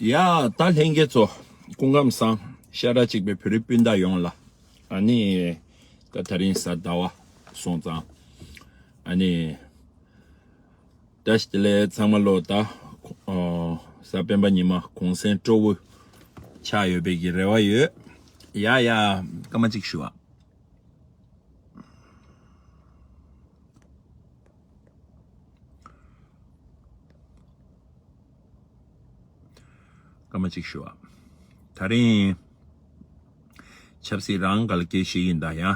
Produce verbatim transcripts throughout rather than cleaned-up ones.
ཡ། ད་ལྷན་རྒྱས་ཚོ་སྐུ་ཁམས་བཟང་། ཤ་ཁྲག་གཅིག་པའི་བོད་རིགས་སྤུན་ཟླ་ཡོངས་ལ། ཨ་ནི་ད་དེ་རིང་གཟའ་ཟླ་བ་སོང་ཙང་། ཨ་ནི། བཀྲ་ཤིས་བདེ་ལེགས། ཚང་མ་ལོ་ད། ཨོ། གཟའ་སྤེན་པ་ཉི་མ་གུང་སེང་སྤྲོ་བོ་ཆགས་ཡོད་པའི་གི་རེ་བ་ཡོད། ཡ་ཡ། སྐར་མ་གཅིག་ཞུ་ཨ། སྐར་མ་གཅིག་ཞུ་ཨ། དེ་རིང་ཆབ་སྲིད་རང་ག་ལ་སྐད་ཤེས་ཡིན་ད་ཡ།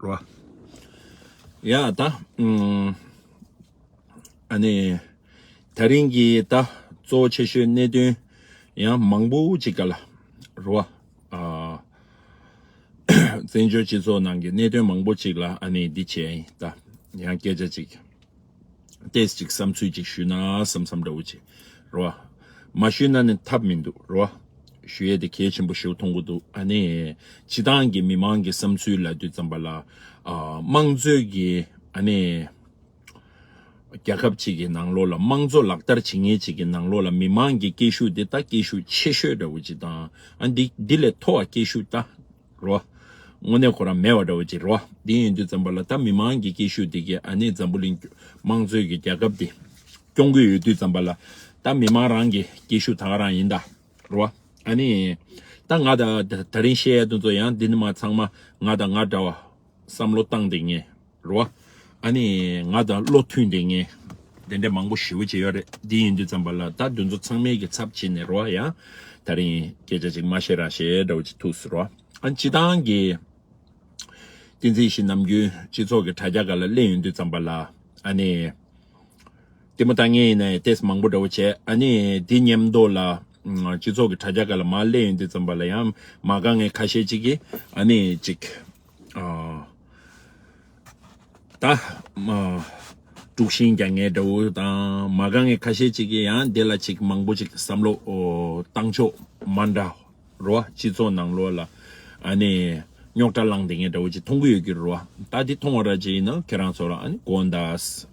རོ། ཡ་ད། ཨུམ། ཨ་ནི། དེ་རིང་གི་ད་གཙོ་བོ་ཆེ་ཤོས་གནད་དོན་ཡང་མང་པོ་ཅིག་ག་ལ། རོ། ཨ། བཙན་བྱོལ་སྤྱི་ཚོགས་ནང་གི་གནད་དོན་མང་པོ་ཅིག་ལ་ཨ་ནི་འདི་བྱས་ཡིན་ད། ཡང་སྐད་ཆ་ཅིག་ཏེས་ཅིག་བསམ་ཚུལ་ཅིག་ཞུས་ན་བསམ་བསམ་འདྲ་བོ་ཅིག་རོ། མ་ཞུས་ན་ནི་ཐབས་མི་འདུག་རོ། ཞུ་ཡས་དེ་གལ་ཆེན་པོ་ཞིག་མཐོང་གི་འདུག་ཨ་ནི། སྤྱི་བཏང་གི་མི་མང་གི་བསམ་ཚུལ་ལབ་དུས་ཙམ་པ་ལ། ཨ། དམངས་གཙོའི་གི་ཨ་ནི། རྒྱལ་ཁབ་ཅིག་གི་ནང་ལོགས་ལ་དམངས་གཙོ་ལག་བསྟར་བྱེད་མཁན་ཅིག་གི་ནང་ལོགས་ལ་མི་མང་གི་སྐད་ཤུགས་དེ་ད་སྐད་ཤུགས་ཆེ་ཤོས་འདྲ་བོ་ཅིག་དང་། ཨ། འདི་འདི་ལས་མཐོ་བ་སྐད་ཤུགས་ད། རོ། དངོས་གནས་ཁོ་རང་མེད་པ་འདྲ་བོ་ཅིག་རོ། འདི་ཡིན་དུས་ཙམ་པ་ལ་ད་མི་མང་གི་སྐད་ཤུགས་དེ་གིས་ཨ་ནི་འཛམ་བུ་གླིང་དམངས་གཙོའི་གི་རྒྱལ་ཁབ་དེ་སྐྱོང་གི་ཡོད་དུས་ཙམ་པ་ལ་ད་མི་མང་རང་གི་སྐད་ཤུགས་ད་ག་རང་ཡིན་ད། རོ། ཨ་ནི། ད་ང་ད་ད་རིང་བཤད་ཡ་དེ་ཚོ་ཡང་འདི་ནི་མ་ཚང་མ་ང་དང་ང་འདྲ་བ་བསམ་བློ་བཏང་བསྡད་མཁན་རོ། ཨ་ནི་ང་དང་བློ་མཐུན་བསྡད་མཁན་དེ་འདྲ་མང་པོ་ཞེ་པོ་ཅིག་ཡོད་རེད། འདི་ཡིན་དུས་ཙམ་པ་ལ་ད་འདི་ཚོ་ཚང་མའི་གི་ཚབ་བྱས་ནས་རོ། ཡང་ད་རིང་སྐད་ཆ་ཅིག་མ་བཤད་རང་བཤད་འདྲ་བོ་ཅིག་ཐུག་སོང་རོ། ཨ། སྤྱི་བཏང་གི་བསྟན་འཛིན་བཞི་ནམ་རྒྱུན་སྤྱི་ཚོགས་ཀྱི་དྲ་རྒྱ་སྒང་ལ་སླེབས་ཡོང་དུས་ཙམ་པ་ལ། ཨ་ནི། ལྟད་མོ་ལྟ་མཁན་ཡིན་ན་ཡང་ཏེས་མང་པོ་འདྲ་བོ་བྱས། ཨ་ནི་འདི་མཉམ་དུ་ལ། ཨ། སྤྱི་ཚོགས་ཀྱི་དྲ་རྒྱ་སྒང་ལ་མར་སླེབས་ཡོང་དུས་ཙམ་པ་ལ་ཡང་མ་དགའ་མཁན་ཁ་ཤས་ཅིག་གིས་ཨ་ནི་ཅིག་ཨ། ད། ཨ། དཀྲུག་ཤིང་རྒྱག་མཁན་འདྲ་བོ་དང་། མ་དགའ་མཁན་ཁ་ཤས་ཅིག་གིས་ཡང་འདི་ལ་ཅིག་མང་པོ་ཅིག་བསམ་བློ། ཨོ། བཏང་ཕྱོགས་མ་འདྲ། རོ། སྤྱི་ཚོགས་ནང་ལོགས་ལ་ཨ་ནི་རྙོག་དྲ་ལངས་བསྡད་མཁན་འདྲ་བོ་ཅིག་མཐོང་གི་ཡོད་ཀྱི་རེད་བ། ད་འདི་མཐོང་བ་ར་ཅིག་ཡིན་ན་ཁྱེད་རང་ཚོ་ལ་ཨ་ནི་དགོངས་དག་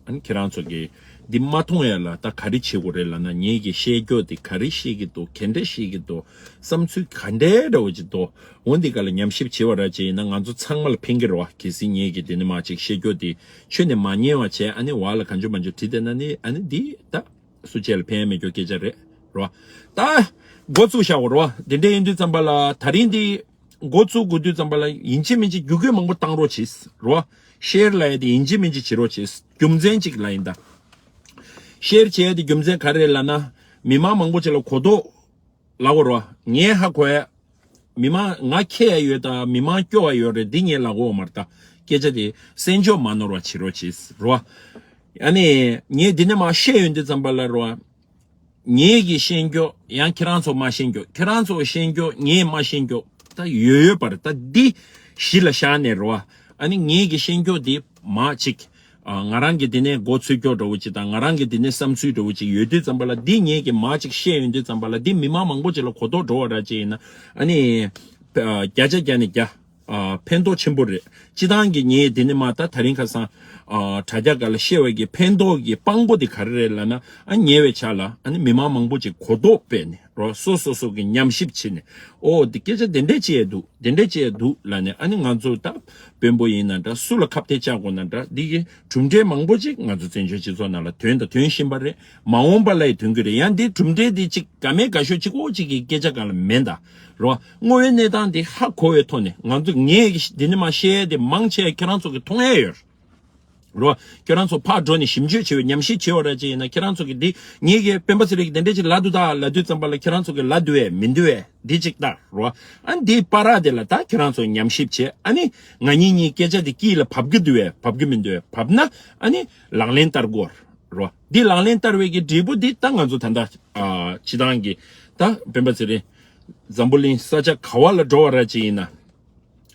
ཨ་ནི་ཁྱེད་རང་ཚོ་གིས་འདི་མ་མཐོང་ཡ་ལ་ད་ག་རེ་བྱེད་དགོས་རེད་ལབ་ན། ངེད་ཀྱི་བཤད་རྒྱུ་འདི་ག་རེ་བཤད་ཀྱི་འདུག་ག་འདྲ་བཤད་ཀྱི་འདུག་བསམ་ཚུལ་ག་འདྲའི་འདྲ་བོ་ཅིག་འདུག་འོ་འདི་ག་ལ་ཉམས་ཞིབ་བྱེད་པ་ར་ཅིག་ཡིན་ན་ང་ཚོ་ཚང་མ་ལ་ཕན་གྱི་རེད་བ། གལ་སྲིད་ངེད་ཀྱིས་འདི་ནས་མར་ཅིག་བཤད་རྒྱུ་འདི་ཁྱོན་ནས་མ་ཉན་པ་བྱས། ཨ་ནི་བར་ལ་གང་བྱུང་མང་བྱུང་བྲིས་བསྡད་ན་ནི་ཨ་ནི་འདི་ད། སུ་གཅིག་ལ་ཕན་མེད་རྒྱུ་སྐད་ཆ་རེད། རོ། ད། འགོ་བཙུགས་བཞག་གོ་རོ། དེ་འདྲ་ཡིན་དུས་ཙམ་པ་ལ་ད་རིང་འདི་འགོ་བཙུགས་དགོས་དུས་ཙམ་པ་ལ་ཡིན་གཅིག་མིན་གཅིག་བརྒྱུད་སྐུལ་མང་པོ་བཏང་རོགས་གྱིས། རོ། ཤེར་ལབ་ཡ་དེ་ཡིན་གཅིག་མིན་གཅིག་བྱེད་རོགས་གྱིས། རྒྱུ་མཚན་གཅིག་ལ་ཡིན་ད། ཤེར་བྱས་ཏེ་རྒྱུ་མཚན་ག་རེ་རེད་ལབ་ན། མི་མང་མང་པོ་ཅིག་ལ་གོ་རྟོགས་ལབ་དགོས་རོ། ངས་ཧ་གོ་ཡ། མི་མང་ང་ཁྱེར་ཡ་ཡོད་ད། མི་མང་སྐྱོ་བ་ཡོད་རེད། འདི་ངས་ལབ་དགོས་མ་རེད་ད། སྐད་ཆ་དེ་སེམས་ཕྱོགས་མ་ནོར་བ་བྱེད་རོགས་གྱིས། རོ། ཨ་ནི་ངས་འདི་ནས་མར་བཤད་ཡོང་དུས་ཙམ་པ་ལ་རོ། ངེད་ཀྱིས་ཤེས་རྒྱུ་ཡང་ཁྱེད་རང་ཚོ་མ་ཤེས་རྒྱུ། ཁྱེད་རང་ཚོ་ཤེས་རྒྱུ་ངས་མ་ཤེས་རྒྱུ་ད་ཡོད་ཡོད་པ་རེད། ད་འདི་གཞི་ལ་བཞག་ནས་རོ། ཨ་ནི་ངེད་ཀྱིས་ཤེས་རྒྱུ་འདི་མ་ཅིག་ཨ། ང་རང་གི་འདི་ནས་མགོ་ཚོས་རྒྱུ་འདྲ་བོ་ཅིག་དང་། ང་རང་གི་འདི་ནས་བསམ་ཚུལ་འདྲ་བོ་ཅིག་ཡོད་དུས་ཙམ་པ་ལ། འདི་ངེད་ཀྱིས་མ་ཅིག་བཤད་ཡོང་དུས་ཙམ་པ་ལ། འདི་མི་མང་མང་པོ་ཅིག་ལ་གོ་རྟོགས་འགྲོ་བ་ར་ཅིག་ཡིན་ན། ཨ་ནི། ཨ། བརྒྱ་ཆ་བརྒྱ་ནས་བརྒྱ། ཨ། ཕན་ཐོགས་ཆེན་པོ་རེད། སྤྱི་བཏང་གི་ངས་འདི་ནས་མར་ད་ད་རིང་ཁ་སང་། ཨ། དྲ་རྒྱ་སྒང་ལ་བཤད་པའི་གི་ཕན་ཐོགས་ཀྱི་དཔང་པོ་དེ་ག་རེ་རེད་ལབ་ན། ཨ། ཉེ་བའི་ཆར་ལ་ཨ་ནི་མི་མང་མང་པོ་ཅིག་གོ་རྟོགས་སྤེལ་ནས་རོ། སོ་སོ་སོ་གི་ཉམས་ཞིབ་བྱས་ནས། ཨོ། འདི་སྐད་ཆ་དེ་འདྲས་བྱས་འདུག་དེ་འདྲས་བྱས་འདུག་ལབ་ནས། ཨ་ནི་ང་ཚོ་ད་དཔོན་པོ་ཡིན་ན་འདྲ། སུ་ལ་ཁ་གཏད་བཅག་དགོས་ན་འདྲ། འདི་གི་གྲུབ་འབྲས་མང་པོ་ཅིག་ང་ཚོ་བཙན་བྱོལ་སྤྱི་ཚོགས་ནང་ལ་ཐོན་དང་ཐོན་བཞིན་པ་རེད། མ་འོངས་པ་ལ་ཡང་ཐོན་གྱི་རེད། ཡང་འདི་གྲུབ་འབྲས་འདི་ཅིག་ག་མེད་ག་ཤོས་གཅིག་པོ་གཅིག་གི་སྐད་ཆ་སྒང་ལ་མེད་ད། རོ། དངོས་ཡོད་གནས་སྟངས་འདི་ཧ་གོ་བའི་ཐོག་ནས། ང་ཚོ་ངས་འདི་ནས་མར་བཤད་ཡ་དེ་མང་ཆེ་ཁྱེད་རང་ཚོ་གི་མཐོང་ཡ་ཡོད། རོ། ཁྱེད་རང་ཚོ་ཕར་འགྲོ་ནས་ཞིབ་འཇུག་བྱེད་པའི་ཉམས་ཞིབ་བྱེད་པ་ར་ཅིག་ཡིན་ན། ཁྱེད་རང་ཚོ་གི་འདི་ངེད་ཀྱི་སྤེན་པ་ཚེ་རིང་གིས་དེ་འདྲས་ཅིག་ལབ་འདུག་ད་ལབ་དུས་ཙམ་པ་ལ་ཁྱེད་རང་ཚོ་གི་ལབ་འདུག་བས་མི་འདུག་བས་འདི་ཅིག་ལྟ། རོ། ཨ་ནི་འདིའི་བར་དེ་ལ་ད་ཁྱེད་རང་ཚོ་ཉམས་ཞིབ་བྱེད། ཨ་ནི་ང་གཉིས་གཉིས་སྐད་ཆ་འདི་དཀྱིལ་ལ་བབས་ཀྱི་འདུག་བས་བབས་ཀྱི་མི་འདུག་བས། བབས་ན་ཨ་ནི་ལག་ལེན་བསྟར་དགོས། རོ། འདི་ལག་ལེན་བསྟར་བའི་གི་འབྲས་བུ་འདི་ད་ང་ཚོ་ད་ལྟ། ཨ། སྤྱི་བཏང་གི་ད་སྤེན་པ་ཚེ་རིང་འཛམ་བུ་གླིང་ས་ཆ་ག་བ་ལ་འགྲོ་བ་ར་ཅིག་ཡིན་ན།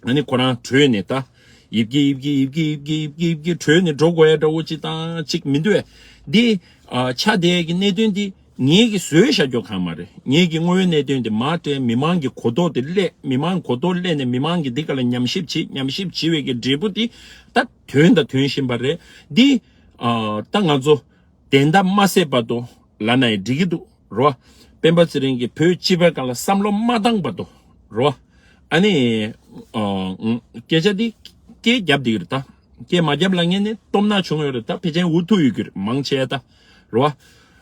ཨ་ནི་ཁོ་རང་བྲོས་ནས་ད་ཡིབ་ཀྱི་ཡིབ་ཀྱི་ཡིབ་ཀྱི་ཡིབ་ཀྱི་ཡིབ་ཀྱི་ཡིབ་ཀྱི་བྲོས་ནས་འགྲོ་དགོས་ཡ་འདྲ་བོ་ཅིག་དང་ཅིག་མི་འདུག་བས། འདི། ཨ། ཆགས་བསྡད་ཀྱི་གནད་དོན་འདི་ངེད་ཀྱིས་བཟོས་བཞག་རྒྱུ་གང་མ་རེད། ངེད་ཀྱིས་དངོས་ཡོད་གནད་དོན་འདི་མར་སྤྲད། མི་མང་གི་གོ་རྟོགས་འདི་སླེབས། མི་མང་གོ་རྟོགས་སླེབས་ནས་མི་མང་གིས་འདི་ག་ལ་ཉམས་ཞིབ་བྱེད། ཉམས་ཞིབ་བྱེད་པའི་གི་འབྲས་བུ་འདི་ད་ཐོན་དང་ཐོན་བཞིན་པ་རེད། འདི། ཨ། ད་ང་ཚོ་བདེན་མཐའ་མ་གསལ་བར་དུ། ལབ་ན་ཡང་འགྲིག་གི་འདུག་རོ། སྤེན་པ་ཚེ་རིང་གིས་བོད་སྤྱི་པའི་སྒང་ལ་བསམ་བློ་མ་བཏང་བར་དུ་རོ། ཨ་ནི་ཨ་སྐད་ཆ་འདི་སྐད་རྒྱབ་བསྡད་ཀྱི་རེད་ད། སྐད་མ་རྒྱབ་ལབ་མཁན་ནི་སྟོབས་ན་བྱུང་ཡོད་རེད་ད། ཕལ་ཆེར་འུ་ཐུག་ཡོད་ཀྱི་རེད། མང་ཆེ་ད་རོ།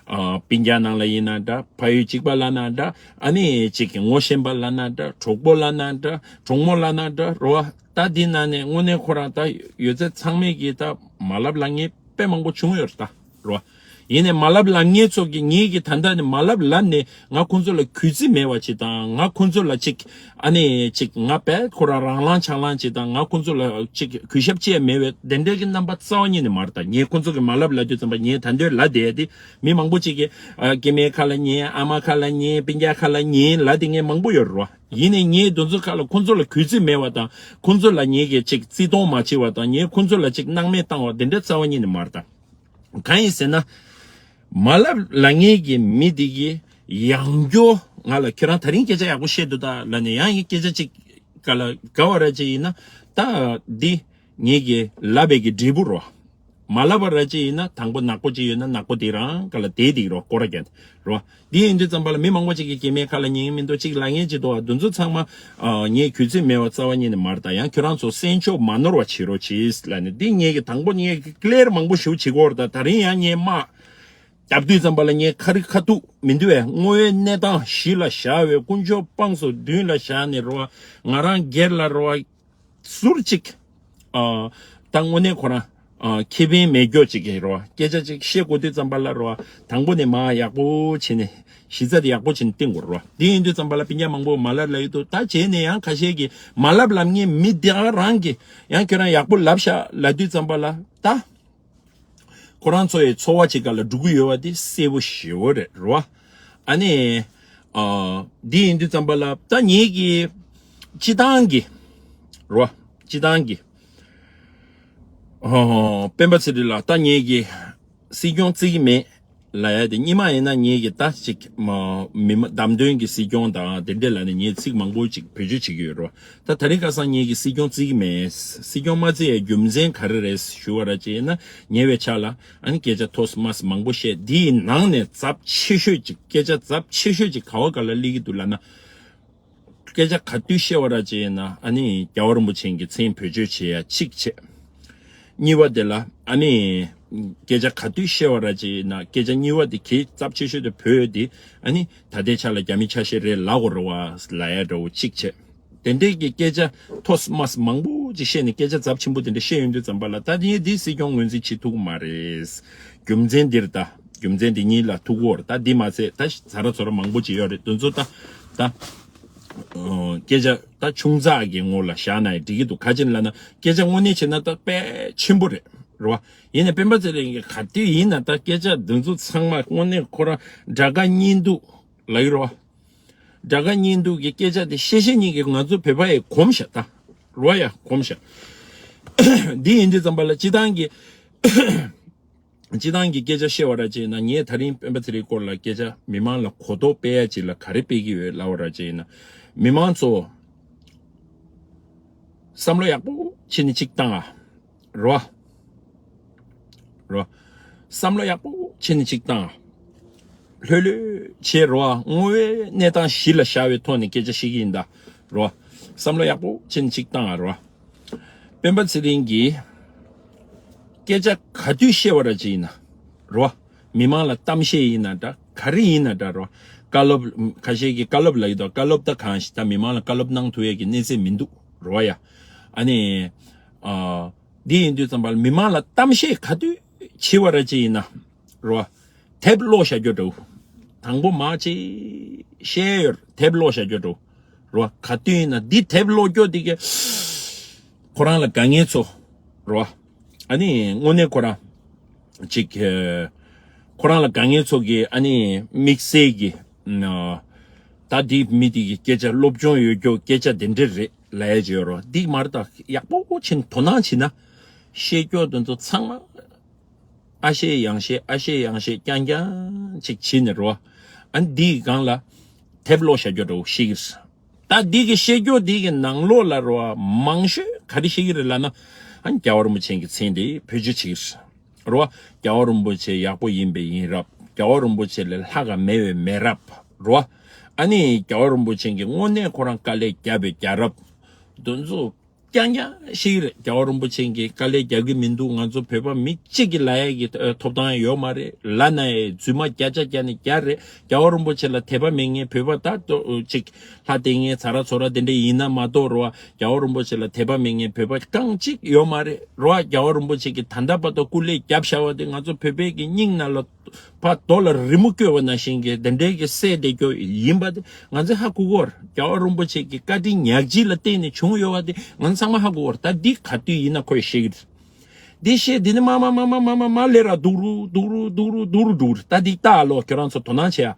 ཨ་སྤུན་ཀྱག་ནང་ལ་ཡིན་ན་འདྲ། ཕ་ཡུལ་གཅིག་པ་ལབ་ན་འདྲ། ཨ་ནི་གཅིག་གི་ངོ་ཤེས་པ་ལབ་ན་འདྲ། གྲོགས་པོ་ལབ་ན་འདྲ། གྲོགས་མོ་ལབ་ན་འདྲ་རོ། ད་འདི་ནང་ནས་དངོས་གནས་ཁོ་རང་ད་ཡོད་ཚད་ཚང་མས་ཀྱིས་ད་མ་ལབ་ལབ་མཁན་དཔེ་མང་པོ་བྱུང་ཡོད་རེད་ད་རོ། ཡིན་ནའི་མ་ལབ་ལབ་མཁན་ཚོ་གིས་ངེད་ཀྱིས་ད་ལྟ་ནས་མ་ལབ་ལབ་ནས་ང་ཁོང་ཚོ་ལ་གུས་བརྩི་མེད་པ་ཅིག་དང་། ང་ཁོང་ཚོ་ལ་ཅིག་ཨ་ནི་ཅིག་ང་དཔེ་ཁོ་རང་རང་ལངས་ཆང་ལངས་ཅིག་དང་། ང་ཁོང་ཚོ་ལ་ཅིག་གུས་ཞབས་བྱས་མེད་པའི་དེ་འདྲའི་གི་རྣམ་པ་རྩ་བ་ཉིད་ནས་མ་རེད་ད། ངས་ཁོང་ཚོ་གིས་མ་ལབ་ལབ་དུས་ཙམ་པ་ངས་ད་འདོད་ལབ་བསྡད་ཡ་དེ་མི་མང་པོ་ཅིག་གིས་ཨ་སྐྱེ་དམན་ཁ་ལ་ཉན། ཨ་མ་ཁ་ལ་ཉན། སྤུན་ཀྱག་ཁ་ལ་ཉན་ལབ་བསྡད་མཁན་མང་པོ་ཡོད་རེད་བ། ཡིན་ནའི་ངས་དེ་ཚོ་ཁ་ལ་ཁོང་ཚོ་ལ་གུས་བརྩི་མེད་པ་དང་། ཁོང་ཚོ་ལ་ངས་གི་ཅིག་བརྩི་མཐོང་མ་བྱེད་པ་དང་། ངས་ཁོང་ཚོ་ལ་ཅིག་སྣང་མེད་བཏང་བ་དེ་འདྲ་རྩ་བ་ཉིད་ནས་མ་རེད་ད། གང་ཡིན་ཟེར་ན། མ་ལབ་ལབ་མཁན་གྱི་མི་དེ་གིས་ཡང་བསྐྱར་ང་ལ་ཁྱོད་རང་ད་རིང་སྐད་ཆ་ཡག་པོ་བཤད་འདུག་ད་ལབ་ནས་ཡང་ཡང་སྐད་ཆ་ཅིག་ག་ལ་དགའ་བ་ར་ཅིག་ཡིན་ན། ད་འདི་ངེད་ཀྱིས་ལབ་པའི་གི་འབྲས་བུ་རོ། མ་ལབ་པ་ར་ཅིག་ཡིན་ན་དང་པོ་ནག་པོ་ཅིག་ཡོད་ན་ནག་པོ་དེ་རང་ག་ལ་དེ་དེ་རོ། སྐོར་ར་རྒྱག་རོ། འདི་ཡིན་དུས་ཙམ་པ་ལ་མི་མང་པོ་ཅིག་གིས་སྐྱེ་དམན་ཁ་ལ་ཉན་མི་འདུག་ཅིག་ལབ་མཁན་ཅིག་འདུག་བ། དེ་ཚོ་ཚང་མ་ཨ་ངས་གུས་བརྩི་མེད་པ་རྩ་བ་ཉིད་ནས་མ་རེད་ད། ཡང་ཁྱོད་རང་ཚོ་སེམས་ཕྱོགས་མ་ནོར་བ་བྱེད་རོགས་གྱིས་ལབ་ནས། འདི་ངས་གི་དང་པོ་ངས་གི་ཀླེར་མང་པོ་ཞིག་བྱེད་དགོས་རེད་ད། ད་རིང་ཡང་ངས་དམག་རྒྱབ་དུས་ཙམ་པ་ལ་ངས་ཁ་རི་ཁ་ཐུག་མི་འདུག་བས། དངོས་ཡོད་གནས་སྟངས་གཞི་ལ་བཞག་པའི་དཀོན་མཆོག་དཔང་སོ་མདུན་ལ་བཞག་ནས་རོ། ང་རང་སྒེར་ལ་རོ། ཟུར་གཅིག་ཨ་ད་དངོས་གནས་ཁོ་རང་ཨ་ཁེ་ཕན་མེད་རྒྱུ་ཅིག་གི་རོ། སྐད་ཆ་ཅིག་བཤད་དགོས་དུས་ཙམ་པ་ལ་རོ། དང་པོ་ནས་མར་ཡག་པོ་བྱས་ནས་གཞི་རྩ་དེ་ཡག་པོ་བྱས་ནས་བཏིང་དགོས་རོ། དེ་ཡིན་དུས་ཙམ་པ་ལ་སྤུན་ཀྱག་མང་པོ་མ་ལབ་ལབ་ཡོད་དོ། ད་བྱས་ནས་ཡང་ཁ་ཤས་ཀྱིས་མ་ལབ་ལབ་མཁན་མི་དེ་རང་གིས་ཡང་ཁྱོད་རང་ཡག་པོ་ལབ་ཤག་ལབ་དུས་ཙམ་པ་ལ་ད། ཁོ་རང་ཚོ་ཡི་འཚོ་བ་ཅིག་ག་ལ་འགྲོ་གི་ཡོད་པ་དེ་གསལ་པོ་ཞེ་པོ་རེད་རོ། ཨ་ནི་ཨ་འདི་ཡིན་དུས་ཙམ་པ་ལ་ད་ངེད་ཀྱི་སྤྱི་བཏང་གི་རོ། སྤྱི་བཏང་གི་ཨ་སྤེན་པ་ཚེ་རིང་ལགས། ད་ངེད་ཀྱི་སྲིད་སྐྱོང་བརྩི་གི་མེད་ལབ་ཡ་དེ། སྔོན་མ་ཡིན་ན་ངེད་ཀྱི་ད་ཅིག་མ་མི་མ་བདམས་ཐོན་གྱི་སྲིད་སྐྱོང་དང་དེ་འདྲས་ལབ་ནས་ངས་ཚིག་མང་པོ་ཅིག་བེད་སྤྱོད་བྱེད་ཀྱི་ཡོད་རོ། ད་ད་རིང་ཁ་སང་ངེད་ཀྱི་སྲིད་སྐྱོང་བརྩི་གི་མེད། སྲིད་སྐྱོང་མ་བརྩི་ཡའི་རྒྱུ་མཚན་ག་རེ་རེད་ཞུ་བ་ར་ཅིག་ཡིན་ན། ཉེ་བའི་ཆར་ལ་ཨ་ནི་སྐད་ཆ་ཐོས་མ་མང་པོ་བཤད། འདིའི་ནང་ནས་ཚབས་ཆེ་ཤོས་ཅིག་སྐད་ཆ་ཚབས་ཆེ་ཤོས་ཅིག་ག་བ་ག་ལ་སླེབས་ཀྱི་འདུག་ལབ་ན། སྐད་ཆ་ག་དུས་བཤད་པ་ར་ཅིག་ཡིན་ན་ཨ་ནི་རྒྱལ་བ་རིན་པོ་ཆེ་གི་མཚན་བེད་སྤྱོད་བྱེད་ཡ་གཅིག་བྱས། གཉིས་པ་དེ་ལ་ཨ་ནི་སྐད་ཆ་ག་དུས་བཤད་པ་ར་ཅིག་ཡིན་ན། སྐད་ཆ་གཉིས་པ་དེ་གལ་ཚབས་ཆེ་ཤོས་དེ་བོད་དེ་ཨ་ནི་ད་ལྟའི་ཆ་ལ་རྒྱ་མི་ཆ་ཤས་རེད་ལབ་དགོས་རེད་བ་ལབ་ཡ་འདྲ་བོ་གཅིག་བྱས། དེ་འདྲའི་གི་སྐད་ཆ་ཐོས་མ་མང་པོ་ཅིག་བཤད་ནས་སྐད་ཆ་ཚབས་ཆེན་པོ་དེ་འདྲ་བཤད་ཡོང་དུས་ཙམ་པ་ལ། ད་ངས་འདི་སྲིད་སྐྱོང་ངོས་འཛིན་བྱེད་ཐུབ་ཀྱི་མ་རེད། རྒྱུ་མཚན་འདིར་ད་རྒྱུ་མཚན་འདི་གཉིས་ལ་ཐུག་གོ་རེད། ད་འདི་མ་ཚད་ད་ཟ་ར་ཚོ་ར་མང་པོ་ཅིག་ཡོད་རེད། དེ་ཚོ་ད་ད་ཨ་སྐད་ཆ་ད་ཆུང་ཙག་གི་ངོ་ལ་བཞག་ན་ཡང་འགྲིག་གི་འདུག་ག་ཅི་ལབ་ན་སྐད་ཆ་དངོས་གནས་བྱས་ན་ད་དཔེ་ཆེན་པོ་རེད་རེད་བ། ཡིན་ནའི་སྤེན་པ་ཚེ་རིང་གིས་ག་དུས་ཡིན་ན་ད་སྐད་ཆ་འདི་ཚོ་ཚང་མ་དངོས་གནས་ཁོ་རང་དགྲ་དགའ་གཉེན་སྡུག་ལབ་ཀྱི་རེད་བ། དགྲ་དགའ་གཉེན་སྡུག་གི་སྐད་ཆ་དེ་བཤད་བཤད་ཉིན་གྱི་ང་ཚོ་བོད་པ་ཡི་གོམས་ཤག་ད་རོ་ཡ་གོམས་ཤག་འདི་ཡིན་དུས་ཙམ་པ་ལ་སྤྱི་བཏང་གི་སྤྱི་བཏང་གི་སྐད་ཆ་བཤད་པ་ར་ཅིག་ཡིན་ན། ངས་ད་རིང་སྤེན་པ་ཚེ་རིང་སྐོར་ལ་སྐད་ཆ་མི་མང་ལ་གོ་རྟོགས་སྤེལ་ཡ་ཅིག་ལ་ག་རེ་སྤེལ་གྱི་ཡོད་ལབ་པ་ར་ཅིག་ཡིན་ན། མི་མང་ཚོ་བསམ་བློ་ཡག་པོ་བྱས་ནས་ཅིག་བཏང་ཨ། རོ། རོ། བསམ་བློ་ཡག་པོ་བྱས་ནས་ཅིག་བཏང་། ལྷོད་ལྷོད་བྱས་རོ། དངོས་ཡོད་གནས་སྟངས་གཞི་ལ་བཞག་པའི་ཐོག་ནས་སྐད་ཆ་བཤད་ཀྱི་ཡིན་ད། རོ། བསམ་བློ་ཡག་པོ་བྱས་ནས་ཅིག་བཏང་ཨ་རོ། སྤེན་པ་ཚེ་རིང་གིས་སྐད་ཆ་ག་དུས་བཤད་པ་ར་ཅིག་ཡིན་ན། རོ། མི་མང་ལ་གཏམ་བཤད་ཡིན་ན་འདྲ། ག་རེ་ཡིན་ན་འདྲ་རོ། བཀའ་སློབ། ཁ་ཤས་ཀྱིས་བཀའ་སློབ་ལབ་ཀྱི་འདུག་བཀའ་སློབ་ད་གང་ཞིག་ད་མི་མང་ལ་བཀའ་སློབ་གནང་ཐུབ་ཡས་ཀྱི་གནས་ཚད་མི་འདུག་རོ་ཡ། ཨ་ནི། ཨ། འདི་ཡིན་དུས་ཙམ་པ་ལ་མི་མང་ལ་གཏམ་བཤད་ག་དུས་བྱེད་པ་ར་ཅིག་ཡིན་ན། རོ། དེབ་ཀློག་བཞག་རྒྱུ་འདྲ་བོ། དང་པོ་མ་ཅིག་བཤད་ཡོད། དེབ་ཀློག་བཞག་རྒྱུ་འདྲ་བོ། རོ། ག་དུས་ཡིན་ན་འདི་དེབ་ཀློག་རྒྱུ་འདི་གི་ཁོ་རང་ལ་དགའ་མཁན་ཚོ། རོ། ཨ་ནི་དངོས་གནས་ཁོ་རང་ཅིག་ཨ། ཁོ་རང་ལ་དགའ་མཁན་ཚོ་གིས་ཨ་ནི་དམིགས་བསལ་གྱི་ཨ། ད་འདི་མི་འདི་གི་སྐད་ཆ་སློབ་སྦྱོང་ཡོད་རྒྱུ་སྐད་ཆ་དེ་འདྲ་རེད་ལབ་ཡ་ཅིག་ཡོད་རོ། འདི་མ་རེད་ད། ཡག་པོ་བྱས་ནས་དོ་སྣང་བྱས་ན། བཤད་རྒྱུ་དེ་ཚོ་ཚང་མ་ཨ་བཤད་ཡང་བཤད། ཨ་བཤད་ཡང་བཤད། རྐྱང་རྐྱང་ཅིག་བྱས་ནས་རོ། ཨ་ནི་འདིའི་སྒང་ལ་དེབ་ཀློག་བཞག་རྒྱུ་འདྲ་བོ་ཞིག་གིས། ད་འདི་གི་བཤད་རྒྱུ་འདི་གི་ནང་ལོགས་ལ་རོ། མང་ཤོས་ག་རེ་བཤད་ཀྱི་རེད་ལབ་ན། ཨ་ནི་རྒྱལ་བ་རིན་པོ་ཆེ་གི་མཚན་དེ་བེད་སྤྱོད་བྱེད་ཀྱི་རེད་རོ། རྒྱལ་བ་རིན་པོ་ཆེ་ཡག་པོ་ཡིན་པས་ཡིན་རབས། རྒྱལ་བ་རིན་པོ་ཆེ་ལས་ལྷག་ག་མེད་པའི་མེད་རབས་རོ། ཨ་ནི་རྒྱལ་བ་རིན་པོ་ཆེ་གིས་དངོས་གནས་ཁོ་རང་དཀའ་ལས་བརྒྱབ་པའི་རྒྱལ་རབས་འདི་ཚོ་རྐྱང་རྐྱང་ཤེས་ཀྱི་རེད། རྒྱལ་བ་རིན་པོ་ཆེ་གིས་དཀའ་ལས་རྒྱག་གི་མི་འདུག་ང་ཚོ་བོད་པ་མི་གཅིག་གི་ལབ་ཡ་གི་ཨ་ཐོབ་ཐང་ཡོད་མ་རེད། ལབ་ན་ཡང་རྫུན་མ་བརྒྱ་ཆ་བརྒྱ་ནས་བརྒྱ་རེད། རྒྱལ་བ་རིན་པོ་ཆེ་ལ་དད་པ་མེད་མཁན་བོད་པ་ད་ལྟོ་ཅིག་ལྷ་བསྟེན་མཁན་ཚ་ར་ཚོ་ར་དེ་འདྲ་ཡིན་ན་མ་གཏོགས་རོ། རྒྱལ་བ་རིན་པོ་ཆེ་ལ་དད་པ་མེད་མཁན་བོད་པ་རྐང་གཅིག་ཡོད་མ་རེད་རོ། རྒྱལ་བ་རིན་པོ་ཆེ་གིས་ད་ལྟ་བར་དུ་སྐུ་ལས་བརྒྱབ་བཞག་པ་དེ་ང་ཚོ་བོད་པའི་གི་སྙིང་ནང་ལ་ཕར་རྡོ་ལ་རི་མོ་བརྐོས་པ་ནང་བཞིན་གྱི་དེ་འདྲའི་གི་སྲས་དེ་སྐྱོ་ཡིན་པ་དེ་ང་ཚོས་ཧ་གོ་གི་ཡོད་རེད། རྒྱལ་བ་རིན་པོ་ཆེ་གི་བཀའ་དྲིན་ཉག་གཅིག་ལ་བརྟེན་ནས་བྱུང་ཡོད་པ་དེ་ང་ཚོ་ཚང་མ་ཧ་གོ་གི་ཡོད་རེད། ད་འདི་ག་དུས་ཡིན་ན་ཁོས་ཤེས་ཀྱི་རེད། འདི་བཤད་འདི་ནི་མ་མ་མ་མ་མ་མ་མ་ལས་ར་སྡུག་རུ་སྡུག་རུ་སྡུག་རུ་སྡུག་རུ་འགྲོ་གི་རེད། ད་འདི་ལྟ་ཨ་ལོ། ཁྱོད་རང་ཚོ་དོ་སྣང་བྱེད་ཨ།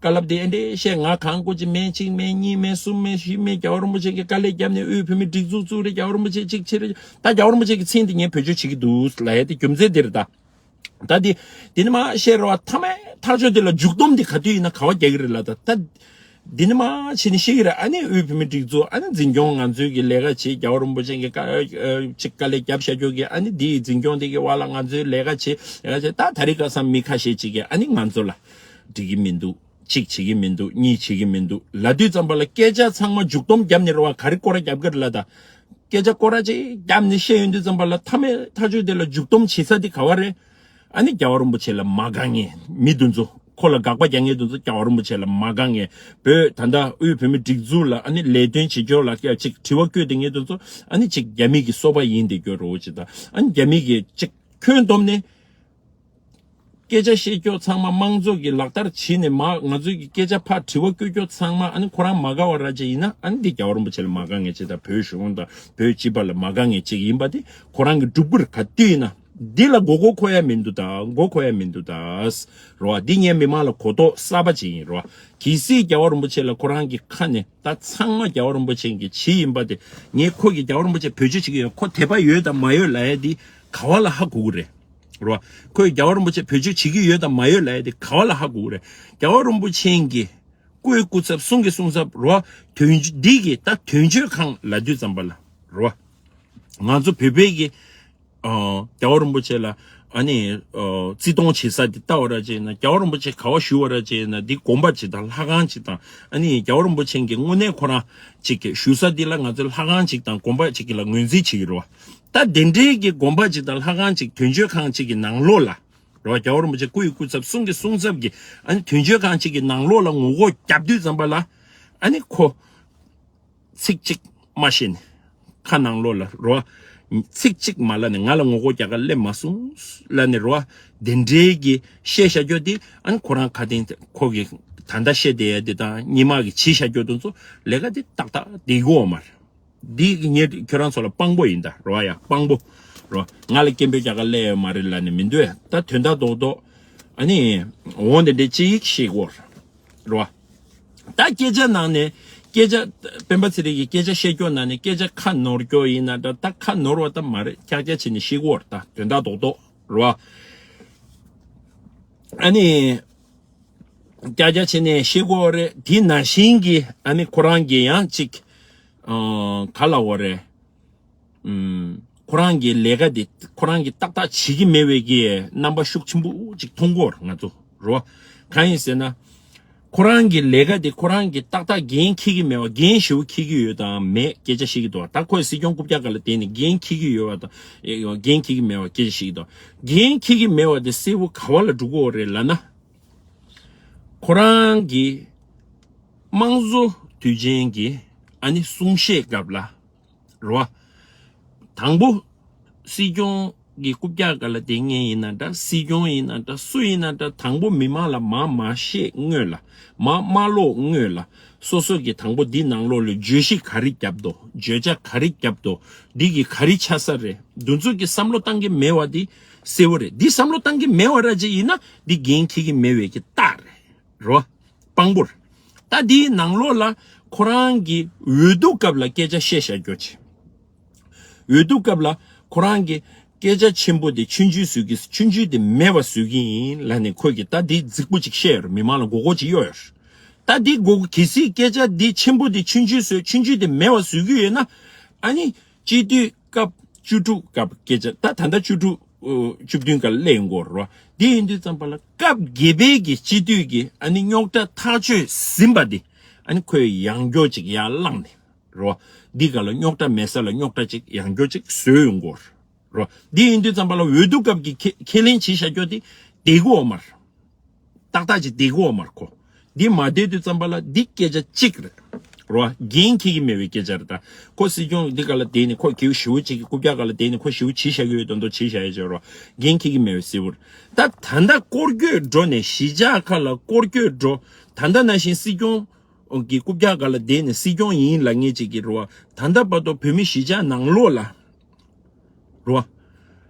བཀའ་སློབ་དེ་ཨེ་འདྲས་བཤད། ང་གང་དགོས་ཀྱི་མེད། གཅིག་མེད། གཉིས་མེད། གསུམ་མེད། བཞི་མེད། རྒྱལ་བ་རིན་པོ་ཆེ་གིས་དཀའ་ལས་བརྒྱབ་ནས་དབུས་བོད་མིའི་སྒྲིག་འཛུགས་བཙུགས་རེད། རྒྱལ་བ་རིན་པོ་ཆེ་གཅིག་བྱས་རེད། ད་རྒྱལ་བ་རིན་པོ་ཆེ་གི་མཚན་དེ་ངས་བེད་སྤྱོད་བྱེད་ཀྱི་འདུག་ལབ་ཡ་དེ་རྒྱུ་མཚན་དེ་རེད་ད། ད་འདི་འདི་ནི་མ་བཤད་རོགས། མཐའ་མའི་ཐག་གཅོད་དེ་ལ་མཇུག་སྡོམ་དེ་ག་དུས་ཡིན་ན་ག་བ་རྒྱག་གི་རེད་ལབ་ད། ད་འདི་ནི་མ་བྱས་ནས་ཤེས་ཀྱི་རེད། ཨ་ནི་དབུས་བོད་མིའི་སྒྲིག་འཛུགས་ཨ་ནི་འཛིན་སྐྱོང་ང་ཚོའི་གི་ལས་ཀ་བྱེད། རྒྱལ་བ་རིན་པོ་ཆེ་གི་བཀའ་ཨ་ཅིག་དཀའ་ལས་བརྒྱབ་བཞག་རྒྱུ་གི་ཨ་ནི་འདི་ཡི་འཛིན་སྐྱོང་དེ་གི་བར་ལ་ང་ཚོའི་ལས་ཀ་བྱེད་ལས་ཀ་བྱེད། ད་ད་རེས་ཁ་སང་མི་ཁ་ཤས་ཅིག་གིས་ཨ་ནི་ང་ཚོ་ལ་འགྲིག་གི་མི་འདུག་གཅིག་བྱེད་ཀྱི་མི་འདུག་གཉིས་བྱེད་ཀྱི་མི་འདུག་ལབ་དུས་ཙམ་པ་ལ་སྐད་ཆ་ཚང་མ་མཇུག་སྡོམ་བརྒྱབ་ནས་རེད་བ། ག་རེ་སྐོར་ར་བརྒྱབ་ཀྱི་རེད་ལབ་ད། སྐད་ཆ་སྐོར་ར་ཅིག་བརྒྱབ་ནས་བཤད་ཡོང་དུས་ཙམ་པ་ལ་མཐའ་མའི་ཐག་གཅོད་དེ་ལ་མཇུག་སྡོམ་བྱེད་ས་དེ་ག་བ་རེད། ཨ་ནི་རྒྱལ་བ་རིན་པོ་ཆེ་ལ་མ་དགའ་མཁན་མི་དེ་ཚོ། ཁོ་ལ་དགག་པ་རྒྱག་མཁན་དེ་ཚོ་རྒྱལ་བ་རིན་པོ་ཆེ་ལ་མ་དགའ་མཁན། བོད་ད་ལྟ་དབུས་བོད་མིའི་སྒྲིག་འཛུགས་ལ་ཨ་ནི་ལས་དོན་བྱེད་ཕྱོགས་ལ་ཅིག་དྲི་བ་བཀོད་དེ་མཁན་དེ་ཚོ་ཨ་ནི་ཅིག་རྒྱ་མི་གི་སོ་པ་ཡིན་དེ་སྐྱོ་རོ་ཅིག་ད། ཨ་ནི་རྒྱ་མི་གི་ཅིག་ཁྱོན་བསྡོམས་ནས། སྐད་ཆ་བཤད་ཀྱོག་ཚང་མ་དམངས་གཙོ་གི་ལག་བསྟར་བྱས་ནས་མ་ང་ཚོའི་གི་སྐད་ཆ་ཕར་དྲི་བ་བཀོད་ཀྱོག་ཚང་མ་ཨ་ནི་ཁོ་རང་མ་དགའ་བ་ར་ཅིག་ཡིན་ན་ཨ་ནི་འདི་རྒྱལ་བ་རིན་པོ་ཆེ་ལ་མ་དགའ་མཁན་ཅིག་དང་བོད་གཞུང་དང་བོད་སྤྱི་པ་ལ་མ་དགའ་མཁན་ཅིག་ཡིན་པ་དེ་ཁོ་རང་གི་སྒྲུབ་པར་ག་དུས་ཡིན་ན་འདི་ལ་མགོ་སྐོར་འཁོར་ཡ་མི་འདུག་ད། མགོ་འཁོར་ཡ་མི་འདུག་ད། རོ་བ། འདི་ངས་མི་མང་ལ་གོ་རྟོགས་གསར་པ་ཅིག་ཡིན་རོ་བ། གལ་སྲིད་རྒྱལ་བ་རིན་པོ་ཆེ་ལ་ཁོ་རང་གི་ཁ་ནས་ད་ཚང་མ་རྒྱལ་བ་རིན་པོ་ཆེ་གི་ཇི་ཡིན་པ་དེ་ངས་ཁོ་གི་རྒྱལ་བ་རིན་པོ་ཆེ་བེད་སྤྱོད་བྱེད་ཀྱི་ཡོད། ཁོ་དད་པ་ཡོད་དང་མ་ཡོད་ལབ་ཡ་འདི་ག་བ་ལ་ཧ་གོ་གི་རེད། རོ། ཁོས་རྒྱལ་བ་རིན་པོ་ཆེ་བེད་སྤྱོད་བྱེད་ཀྱི་ཡོད་དང་མ་ཡོད་ལབ་ཡ་དེ་ག་བ་ལ་ཧ་གོ་གི་རེད། རྒྱལ་བ་རིན་པོ་ཆེ་གི་སྐུའི་སྐུ་ཚབ་གསུང་གི་གསུང་ཚབ་རོ། དོན་འདི་གི་ད་དོན་གཅོད་ཁང་ལབ་དུས་ཙམ་པ་ལ་རོ། ང་ཚོ་བོད་པའི་གི་ཨ་རྒྱལ་བ་རིན་པོ་ཆེ་ལ་ཨ་ནི་ཨ་བརྩི་མཐོང་བྱེད་ས་དེ་ལྟ་བ་ར་ཅིག་ཡིན་ན་རྒྱལ་བ་རིན་པོ་ཆེ་ག་བ་བཞུགས་པ་ར་ཅིག་ཡིན་ན་འདི་དགོན་པ་ཅིག་དང་ལྷ་ཁང་ཅིག་དང་ཨ་ནི་རྒྱལ་བ་རིན་པོ་ཆེ་གི་དངོས་གནས་ཁོ་རང་ཅིག་གི་བཞུགས་ས་འདི་ལ་ང་ཚོ་ལྷ་ཁང་ཅིག་དང་དགོན་པ་ཅིག་གི་ལ་ངོས་འཛིན་བྱེད་ཀྱི་རེད་བ། ད་དེ་འདྲའི་གི་དགོན་པ་ཅིག་དང་ལྷ་ཁང་ཅིག་དོན་གཅོད་ཁང་ཅིག་གི་ནང་ལོགས་ལ་རོ། རྒྱལ་བ་རིན་པོ་ཆེ་སྐུ་ཡི་སྐུ་ཚབ་གསུང་གི་གསུང་ཚབ་ཀྱི་ཨ་ནི་དོན་གཅོད་ཁང་ཅིག་གི་ནང་ལོགས་ལ་ངོ་རྒོལ་རྒྱབ་དུས་ཙམ་པ་ལ་ཨ་ནི་ཁོ་ཚིག་གཅིག་མ་བཤད་ནས་ཁ་ནང་ལོགས་ལ་རོ། ཚིག་གཅིག་མ་ལབ་ནས་ང་ལ་ངོ་རྒོལ་རྒྱག་ག་སླེབས་མ་སོང་ལབ་ནས་རོ། དེ་འདྲའི་གི་བཤད་བཞག་རྒྱུ་དེ་ཨ་ནི་ཁོ་རང་ཁ་དན་ཁོ་གི་ད་ལྟ་བཤད་བསྡད་ཡ་དེ་དང་སྔོན་མ་གི་བྱས་བཞག་རྒྱུ་དེ་ཚོ་ལས་ཀ་དེ་ཏག་ཏག་བསྡད་ཀྱི་ཡོད་མ་རེད། འདི་ངས་ཁྱོད་རང་ཚོ་ལ་དཔང་པོ་ཡིན་ད་རོ་ཡ། དཔང་པོ་རོ། ང་ལ་སྐད་འབོད་རྒྱག་ག་སླེབས་ཡོད་མ་རེད་ལབ་ནས་མི་འདུག་ད་དོན་དག་རྡོག་རྡོག་ཨ་ནི་འོང་དེ་འདྲའི་ཅིག་ཤེས་དགོས་རོ། ད་སྐད་ཆ་ནང་ནས་སྐད་ཆ་སྤེན་པ་ཚེ་རིང་གིས་སྐད་ཆ་བཤད་སྐྱོ་ནང་ནས་སྐད་ཆ་ཁ་ནོར་སྐྱོ་ཡིན་ན་འདྲ། ད་ཁ་ནོར་བ་ད་མ་རེད། ཀྱག་ཀྱག་བྱས་ནས་ཤེས་དགོས་རེད། ད་དོན་དག་རྡོག་རྡོག་རོ། ཨ་ནི་ཀྱག་ཀྱག་བྱས་ནས་ཤེས་དགོས་རེད། དེ་ནང་བཞིན་གྱི་ཨ་ནི་ཁོ་རང་གི་ཡང་ཅིག་ཨ་ག་ལབ་དགོས་རེད། ཨུམ། ཁོ་རང་གི་ལས་ཀ་དེ་ཁོ་རང་གི་ཏག་ཏག་བྱེད་ཀྱི་མེད་པའི་གི་རྣམ་པ་ཤུགས་ཆེན་པོ་ཅིག་མཐོང་གི་ཡོད་རེད་ང་ཚོ་རོ། གང་ཡིན་ཟེར་ན། ཁོ་རང་གི་ལས་ཀ་དེ་ཁོ་རང་གི་ཏག་ཏག་འགན་འཁྱེར་གྱི་མེད་པ། འགན་ཞེ་པོ་འཁྱེར་གྱི་ཡོད་དང་མེད་སྐད་ཆ་བཤད་ཀྱི་འདུག་ད་ཁོས་སྲིད་སྐྱོང་རྐུབ་བཀྱག་སྒང་ལ་བསྡད་ནས་འགན་འཁྱེར་གྱི་ཡོད་པ་དང་འགན་འཁྱེར་གྱི་མེད་པ་སྐད་ཆ་བཤད་ཀྱི་འདུག་འགན་འཁྱེར་གྱི་མེད་པ་དེ་གསལ་པོ་ག་བ་ལ་འགྲོ་གི་ཡོད་རེད་ལབ་ན། ཁོ་རང་གི་དམངས་གཙོ་དུས་ཆེན་གྱི་ཨ་ནི་གསུང་བཤད་སྐབས་ལ། རེད་བ། དང་པོ། སྲིད་སྐྱོང་གི་རྐུབ་བཀྱག་སྒང་ལ་བསྡད་མཁན་ཡིན་ན་འདྲ། སྲིད་སྐྱོང་ཡིན་ན་འདྲ། སུ་ཡིན་ན་འདྲ། དང་པོ་མི་མང་ལ་མར་མ་བཤད་སྔོན་ལ། མར་མ་ཀློག་སྔོན་ལ། སོ་སོ་གི་དང་པོ་འདི་ནང་ལོགས་ལ་བརྗོད་གཞི་ག་རེ་བརྒྱབ་འདུག་བརྗོད་བྱ་ག་རེ་བརྒྱབ་འདུག་འདི་གི་ག་རེ་ཆགས་ས་རེད། འདི་ཚོ་གི་བསམ་བློ་བཏང་གི་མེད་པ་འདི་གསལ་པོ་རེད། འདི་བསམ་བློ་བཏང་གི་མེད་པ་ར་ཅིག་ཡིན་ན་འདི་འགན་འཁྱེར་གི་མེད་པའི་གི་རྟགས་རེད། རོ། དཔང་པོར། ད་དེའི་ནང་ལོགས་ལ་ཁོ་རང་གི་འོས་བསྡུ་སྐབས་ལ་སྐད་ཆ་བཤད་བཞག་རྒྱུ་ཆེ། འོས་བསྡུ་སྐབས་ལ་ཁོ་རང་གི་སྐད་ཆ་ཆེན་པོ་དེ་ཆུང་ཆུང་བཟོ་གི། ཆུང་ཆུང་དེ་མེད་པ་བཟོ་གི་ཡིན་ལབ་ནས་ཁོས་ཀྱི་ད་དེ་རྫིག་པོ་ཅིག་བཤད་ཡོད་རེད། མི་མང་ལ་མགོ་སྐོར་ཅིག་གཡོག་ཡོད་རེད། ད་དེ་མགོ་གལ་སྲིད་སྐད་ཆ་དེ་ཆེན་པོ་དེ་ཆུང་ཆུང་བཟོས། ཆུང་ཆུང་དེ་མེད་པ་བཟོ་གི་ཡོད་ན། ཨ་ནི་སྤྱི་འཐུས་སྐབས་བཅུ་དྲུག་སྐབས་སྐད་ཆ། ད་ད་ལྟ་བཅུ་དྲུག་ བཅུ་བདུན་ག་ལ་སླེབས་ཡོང་གི་ཡོད་རེད་བ། དེ་ཡིན་དུས་ཙམ་པ་ལ་སྐབས་བརྒྱད་པའི་གི་སྤྱི་འཐུས་ཀྱི་ཨ་ནི་རྙོག་དྲ་ཐག་གཅོད་ཟིན་པ་དེ་ཨ་ནི་ཁོས་ཡང་བསྐྱར་ཅིག་ཡར་བླངས་ནས་རེད་བ། འདི་ག་ལ་རྙོག་དྲ་མེད་ས་ལ་རྙོག་དྲ་ཅིག་ཡང་བསྐྱར་ཅིག་བཟོས་ཡོང་གི་ཡོད་རེད་བ། འདི་ཡིན་དུས་ཙམ་པ་ལ་འོས་བསྡུ་སྐབས་ཀྱི་ཁས་ཁས་ལེན་བྱས་བཞག་རྒྱུ་དེ་བསྡད་ཀྱི་ཡོད་མ་རེད། ཏག་ཏག་ཅིག་བསྡད་ཀྱི་ཡོད་མ་རེད་ཁོ། འདི་མ་བསྡད་དུས་ཙམ་པ་ལ་འདི་སྐད་ཆ་གཅིག་རེད། རེད་བ། འགན་འཁྱེར་གྱི་མེད་པའི་སྐད་ཆ་རེད་ད། ཁོ་སྲིད་སྐྱོང་འདི་ག་ལ་བསྡད་ནས་ཁོ་རྒྱུ་ཞེ་པོ་ཅིག་གི་རྐུབ་བཀྱག་ག་ལ་བསྡད་ནས་ཁོ་ཞེ་པོ་བྱས་བཞག་གི་ཡོད་དོན་དུ་བྱས་བཞག་ཡོད་ཅེས་རེད་བ། འགན་འཁྱེར་གྱི་མེད་པའི་སྲིད་བུར། ད་ད་ལྟ་སྐོར་སྐྱོད་འགྲོ་ནས་གཞིས་ཆགས་ཁག་ལ་སྐོར་སྐྱོད་འགྲོ། ད་ལྟ་ནང་བཞིན་སྲིད་སྐྱོང་གི་རྐུབ་བཀྱག་ག་ལ་བསྡད་ནས་སྲིད་སྐྱོང་ཡིན་ལབ་མཁན་ཅིག་གི་རེད་བ། ད་ལྟ་བར་དུ་བོད་མི་གཞིས་ཆགས་ནང་ལོགས་ལ་རེད་བ།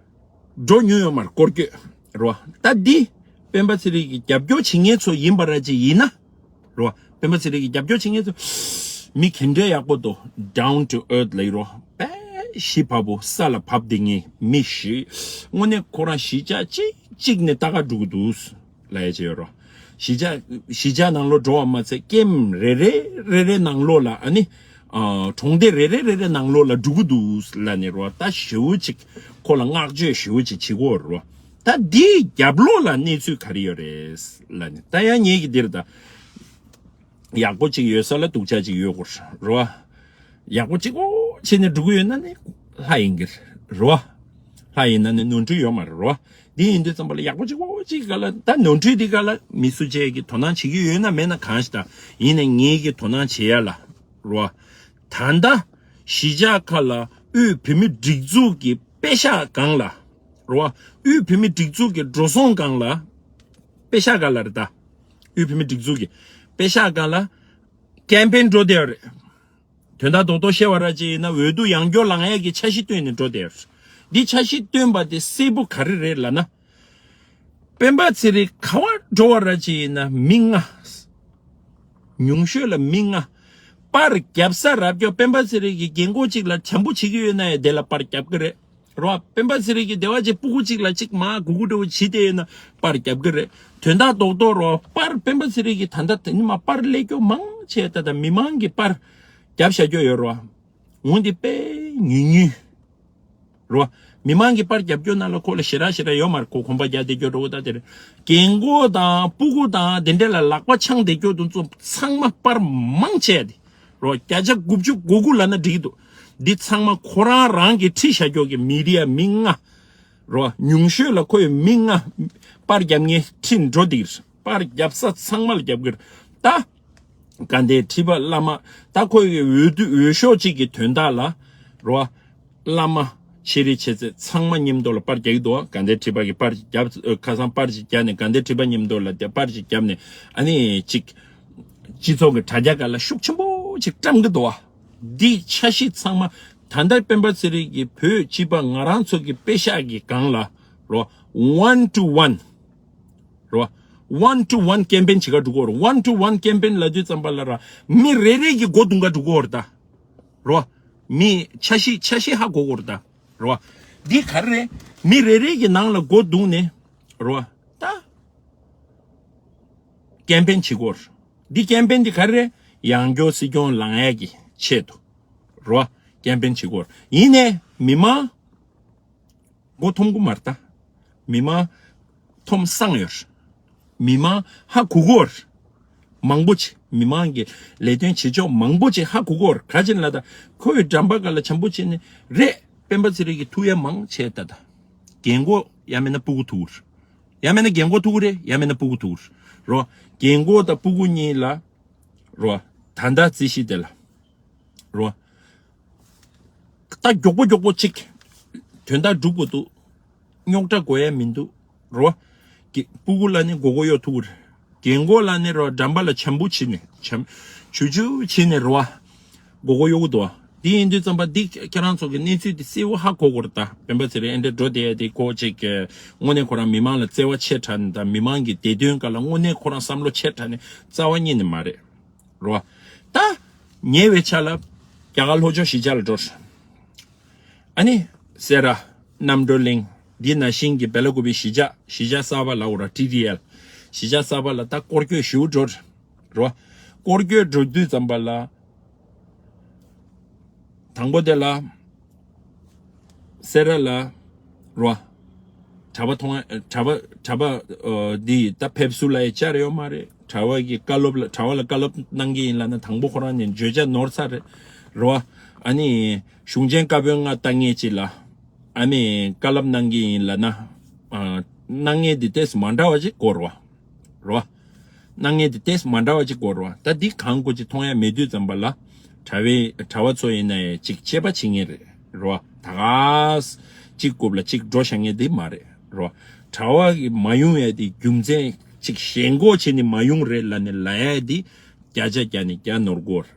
འགྲོ་མྱོང་ཡོད་མ་རེད་སྐོར་སྐྱོད། རེད་བ། ད་འདི་སྤེན་པ་ཚེ་རིང་གི་རྒྱབ་སྐྱོར་བྱེད་མཁན་ཚོ་ཡིན་པ་ར་ཅིག་ཡིན་ན། རེད་བ། སྤེན་པ་ཚེ་རིང་གི་རྒྱབ་སྐྱོར་བྱེད་མཁན་ཚོ་མི་ག་འདྲ་ཡག་པོ་འདུག down to earth ལབ་ཡོད་རེད་བ། དཔེ་གཞི་བབས་པོ་ས་ལ་བབས་བསྡད་མཁན་མི་ཞིག་དངོས་གནས་ཁོ་རང་གཞིས་ཆགས་གཅིག་གཅིག་ནས་ལྟ་ག་འགྲོ་གི་འདུག་ལབ་ཡ་ཅིག་ཡོད་རེད། གཞིས་ཆགས་གཞིས་ཆགས་ནང་ལོགས་འགྲོ་བ་མ་ཚད་ཀེམ་རེ་རེ་རེ་རེ་ནང་ལོགས་ལ་ཨ་ནི། ཨ་གྲོང་སྡེ་རེ་རེ་རེ་རེ་ནང་ལོགས་ལ་འགྲོ་གི་འདུག་ལབ་ནས་རེད་བ། ད་ཞེ་པོ་ཅིག་ཁོ་ལ་བསྔགས་བརྗོད་ཞེ་པོ་ཅིག་བྱེད་ཀྱི་ཡོད་རེད་བ། ད་འདིའི་རྒྱབ་ལོགས་ལ་གནས་ཚུལ་ག་རེ་ཡོད་རེད་ལབ་ནས་ད་ཡང་ངེད་ཀྱི་འདིར་ད་ཡག་པོ་ཅིག་ཡོད་ས་ལ་སྡུག་ཅག་ཅིག་ཡོད་དགོས་རེད་བ། ཡག་པོ་གཅིག་པོ་བྱས་ནས་འགྲོ་གི་ཡོད་ན་ནི་ལྷ་ཡིན་གྱི་རེད་བ། ལྷ་ཡིན་ན་ནི་ནོར་འཁྲུལ་ཡོད་མ་རེད་བ། འདི་ཡིན་དུས་ཙམ་པ་ལ་ཡག་པོ་གཅིག་པོ་གཅིག་ག་ལ་ད་ནོར་འཁྲུལ་འདི་ག་ལ་མི་སུ་གཅིག་གིས་དོ་སྣང་བྱེད་ཀྱི་ཡོད་ན་མེད་ན་གང་ཞིག་ད་ཡིན་ནའི་ངེད་ཀྱིས་དོ་སྣང་བྱེད་ཡ་ལ་རེད་བ། ད་ལྟ་གཞིས་ཆགས་ཁག་ལ་དབུས་བོད་མི་སྒྲིག་འཛུགས་ཀྱི་པེ་ཤག་སྒང་ལ་རེད་བ། དབུས་བོད་མི་སྒྲིག་འཛུགས་ཀྱི་འགྲོ་སོང་སྒང་ལ་པེ་ཤག་ག་ལ་རེད་ད། དབུས་བོད་མི་སྒྲིག་འཛུགས་ཀྱི་པེ་ཤག་སྒང་ལ་ཀེམ་པེན་འགྲོ་བསྡད་ཡོད་རེད། དོན་དག་རྡོག་རྡོག་བཤད་པ་ར་ཅིག་ཡིན་ན་འོས་བསྡུ་ཡང་བསྐྱར་ལངས་ཡས་ཀྱི་འཆར་གཞི་བཏོན་ནས་འགྲོ་བསྡད་ཡོད་རེད། འདི་འཆར་གཞི་བཏོན་པ་དེ་གསལ་པོ་ག་རེ་རེད་ལབ་ན། སྤེན་པ་ཚེ་རིང་ག་པར་འགྲོ་བ་ར་ཅིག་ཡིན་ན་མི་ལྔ། ཉུང་ཤོས་ལ་མི་ལྔ། པར་རྒྱབ་ས་རབ་ཀྱོ་སྤེན་པ་ཚེ་རིང་གི་རྒན་གོག་ཅིག་ལ་བྱམས་པོ་བྱེད་ཀྱི་ཡོད་ན་ཡང་དེ་ལ་པར་རྒྱབ་ཀྱི་རེད། རོ། སྤེན་པ་ཚེ་རིང་གི་སྡེ་བ་གཅིག་སྤུ་གུ་གཅིག་ལ་གཅིག་མ་གུ་གུ་འདྲ་བོ་བྱེད་དེ་ཡོད་ན་པར་རྒྱབ་ཀྱི་རེད། དོན་དག་རྡོག་རྡོག་རོ། པར་སྤེན་པ་ཚེ་རིང་གི་ད་ལྟ་དེ་ནི་མ་པར་ལས་སྐྱོ་མང་ཆེ་ད་ལྟ་མི་མང་གི་པར་རྒྱབ་བཞག་རྒྱུ་ཡོད་རོ། འོན་ཏེ་དཔེ་ཉུང་ཉུང་རོ། མི་མང་གི་པར་རྒྱབ་སྐྱོ་ནང་ལ་ཁོ་ལ་ཞེ་དྲག་ཞེ་དྲག་ཡོད་མ་རེད། ཁོ་གོམ་པ་རྒྱག་བསྡད་སྐྱོ་འགྲོ་བོ་ད་དེ་རེད། རྒན་གོག་དང་སྤུ་གུ་དང་དེ་འདྲ་ལ་ལག་པ་འཆང་བསྡད་སྐྱོ་དུ་ཚོ་ཚང་མ་པར་མང་ཆེ་དེ། རོ། བརྒྱ་ཆ་དགུ་བཅུ་གོ་དགུ་ལབ་ན་འགྲིག་གི་འདུག་འདི་ཚང་མ་ཁོ་རང་རང་གི་ཁྲིད་བཞག་ཀྱོག་གི་མི་རིགས་མི་ལྔ། རོ། ཉུང་ཤོས་ལ་ཁོ་ཡི་མི་ལྔ་པར་རྒྱབ་ངེས་ཁྲིད་འགྲོ་འདིར་པར་རྒྱབ་ས་ཚང་མ་ལ་རྒྱབ་གིར་ད། དགའ་ལྡན་ཁྲི་པ་བླ་མ་ད་ཁོ་ཡི་འོས་བསྡུ་འོས་ཤོག་གཅིག་གི་དོན་དག་ལ། རོ། བླ་མ་ཆེ་རིགས་ཆེ་ཚད་ཚང་མ་མཉམ་དུ་ལ་པར་རྒྱག་གི་འདུག་དགའ་ལྡན་ཁྲི་པ་གི་པར་རྒྱབ་ཁ་སང་པར་ཅིག་རྒྱབ་ནས་དགའ་ལྡན་ཁྲི་པ་མཉམ་དུ་ལ་དེ་པར་ཅིག་རྒྱབ་ནས་ཨ་ནི་ཅིག་སྤྱི་ཚོགས་ཀྱི་དྲ་རྒྱ་སྒང་ལ་ཤུགས་ཆེན་པོ་ཅིག་བཀྲམ་གི་འདུག་བ། འདི་འཆར་གཞི་ཚང་མ་ད་ལྟ་སྤེན་པ་ཚེ་རིང་གི་བོད་སྤྱི་པ་ང་རང་ཚོ་གི་པེ་ཤག་གི་སྒང་ལ་རོ། one to one རོ། one to one ཀེམ་པེན་བྱེད་ག་འགྲོ་གི་ཡོད་རེད། one to one ཀེམ་པེན་ལབ་དུས་ཙམ་པ་ལ་ར་མི་རེ་རེ་གི་མགོ་རྡུང་ག་འགྲོ་གི་ཡོད་རེད་ད། རོ། མི་འཆར་གཞི་འཆར་གཞི་ཧ་གོ་གི་ཡོད་རེད་ད། རོ། འདི་ག་རེ་རེད། མི་རེ་རེ་གི་ནང་ལ་མགོ་རྡུང་ནས། རོ། ད། ཀེམ་པེན་བྱེད་ཀྱི་ཡོད་རེད། འདི་ཀེམ་པེན་འདི་ག་རེ་རེད། ཡང་སྐྱར་སྲིད་སྐྱོང་ལངས་ཡག་གི་ཆེད་དུ། རོ། ཀེམ་པེན་བྱེད་ཀྱི་ཡོད་རེད། ཡིན་ནའི་མི་མང་མགོ་འཐོམ་གི་མ་རེད་ད། མི་མང་འཐོམ་སངས་ཡོད་རེད། མི་མང་ཧ་གོ་གི་ཡོད་རེད། མང་པོ་ཅིག་མི་མང་གི་ལས་དོན་བྱེད་ཕྱོགས་མང་པོ་ཅིག་ཧ་གོ་གི་ཡོད་རེད། ག་ཅི་ལབ་ན་ད་ཁོ་ཡི་འགྲམ་པ་སྒང་ལ་བྱམས་པོ་བྱས་ནས་རེད། སྤེན་པ་ཚེ་རིང་གི་ཐུག་ཡ་མང་ཆེ་ད་ད། རྒན་གོག་ཡང་མིན་ན་སྤུ་གུ་ཐུག་གི་རེད། ཡང་མིན་ན་རྒན་གོག་ཐུག་གི་རེད། ཡང་མིན་ན་སྤུ་གུ་ཐུག་གི་རེད། རོ། རྒན་གོག་དང་སྤུ་གུ་གཉིས་ལ། རོ། ད་ལྟ་རྩིས་གཞི་དེ་ལ། རོ། ད་མགྱོགས་པོ་མགྱོགས་པོ་ཅིག་དོན་དག་སྒྲུབ་དགོས་འདུག་རྙོག་དྲ་དགོས་ཡ་མི་འདུག་རོ། གི་སྤུ་གུ་ལ་ནི་མགོ་སྐོར་གཡོག་ཐུག་གི་རེད། རྒན་གོག་ལ་ནི་རོ་འགྲམ་པ་ལ་བྱམས་པོ་བྱས་ནས་བྱམས་ཆུ་ཆུ་བྱས་ནས་རོ། མགོ་སྐོར་གཡོག་གི་འདུག་འདི་ཡིན་དུས་ཙམ་པ་འདི་ཁྱེད་རང་ཚོ་གི་གནས་ཚུལ་འདི་གསལ་བོ་ཧ་གོ་དགོས་རེད་ད། སྤེན་པ་ཚེ་རིང་ཨེ་འདྲ་འགྲོ་བསྡད་ཡ་དེ་ཁོ་ཅིག་གི་དངོས་གནས་ཁོ་རང་མི་མང་ལ་བརྩེ་བ་ཆེ་དྲགས་ནས་ད་མི་མང་གི་བདེ་དོན་སྒང་ལ་དངོས་གནས་ཁོ་རང་བསམ་བློ་ཆེ་དྲགས་ནས་རྩ་བ་ཉིད་ནས་མ་རེད། རོ། ད། ཉེ་བའི་ཆར་ལ། རྒྱ་གར་ལྷོ་ཕྱོགས་གཞིས་ཆགས་ལ་འགྲོ། ཨ་ནི། སེ་ར། རྣམ་གྲོལ་གླིང་། འདི་ནང་བཞིན་གྱི་བེ་ལ་ཀུ་པི་གཞིས་ཆགས་གཞིས་ཆགས་གསར་པ་ལ་འོ་ར་ཊི་ཌི་ཨེལ། གཞིས་ཆགས་གསར་པ་ལ་ད་སྐོར་སྐྱོད་ཞུ་འགྲོ། རོ། སྐོར་སྐྱོད་འགྲོ་དུས་ཙམ་པ་ལ། དང་པོ་དེ་ལ། སེ་ར་ལ། རོ། གྲྭ་པ་མཐོང་ཡ་གྲྭ་པ་གྲྭ་པ་འདི་ད་ཕེབས་བསུ་ལ་ཡ་བཅར་ཡོད་མ་རེད། གྲྭ་པ་གི་བཀའ་སློབ་ལ་གྲྭ་པ་ལ་བཀའ་སློབ་གནང་གི་ཡིན་ལབ་ན་དང་པོ་ཁོ་རང་ནས་བརྗོད་བྱ་ནོར་ཚར་རེད། རེད་བ། ཨ་ནི་གཞུང་ཆེན་བཀའ་པོད་ལྔ་ལྟ་མཁན་ཅིག་ལ་ཨ་ནི་བཀའ་སློབ་གནང་གི་ཡིན་ལབ་ན། ཨ་གནང་མཁན་འདི་ཏོག་ཙམ་མ་འདྲ་བ་ཅིག་དགོས་རེད་བ། རེད་བ། གནང་མཁན་འདི་ཏོག་ཙམ་མ་འདྲ་བ་ཅིག་དགོས་རེད་བ། ད་འདི་གང་དགོས་ཅིག་མཐོང་ཡ་མེད་དུས་ཙམ་པ་ལ་གྲྭ་པའི་གྲྭ་པ་ཚོ་ཡིན་ན་ཡང་ཅིག་དཔྱད་པ་བྱེད་མཁན་རེད། རེད་བ། ད་ག་ས་གཅིག་རྐུབ་ལ་གཅིག་འགྲོ་བཞག་མཁན་འདི་མ་རེད། རེད་བ། གྲྭ་པ་གི་མ་ཡོང་ཡ་འདི་རྒྱུ་མཚན་ཅིག་ཞེན་ཁོག་བྱས་ནས་མ་ཡོང་རེད་ལབ་ནས་ལབ་ཡ་འདི་བརྒྱ་ཆ་བརྒྱ་ནས་བརྒྱ་ནོར་གོ་རེད།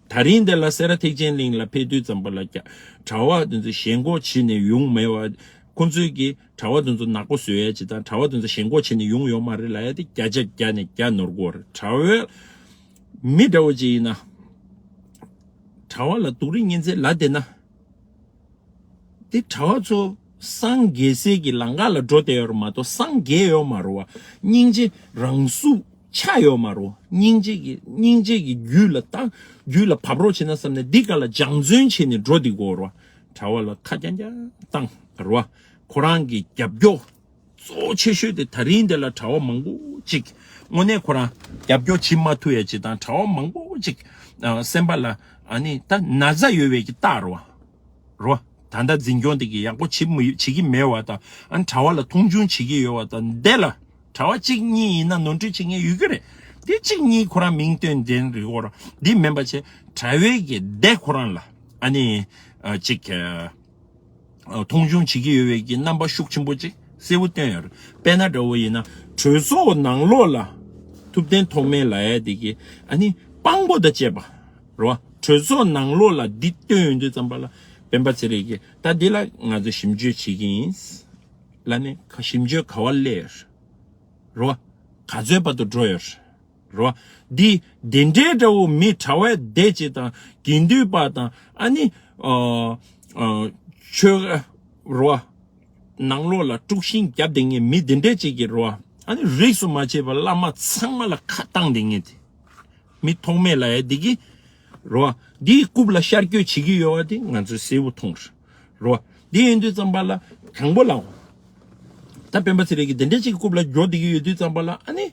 ད་རིང་འདི་ལ་སེ་ར་ཐེག་ཆེན་གླིང་ལ་ཕེབས་དུས་ཙམ་པ་ལ་ཀྱ་གྲྭ་པ་དེ་ཚོ་ཞེན་ཁོག་བྱས་ནས་ཡོང་མེད་པ། ཁོང་ཚོས་ཀྱི་གྲྭ་པ་དེ་ཚོ་ནག་པོ་བཟོ་ཡ་ཅིག་དང་གྲྭ་པ་དེ་ཚོ་ཞེན་ཁོག་བྱས་ནས་ཡོང་ཡོད་མ་རེད་ལབ་ཡ་དེ་བརྒྱ་ཆ་བརྒྱ་ནས་བརྒྱ་ནོར་གོ་རེད། གྲྭ་པ་མི་འདྲ་བོ་ཅིག་ཡིན་ན་གྲྭ་པ་ལ་སྡུག་རུས་ཉེན་ཚད་ལབ་བསྡད་ན། དེ་གྲྭ་པ་ཚོ་སངས་རྒྱས་སའི་གི་ལམ་ཁ་ལ་འགྲོ་བསྡད་ཡོད་རེད་མ་གཏོགས་སངས་རྒྱས་ཡོད་མ་རེད་བ། སྙིང་རྗེ་རང་གཟུགས་ཆགས་ཡོད་མ་རེད་བ། སྙིང་རྗེ་གི་སྙིང་རྗེ་གི་རྒྱུད་ལ་བཏང་རྒྱུད་ལ་བབས་རོགས་བྱེད་ན་བསམ་ནས་འདི་ག་ལ་སྦྱང་བརྩོན་བྱས་ནས་འགྲོ་བསྡད་དགོས་རེད་བ། གྲྭ་པ་ལ་ཁ་རྐྱང་རྐྱང་བཏང་རེད་བ། ཁོ་རང་གི་རྒྱབ་སྐྱོར་གཙོ་ཆེ་ཤོས་དེ་ད་རིང་འདི་ལ་གྲྭ་པ་མང་པོ་ཅིག་དངོས་གནས་ཁོ་རང་རྒྱབ་སྐྱོར་བྱེད་མ་ཐུབ་ཡ་ཅིག་དང་གྲྭ་པ་མང་པོ་ཅིག་ཨ་སེམས་པ་ལ་ཨ་ནི་ད་ན་ཚ་ཡོད་པའི་གི་རྟགས་རེད་བ། རོ། ད་ལྟ་འཛིན་སྐྱོང་དེ་གི་ཡག་པོ་བྱེད་མི་བྱེད་ཀྱི་མེད་བ་དང་ཨ་ནི་གྲྭ་པ་ལ་མཐོང་ཆུང་བྱེད་ཀྱི་ཡོད་བ་དང་འདི་ལ་གྲྭ་པ་གཅིག་གཉིས་ཡིན་ན་ནོར་འཁྲུལ་བྱེད་མཁན་ཡོད་ཀྱི་རེད། འདི་གཅིག་གཉིས་ཁོ་རང་མིང་བཏོན་དེ་རེད་གོ་ར། འདི་མིན་པ་བྱས་གྲྭ་པའི་གི་སྡེ་ཁོ་རང་ལ་ཨ་ནི་ཨ་གཅིག་ཨ་མཐོང་ཆུང་བྱེད་ཀྱི་ཡོད་པའི་གི་རྣམ་པ་ཤུགས་ཆེན་པོ་གཅིག་གསལ་པོ་བཏོན་ཡོད་རེད། དཔེར་ན་འདྲ་བོ་ཡིན་ན་གྲོས་ཚོགས་ནང་ལོགས་ལ་ཐུབ་བསྟན་ཐོགས་མེད་ལབ་ཡ་དེ་གི་ཨ་ནི་དཔང་པོ་དང་བཅས་པ། རོ། གྲོས་ཚོགས་ནང་ལོགས་ལ་འདི་བཏོན་ཡོང་དུས་ཙམ་པ་ལ་སྤེན་པ་ཚེ་རིང་གིས་ད་འདི་ལ་ང་ཚོ་ཞིབ་འཇུག་བྱེད་ཀྱི་ཡིན་ལབ་ནས་ཞིབ་འཇུག་ག་བ་སླེབས་ཡོད་རོ། ག་ཚོད་བར་དུ་འགྲོ་ཡོད་རོ། འདི་དེ་འདྲའི་འདྲ་བོ་མི་གྲྭ་པའི་སྡེ་གཅིག་དང་དགེ་འདུན་པ་དང་ཨ་ནི་ཨ་ཨ་ཆོས་རོ། ནང་ལོགས་ལ་དཀྲུག་ཤིང་བརྒྱབ་བསྡད་མཁན་མི་དེ་འདྲའི་གཅིག་གིས་རོ། ཨ་ནི་རིས་སུ་མ་ཆད་པ་བླ་མ་ཚང་མ་ལ་ཁ་བཏང་བསྡད་མཁན་དེ། མི་ཐོགས་མེད་ལབ་ཡ་འདི་གི་རོ། འདིའི་རྐུབ་ལ་ཤར་སྐྱོད་བྱེད་ཀྱི་ཡོད་པ་དེ་ང་ཚོས་གསལ་པོ་མཐོང་རེད་རོ། འདི་ཡིན་དུས་ཙམ་པ་ལ་དང་པོ་ལ་ད་སྤེན་པ་ཚེ་རིང་གི་དེ་འདྲ་ཅིག་རྐུབ་ལ་འགྱོ་བསྡད་ཀྱི་ཡོད་དུས་ཙམ་པ་ལ་ཨ་ནི་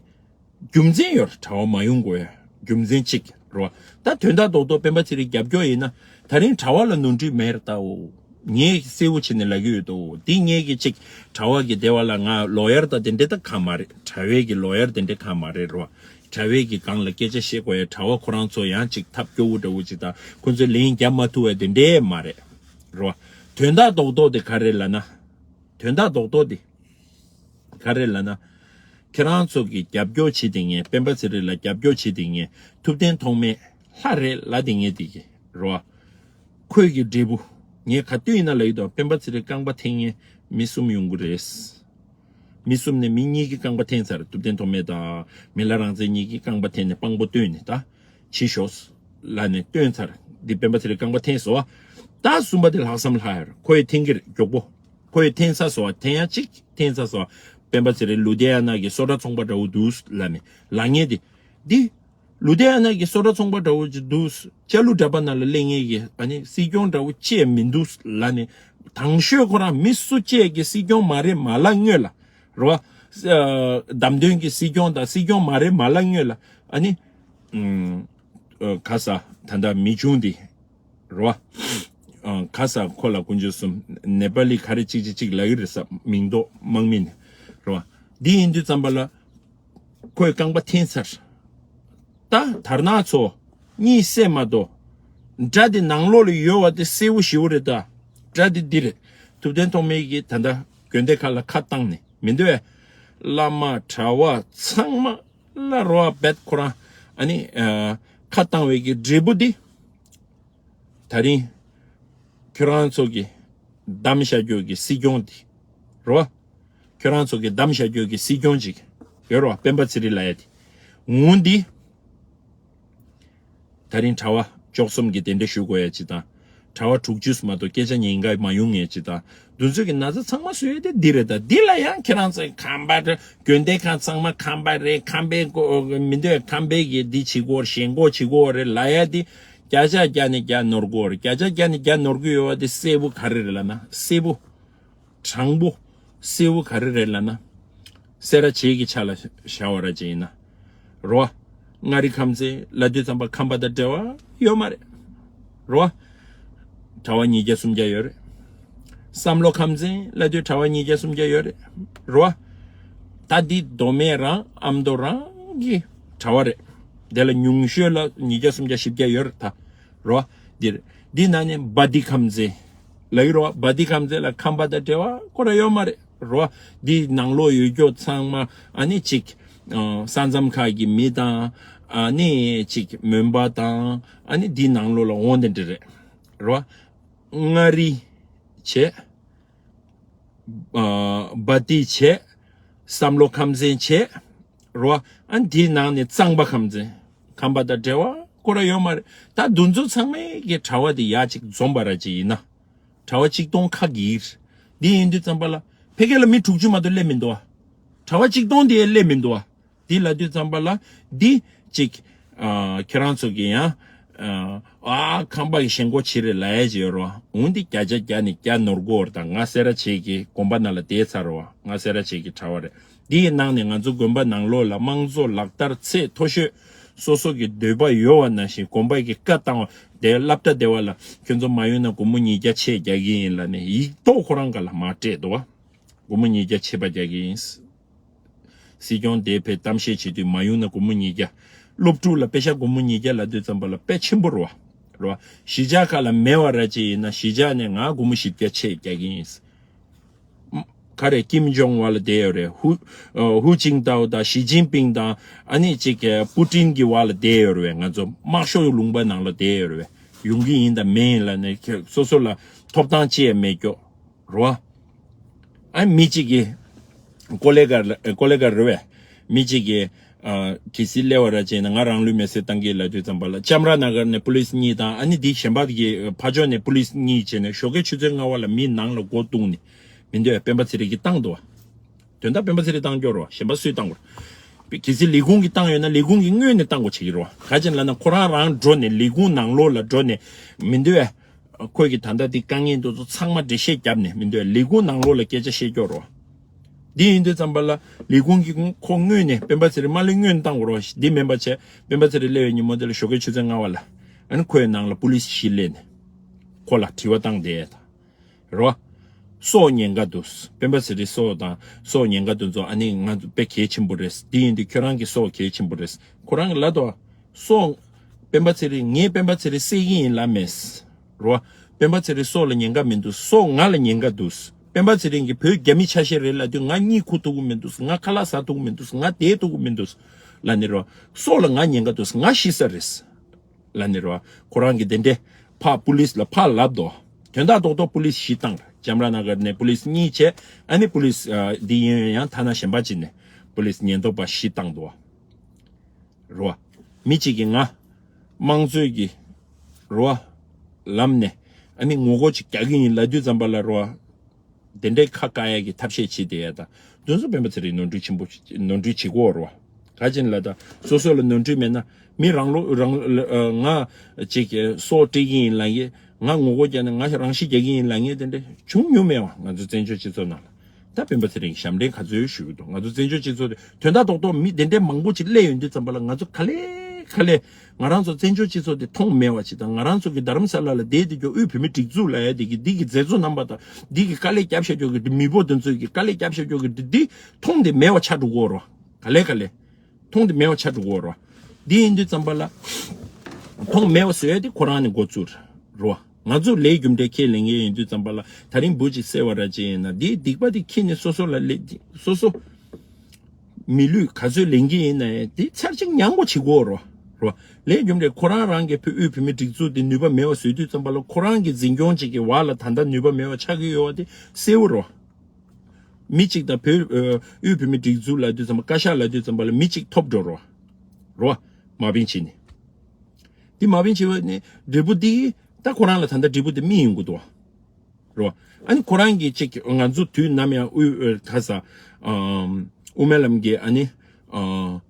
རྒྱུ་མཚན་ཡོད་རེད། གྲྭ་པ་མ་ཡོང་དགོས་ཡ་རྒྱུ་མཚན་གཅིག་རོ། ད་དོན་དག་རྡོག་རྡོག་སྤེན་པ་ཚེ་རིང་རྒྱབ་སྐྱོར་ཡིན་ན་ད་རིང་གྲྭ་པ་ལ་ནོར་འཁྲུལ་མེད་རེད་ད་འོ། ངས་གསལ་པོ་བྱས་ནས་ལབ་ཀྱི་ཡོད་དོ། འདི་ངས་ཀྱི་ཅིག་གྲྭ་པ་གི་སྡེ་བ་ལ་ང་ལོ་ཡར་དང་དེ་འདྲས་ད་གང་མ་རེད། གྲྭ་པའི་གི་ལོ་ཡར་དེ་འདྲས་གང་མ་རེད་རོ། གྲྭ་པའི་གི་སྒང་ལ་སྐད་ཆ་བཤད་དགོས་ཡ་གྲྭ་པ་ཁོ་རང་ཚོ་ཡང་ཅིག་ཐབས་སྐྱོ་བོ་འདྲ་བོ་ཅིག་དང་ཁོ་ཚོས་ལན་རྒྱབ་མ་ཐུབ་པ་དེ་འདྲས་མ་རེད་རོ། དོན་དག་རྡོག་རྡོག་དེ་ག་རེད་ལབ་ན། དོན་དག་རྡོག་རྡོག་དེ་ག་རེད་ལབ་ན། ཁྱེད་རང་ཚོ་གི་རྒྱབ་སྐྱོར་བྱེད་དེ་ངས་སྤེན་པ་ཚེ་རིང་ལ་རྒྱབ་སྐྱོར་བྱེད་དེ་ངས་ཐུབ་བསྟན་ཐོགས་མེད་ལྷ་རེད་ལབ་དེ་ངས་དེ་གི་རོ། ཁོས་ཀྱི་འབྲས་བུ། ངས་ག་དུས་ཡིན་ན་ལབ་ཡོད་དོ། སྤེན་པ་ཚེ་རིང་རྐང་པ་འཐེན་མཁན་མི་གསུམ་ཡོང་གི་རེད། མི་གསུམ་ནས་མི་གཉིས་ཀྱིས་རྐང་པ་འཐེན་ཚར། ཐུབ་བསྟན་ཐོགས་མེད་དང་མི་ལ་རང་བཙན་གཉིས་ཀྱིས་རྐང་པ་འཐེན་ནས་དཔང་པོ་བཏོན་ནས་ད་ཕྱི་ཞོགས་ལ་ནས་བཏོན་ཚར། འདི་སྤེན་པ་ཚེ་རིང་རྐང་པ་འཐེན་སོང་བ། ད་གསུམ་པ་དེ་ལྷག་བསམ་ལྷག་ཡར་ཁོས་འཐེན་གྱི་རེད་མགྱོགས་པོ། ཁོས་འཐེན་ཚར་སོང་བ། འཐེན་ཡ་གཅིག་འཐེན་ཚར་སོང་བ། སྤེན་པ་ཚེ་རིང་ལུ་དེ་ཡ་ན་གི་སོ་ཊ་ཚོང་པ་འདྲ་བོ་འདུག་ལབ་ནས་ལབ་མཁན་དེ། འདི། ལུ་དེ་ཡ་ན་གི་སོ་ཊ་ཚོང་པ་འདྲ་བོ་ཅིག་འདུག་ཅ་ལུ་འདྲ་པ་ནང་ལ་སླེབས་མཁན་གི་ཨ་ནི་སྲིད་སྐྱོང་འདྲ་བོ་ཅིག་མི་འདུག་ལབ་ནས། དང་ཤོས་ཁོ་རང་མི་སུ་གཅིག་གི་སྲིད་སྐྱོང་མ་རེད་མ་ལབ་སྔོན་ལ། རོ། བདམས་ཐོན་གྱི་སྲིད་སྐྱོང་དང་སྲིད་སྐྱོང་མ་རེད་མ་ལབ་སྔོན་ལ་ཨ་ནི། ཨ་ཁ་ས་ད་ལྟ་མི་ཆུང་འདི། རོ། ཨ་ཁ་ས་ཁོ་ལ་དཀོན་མཆོག་གསུམ་ནེ་པ་ལི་ག་རེ་གཅིག་གཅིག་གཅིག་ལབ་ཀྱི་རེད་ས་མིང་འདོགས་དམག་མི་ནི། རོ། འདི་ཡིན་དུས་ཙམ་པ་ལ། ཁོས་རྐང་པ་འཐེན་ཚར། ད་དར་ནག་ཚོ་གཉིད་སད་མ་གཏོགས། དགྲ་དེ་ནང་ལོགས་ལ་ཡོད་པ་དེ་གསལ་པོ་ཞེ་པོ་རེད་ད། དགྲ་དེ་འདི་རེད། ཐུབ་བསྟན་ཐོགས་མེད་ཀྱིས་ད་ལྟ་དགོན་སྡེ་ཁག་ལ་ཁ་བཏང་ནས་མི་འདུག་ཨེ། བླ་མ་གྲྭ་པ་ཚང་མ་ལ་རོ་བ་བེད་ཁོ་རང་ཨ་ནི་ཨ་ཁ་བཏང་བའི་གི་འབྲས་བུ་འདི། ད་རིང་ཁྱོད་རང་ཚོ་གི་བདམས་བཞག་རྒྱུ་གི་སྲིད་སྐྱོང་འདི་རོ། ཁྱོད་རང་ཚོ་གི་བདམས་བཞག་རྒྱུ་གི་སྲིད་སྐྱོང་ཅིག་ཡོད་རོ། སྤེན་པ་ཚེ་རིང་ལབ་ཡ་དེ། འོང་འདི། ད་རིང་གྲྭ་པ་བཅུ་གསུམ་གི་གདན་འདྲེན་ཞུ་དགོས་ཡ་ཅིག་དང་། གྲྭ་པ་དྲུག་ཅུ་མ་གཏོགས་སྐད་ཆ་ཉན་ག་མ་ཡོང་ངེས་ཅིག་དང་། འདི་ཚོ་གི་ན་ཚ་ཚང་མ་བཟོ་ཡ་དེ་འདི་རེད་ད། འདི་ལ་ཡང་ཁྱེད་རང་ཚོ་ཁམས་པ་རེད། དགོན་སྡེ་ཁག་ཚང་མ་ཁམས་པ་རེད། ཁམས་པའི་མི་འདོད་ཁམས་པའི་གི་འདི་བྱེད་དགོས་ཞེན་ཁོག་བྱེད་དགོས་རེད་ལབ་ཡ་དེ། བརྒྱ་ཆ་བརྒྱ་ནས་བརྒྱ་ནོར་དགོས་རེད། བརྒྱ་ཆ་བརྒྱ་ནས་བརྒྱ་ནོར་གི་ཡོད་པ་དེ་གསལ་པོ་ག་རེ་རེད་ལབ་ན་གསལ་པོ། དྲང་པོ། གསལ་བོ་ག་རེ་རེད་ལབ་ན། སེ་ར་བྱེས་ཀྱི་ཆ་ལ་བཞག་པ་ར་ཅིག་ཡིན་ན། རེད་བ། མངའ་རིས་ཁམས་ཚན་ལབ་དུས་ཙམ་པ་ཁམས་པ་དང་འབྲེལ་བ་ཡོད་མ་རེད། རེད་བ། གྲྭ་བ་ཉིས་བརྒྱ་སུམ་བརྒྱ་ཡོད་རེད། བསམ་བློ་ཁམས་ཚན་ལབ་དུས་གྲྭ་བ་ཉིས་བརྒྱ་སུམ་བརྒྱ་ཡོད་རེད། རེད་བ། ད་འདི་མདོ་སྨད་རང་ཨ་མདོ་རང་གི་གྲྭ་བ་རེད། དེ་ལ་ཉུང་ཤོས་ལ་ཉིས་བརྒྱ་སུམ་བརྒྱ་བཞི་བརྒྱ་ཡོད་རེད་ད། རེད་བ། འདིར། འདི་ནང་ནས་བ་དི་ཁམས་ཚན། ལབ་ཀྱི་རེད་བ། བ་དི་ཁམས་ཚན་ལ་ཁམས་པ་དང་འབྲེལ་བ་ཁོ་རང་ཡོད་མ་རེད། རེད་བ། འདི་ནང་ལོགས་ཡོད་རྒྱུ་ཚང་མ་ཨ་ནི་གཅིག་ཨ། ས་མཚམས་ཁག་གི་མི་དང་། ཨ་ནི་གཅིག་མོན་པ་དང་། ཨ་ནི་འདི་ནང་ལོགས་ལ་འོང་དེ་འདྲ་རེད། རེད་བ། མངའ་རིས་བྱས། ཨ། བ་དི་བྱས། བསམ་བློ་ཁམས་ཚན་བྱས། རེད་བ། ཨ། འདིའི་ནང་ནས་གཙང་པ་ཁམས་ཚན། ཁམས་པ་དང་འབྲེལ་བ་ཁོ་རང་ཡོད་མ་རེད། ད་འདི་ཚོ་ཚང་མའི་གི་གྲྭ་བ་དེ་ཡ་གཅིག་འཛོམས་པ་ར་ཅིག་ཡིན་ན། གྲྭ་བ་གཅིག་སྟོང་ཁ་གི་རེད། འདི་ཡིན་དུས་ཙམ་པ་ལ། ཕ་གི་ལ་མི་དྲུག་ཅུ་མ་གཏོགས་སླེབས་མི་འདུག་བ། གྲྭ་བ་གཅིག་སྟོང་དེ་སླེབས་མི་འདུག་བ། འདི་ལབ་དུས་ཙམ་པ་ལ། འདི་གཅིག་ཨ། ཁྱེད་རང་ཚོ་གི་ཡང་། ཨ། ཁམས་པ་གི་ཞེན་ཁོག་ཆེ་རེད་ལབ་ཡ་ཅིག་ཡོད་རེད་བ། འོན་ཏེ་བརྒྱ་ཆ་བརྒྱ་ནས་བརྒྱ་ནོར་གོ་རེད། ད་ང་སེ་ར་བྱེས་ཀྱི་དགོན་པ་ནང་ལ་བསྡད་ཚར་རེད་བ། ང་སེ་ར་བྱེས་ཀྱི་གྲྭ་བ་རེད། འདིའི་ནང་ནས་ང་ཚོ་དགོན་པ་ནང་ལོགས་ལ་དམངས་གཙོ་ལག་བསྟར་ཚད་མཐོ་ཤོས། སོ་སོ་གི་འདོད་པ་ཡོད་པ་ནང་བཞིན་དགོན་པ་གི་བཀའ་བཏང་བ་དེ། སློབ་གྲྭ་དེ་བ་ལ་ཁྱོད་ཚོ་མ་ཡོང་ན་སྒོར་མོ་ཉིས་བརྒྱ་ཆད་རྒྱག་གི་ཡིན་ལབ་ནས་ཡིག་ཐོག་ཁོ་རང་སྒང་ལ་མར་སྤྲད་འདུག་བ། སྒོར་མོ་ཉིས་བརྒྱ་ཆད་པ་རྒྱག་གི་ཡིན། སྲིད་སྐྱོང་དེ་ཕེབས་གཏམ་བཤད་བྱེད་དུས་མ་ཡོང་ན་སྒོར་མོ་ཉིས་བརྒྱ། སློབ་ཕྲུག་ལ་པེ་ཤག་སྒོར་མོ་ཉིས་བརྒྱ་ལབ་དུས་ཙམ་པ་ལ་དཔེ་ཆེན་པོ་རེད་བ། རེད་བ། གཞིས་ཆགས་ཁག་ལ་མེད་པ་ར་ཅིག་ཡིན་ན། གཞིས་ཆགས་ནས་ང་སྒོར་མོ་བཞི་བརྒྱ་ཆད་རྒྱག་གི་ཡིན། ག་རེ། ཀིམ་ཇོང་ཝ་ལ་བསྡད་ཡོད་རེད། ཧུ། ཧུ་ཅིན་ཏའོ་དང་ཞི་ཅིན་ཕིང་དང་། ཨ་ནི་གཅིག་པུ་ཏིན་གྱི་བར་ལ་བསྡད་ཡོད་རེད་བས། ང་ཚོ་དམག་ཤོག་ལུང་པ་ནང་ལ་བསྡད་ཡོད་རེད་བས། ཡོང་གི་ཡིན་དང་མིན་ལབ་ནས་སོ་སོ་ལ་ཐོབ་ཐང་ཅི་ཡང་མེད་ཀྱོག་རེད་བ། ཨ། མི་གཅིག་གིས་ཀོ་ལེ་ག་ཀོ་ལེ་ག་རེད་བས། མི་གཅིག་གིས། ཨ། གལ་སྲིད་སླེབས་པ་ར་བྱས་ན་ང་རང་ལུས་མེར་སྲེག་བཏང་གི་ལབ་དུས་ཙམ་པ་ལ། ཅམ་ར་ན་གར་ནས་པུ་ལིས་གཉིས་དང་། ཨ་ནི་འདི་གཞན་པ་གི་ཕར་ཕྱོགས་ནས་པུ་ལིས་གཉིས་བྱས་ནས་ཞོགས་ཀའི་ཆུ་ཚོད་ལྔ་པ་ལ་མི་ནང་ལ་སྒོ་བརྡུངས་ནས། མི་འདོད་སྤེན་པ་ཚེ་རིང་གིས་བཏང་འདུག་བ། དོན་དག་སྤེན་པ་ཚེ་རིང་བཏང་སྐྱོར་རོ། གཞན་པ་སུས་བཏང་དགོས། གལ་སྲིད་ལས་ཁུངས་ཀྱིས་བཏང་ཡོད་ན་ལས་ཁུངས་ཀྱིས་སྔོན་ནས་བཏང་དགོས་བྱེད་ཀྱི་རོ། ག་ཅི་ལབ་ན་ཁོ་རང་རང་འགྲོ་ནས་ལས་ཁུངས་ནང་ལོགས་ལ་འགྲོ་ནས། མི་འདོད། ཁོས་ཀྱིས་ད་ལྟ་འདི་དཀའ་ངལ་འདི་ཚོ་ཚང་མ་འགྲེལ་བཤད་བརྒྱབ་ནས། མི་འདོད་ལས་ཁུངས་ནང་ལོགས་ལ་སྐད་ཆ་བཤད་སྐྱོར་རོ། འདི་ཡིན་དུས་ཙམ་པ་ལ་ལས་ཁུངས་ཀྱིས་ཁོ་སྔོན་ནས་སྤེན་པ་ཚེ་རིང་མ་སླེབས་སྔོན་བཏང་དགོས་རོ། འདི་མིན་པ་བྱས། སྤེན་པ་ཚེ་རིང་སླེབས་པའི་ཉིན་མོ་དེ་ལ་ཞོགས་ཀའི་ཆུ་ཚོད་ལྔ་པ་ལ། ཨ་ནི་ཁོའི་ནང་ལ་པུ་ལིས་བཞི་སླེབས་ནས་ཁོ་ལ་དྲི་བ་བཏང་བསྡད་ད། རོ། སྲོག་ཉེན་ཁ་འདུག་སྤེན་པ་ཚེ་རིང་སྲོག་དང་སྲོག་ཉེན་ཁ་འདུག་ཚོ། ཨ་ནི་ང་ཚོ་དཔེ་གལ་ཆེན་པོ་རེད། འདི་ཡིན་དུས་ཁྱོད་རང་གི་སྲོག་གལ་ཆེན་པོ་རེད། ཁོ་རང་གིས་ལབ་དོ། སྲོག་སྤེན་པ་ཚེ་རིང་། ངས་སྤེན་པ་ཚེ་རིང་བསད་ཀྱི་ཡིན་ལབ་མེད། རོ། སྤེན་པ་ཚེ་རིང་སྲོག་ལ་ཉེན་ཁ་མི་འདུག་སྲོག་ང་ལ་ཉེན་ཁ་འདུག་སྤེན་པ་ཚེ་རིང་གིས་བོད་རྒྱ་མི་ཆ་ཤས་རེད་ལབ་དུས་ང་གཉིད་ཁུག་ཐུབ་ཀྱི་མི་འདུག་ང་ཁ་ལག་ཟ་ཐུབ་ཀྱི་མི་འདུག་ང་བསྡད་ཐུབ་ཀྱི་མི་འདུག་ལབ་ནི་རོ། སྲོག་ལ་ང་ཉེན་ཁ་འདུག་ང་ཤི་ས་རེད། ལབ་ནི་རོ། ཁོ་རང་གིས་དེ་འདྲས་ཕར་པུ་ལིས་ལ་ཕར་ལབ་དོ། དོན་དག་རྡོག་རྡོག་པུ་ལིས་བཞི་བཏང་། ཅམ་ར་ན་གར་ནས་པུ་ལིས་གཉིས་བྱས། ཨ་ནི་པུ་ལིས། ཨ། འདི་ཡིན་ཡང་ཐ་ན་གཞན་པ་ཅིག་ནས་པུ་ལིས་ཉེན་རྟོག་པ་བཞི་བཏང་འདུག་བ། རོ། མི་གཅིག་གིས་ང་དམངས་གཙོའི་གི་རོ་ལམ་ནས་ཨ་ནི་ངོ་རྒོལ་ཅིག་རྒྱག་གི་ཡིན་ལབ་དུས་ཙམ་པ་ལ་རོ། དེ་འདྲའི་ཁ་བཀག་ཡ་གི་ཐབས་ཤེས་བྱེད་བསྡད་ཡ་དང་། དེ་ཚོ་སྤེན་པ་ཚེ་རིང་ནོར་འཁྲུལ་ཆེན་པོ། ནོར་འཁྲུལ་བྱེད་ཀྱི་ཡོད་རེད་བ། ག་ཅི་ལབ་ད། སོ་སོ་ལ་ནོར་འཁྲུལ་མེད་ན། མི་རང་ལོ་རང་། ང་ཅིག་སྲོག་སྤྲད་ཀྱི་ཡིན་ལབ་ཡས། ང་ངོ་རྒོལ་རྒྱག་ནས་ང་རང་ཤི་རྒྱག་གི་ཡིན་ལབ་ཡས་དེ་འདྲ་བྱུང་མྱོང་མེད་བ། ང་ཚོ་བཙན་བྱོལ་སྤྱི་ཚོགས་ནང་ལ། ད་སྤེན་པ་ཚེ་རིང་གིས་ཞབས་འདྲེན་ག་ཚོད་ཞུ་གི་འདུག་ང་ཚོ་བཙན་བྱོལ་སྤྱི་ཚོགས་དེ་དོན་དག་རྡོག་རྡོག་མི་དེ་འདྲའི་མང་པོ་ཅིག་སླེབས་ཡོང་དུས་ཙམ་པ་ལ་ང་ཚོ་ག་ལེ་ག་ལེ། ང་རང་ཚོ་བཙན་བྱོལ་སྤྱི་ཚོགས་དེ་མཐོང་མེད་པ་ཅིག་དང་། ང་རང་ཚོ་གི་རྡ་རམ་ས་ལ་ལ་བསྡད་དེ་ཀྱོ་དབུས་བོད་མི་སྒྲིག་འཛུགས་ལབ་ཡ་དེ་གི་འདི་གི་མཛད་གཙོ་རྣམ་པ་དང་། འདི་གི་དཀའ་ལས་བརྒྱབ་བཞག་ཀྱོ་གི་མི་འབོར་དེ་ཚོ་གི་དཀའ་ལས་བརྒྱབ་བཞག་ཀྱོ་གི་འདི་འདི་མཐོང་དེ་མེད་པ་ཆགས་འགྲོ་གི་ཡོད་རེད་བ། ག་ལེ་ག་ལེ། མཐོང་དེ་མེད་པ་ཆགས་འགྲོ་གི་ཡོད་རེད་བ། འདི་ཡིན་དུས་ཙམ་པ་ལ་མཐོང་མེད་པ་བཟོ་ཡ་དེ་ཁོ་རང་ནས་འགོ་བཙུགས་རེད་བ། ང་ཚོ་ལས་རྒྱུ་འབྲས་ཁས་ལེན་མཁན་ཡིན་དུས་ཙམ་པ་ལ། ད་རིང་འབུ་ཅིག་བསད་པ་ར་ཅིག་ཡིན་ན། འདིའི་སྡིག་པ་དེ་ཁྱེར་ནས་སོ་སོ་ལ་ལས། སོ་སོ་མི་ལུས་ག་ཚོད་ལེན་གྱི་ཡིན་ན་ཡང་། དེ་ཚར་གཅིག་མྱང་དགོས་བྱེད་དགོས་རོ། རོ། ལས་རྒྱུ་འབྲས་ཁོ་རང་རང་གི་བོད་དབུས་བོད་མི་སྒྲིག་འཛུགས་དེ་ནུས་པ་མེད་པ་བཟོས་དུས་ཙམ་པ་ལ། ཁོ་རང་གི་འཛིན་སྐྱོང་ཅིག་གི་བར་ལ་ད་ལྟ་ནུས་པ་མེད་པ་ཆགས་ཀྱི་ཡོད་པ་དེ་གསལ་བོ་རོ། མི་གཅིག་དང་བོད། ཨ། དབུས་བོད་མི་སྒྲིག་འཛུགས་ལབ་དུས་ཙམ་པ། བཀའ་ཤག་ལབ་དུས་ཙམ་པ་ལ་མི་གཅིག་ཐོབ་འགྲོ་རོ། རོ། མ་བིན་བྱས་ནས། འདི་མ་བིན་བྱས་པ་ནི་འབྲས་བུ་འདི་ད་ཁོ་རང་ལ་ད་ལྟ་འབྲས་བུ་འདི་སྨིན་ཡོང་གི་འདུག་བ། རོ། ཨ་ནི་ཁོ་རང་གིས་ཅིག་ང་ཚོ་དུས་ནམ་ཡང་དབུས། ཨ། ག་ས། ཨམ། དབུ་མའི་ལམ་གྱི། ཨ་ནི། ཨ།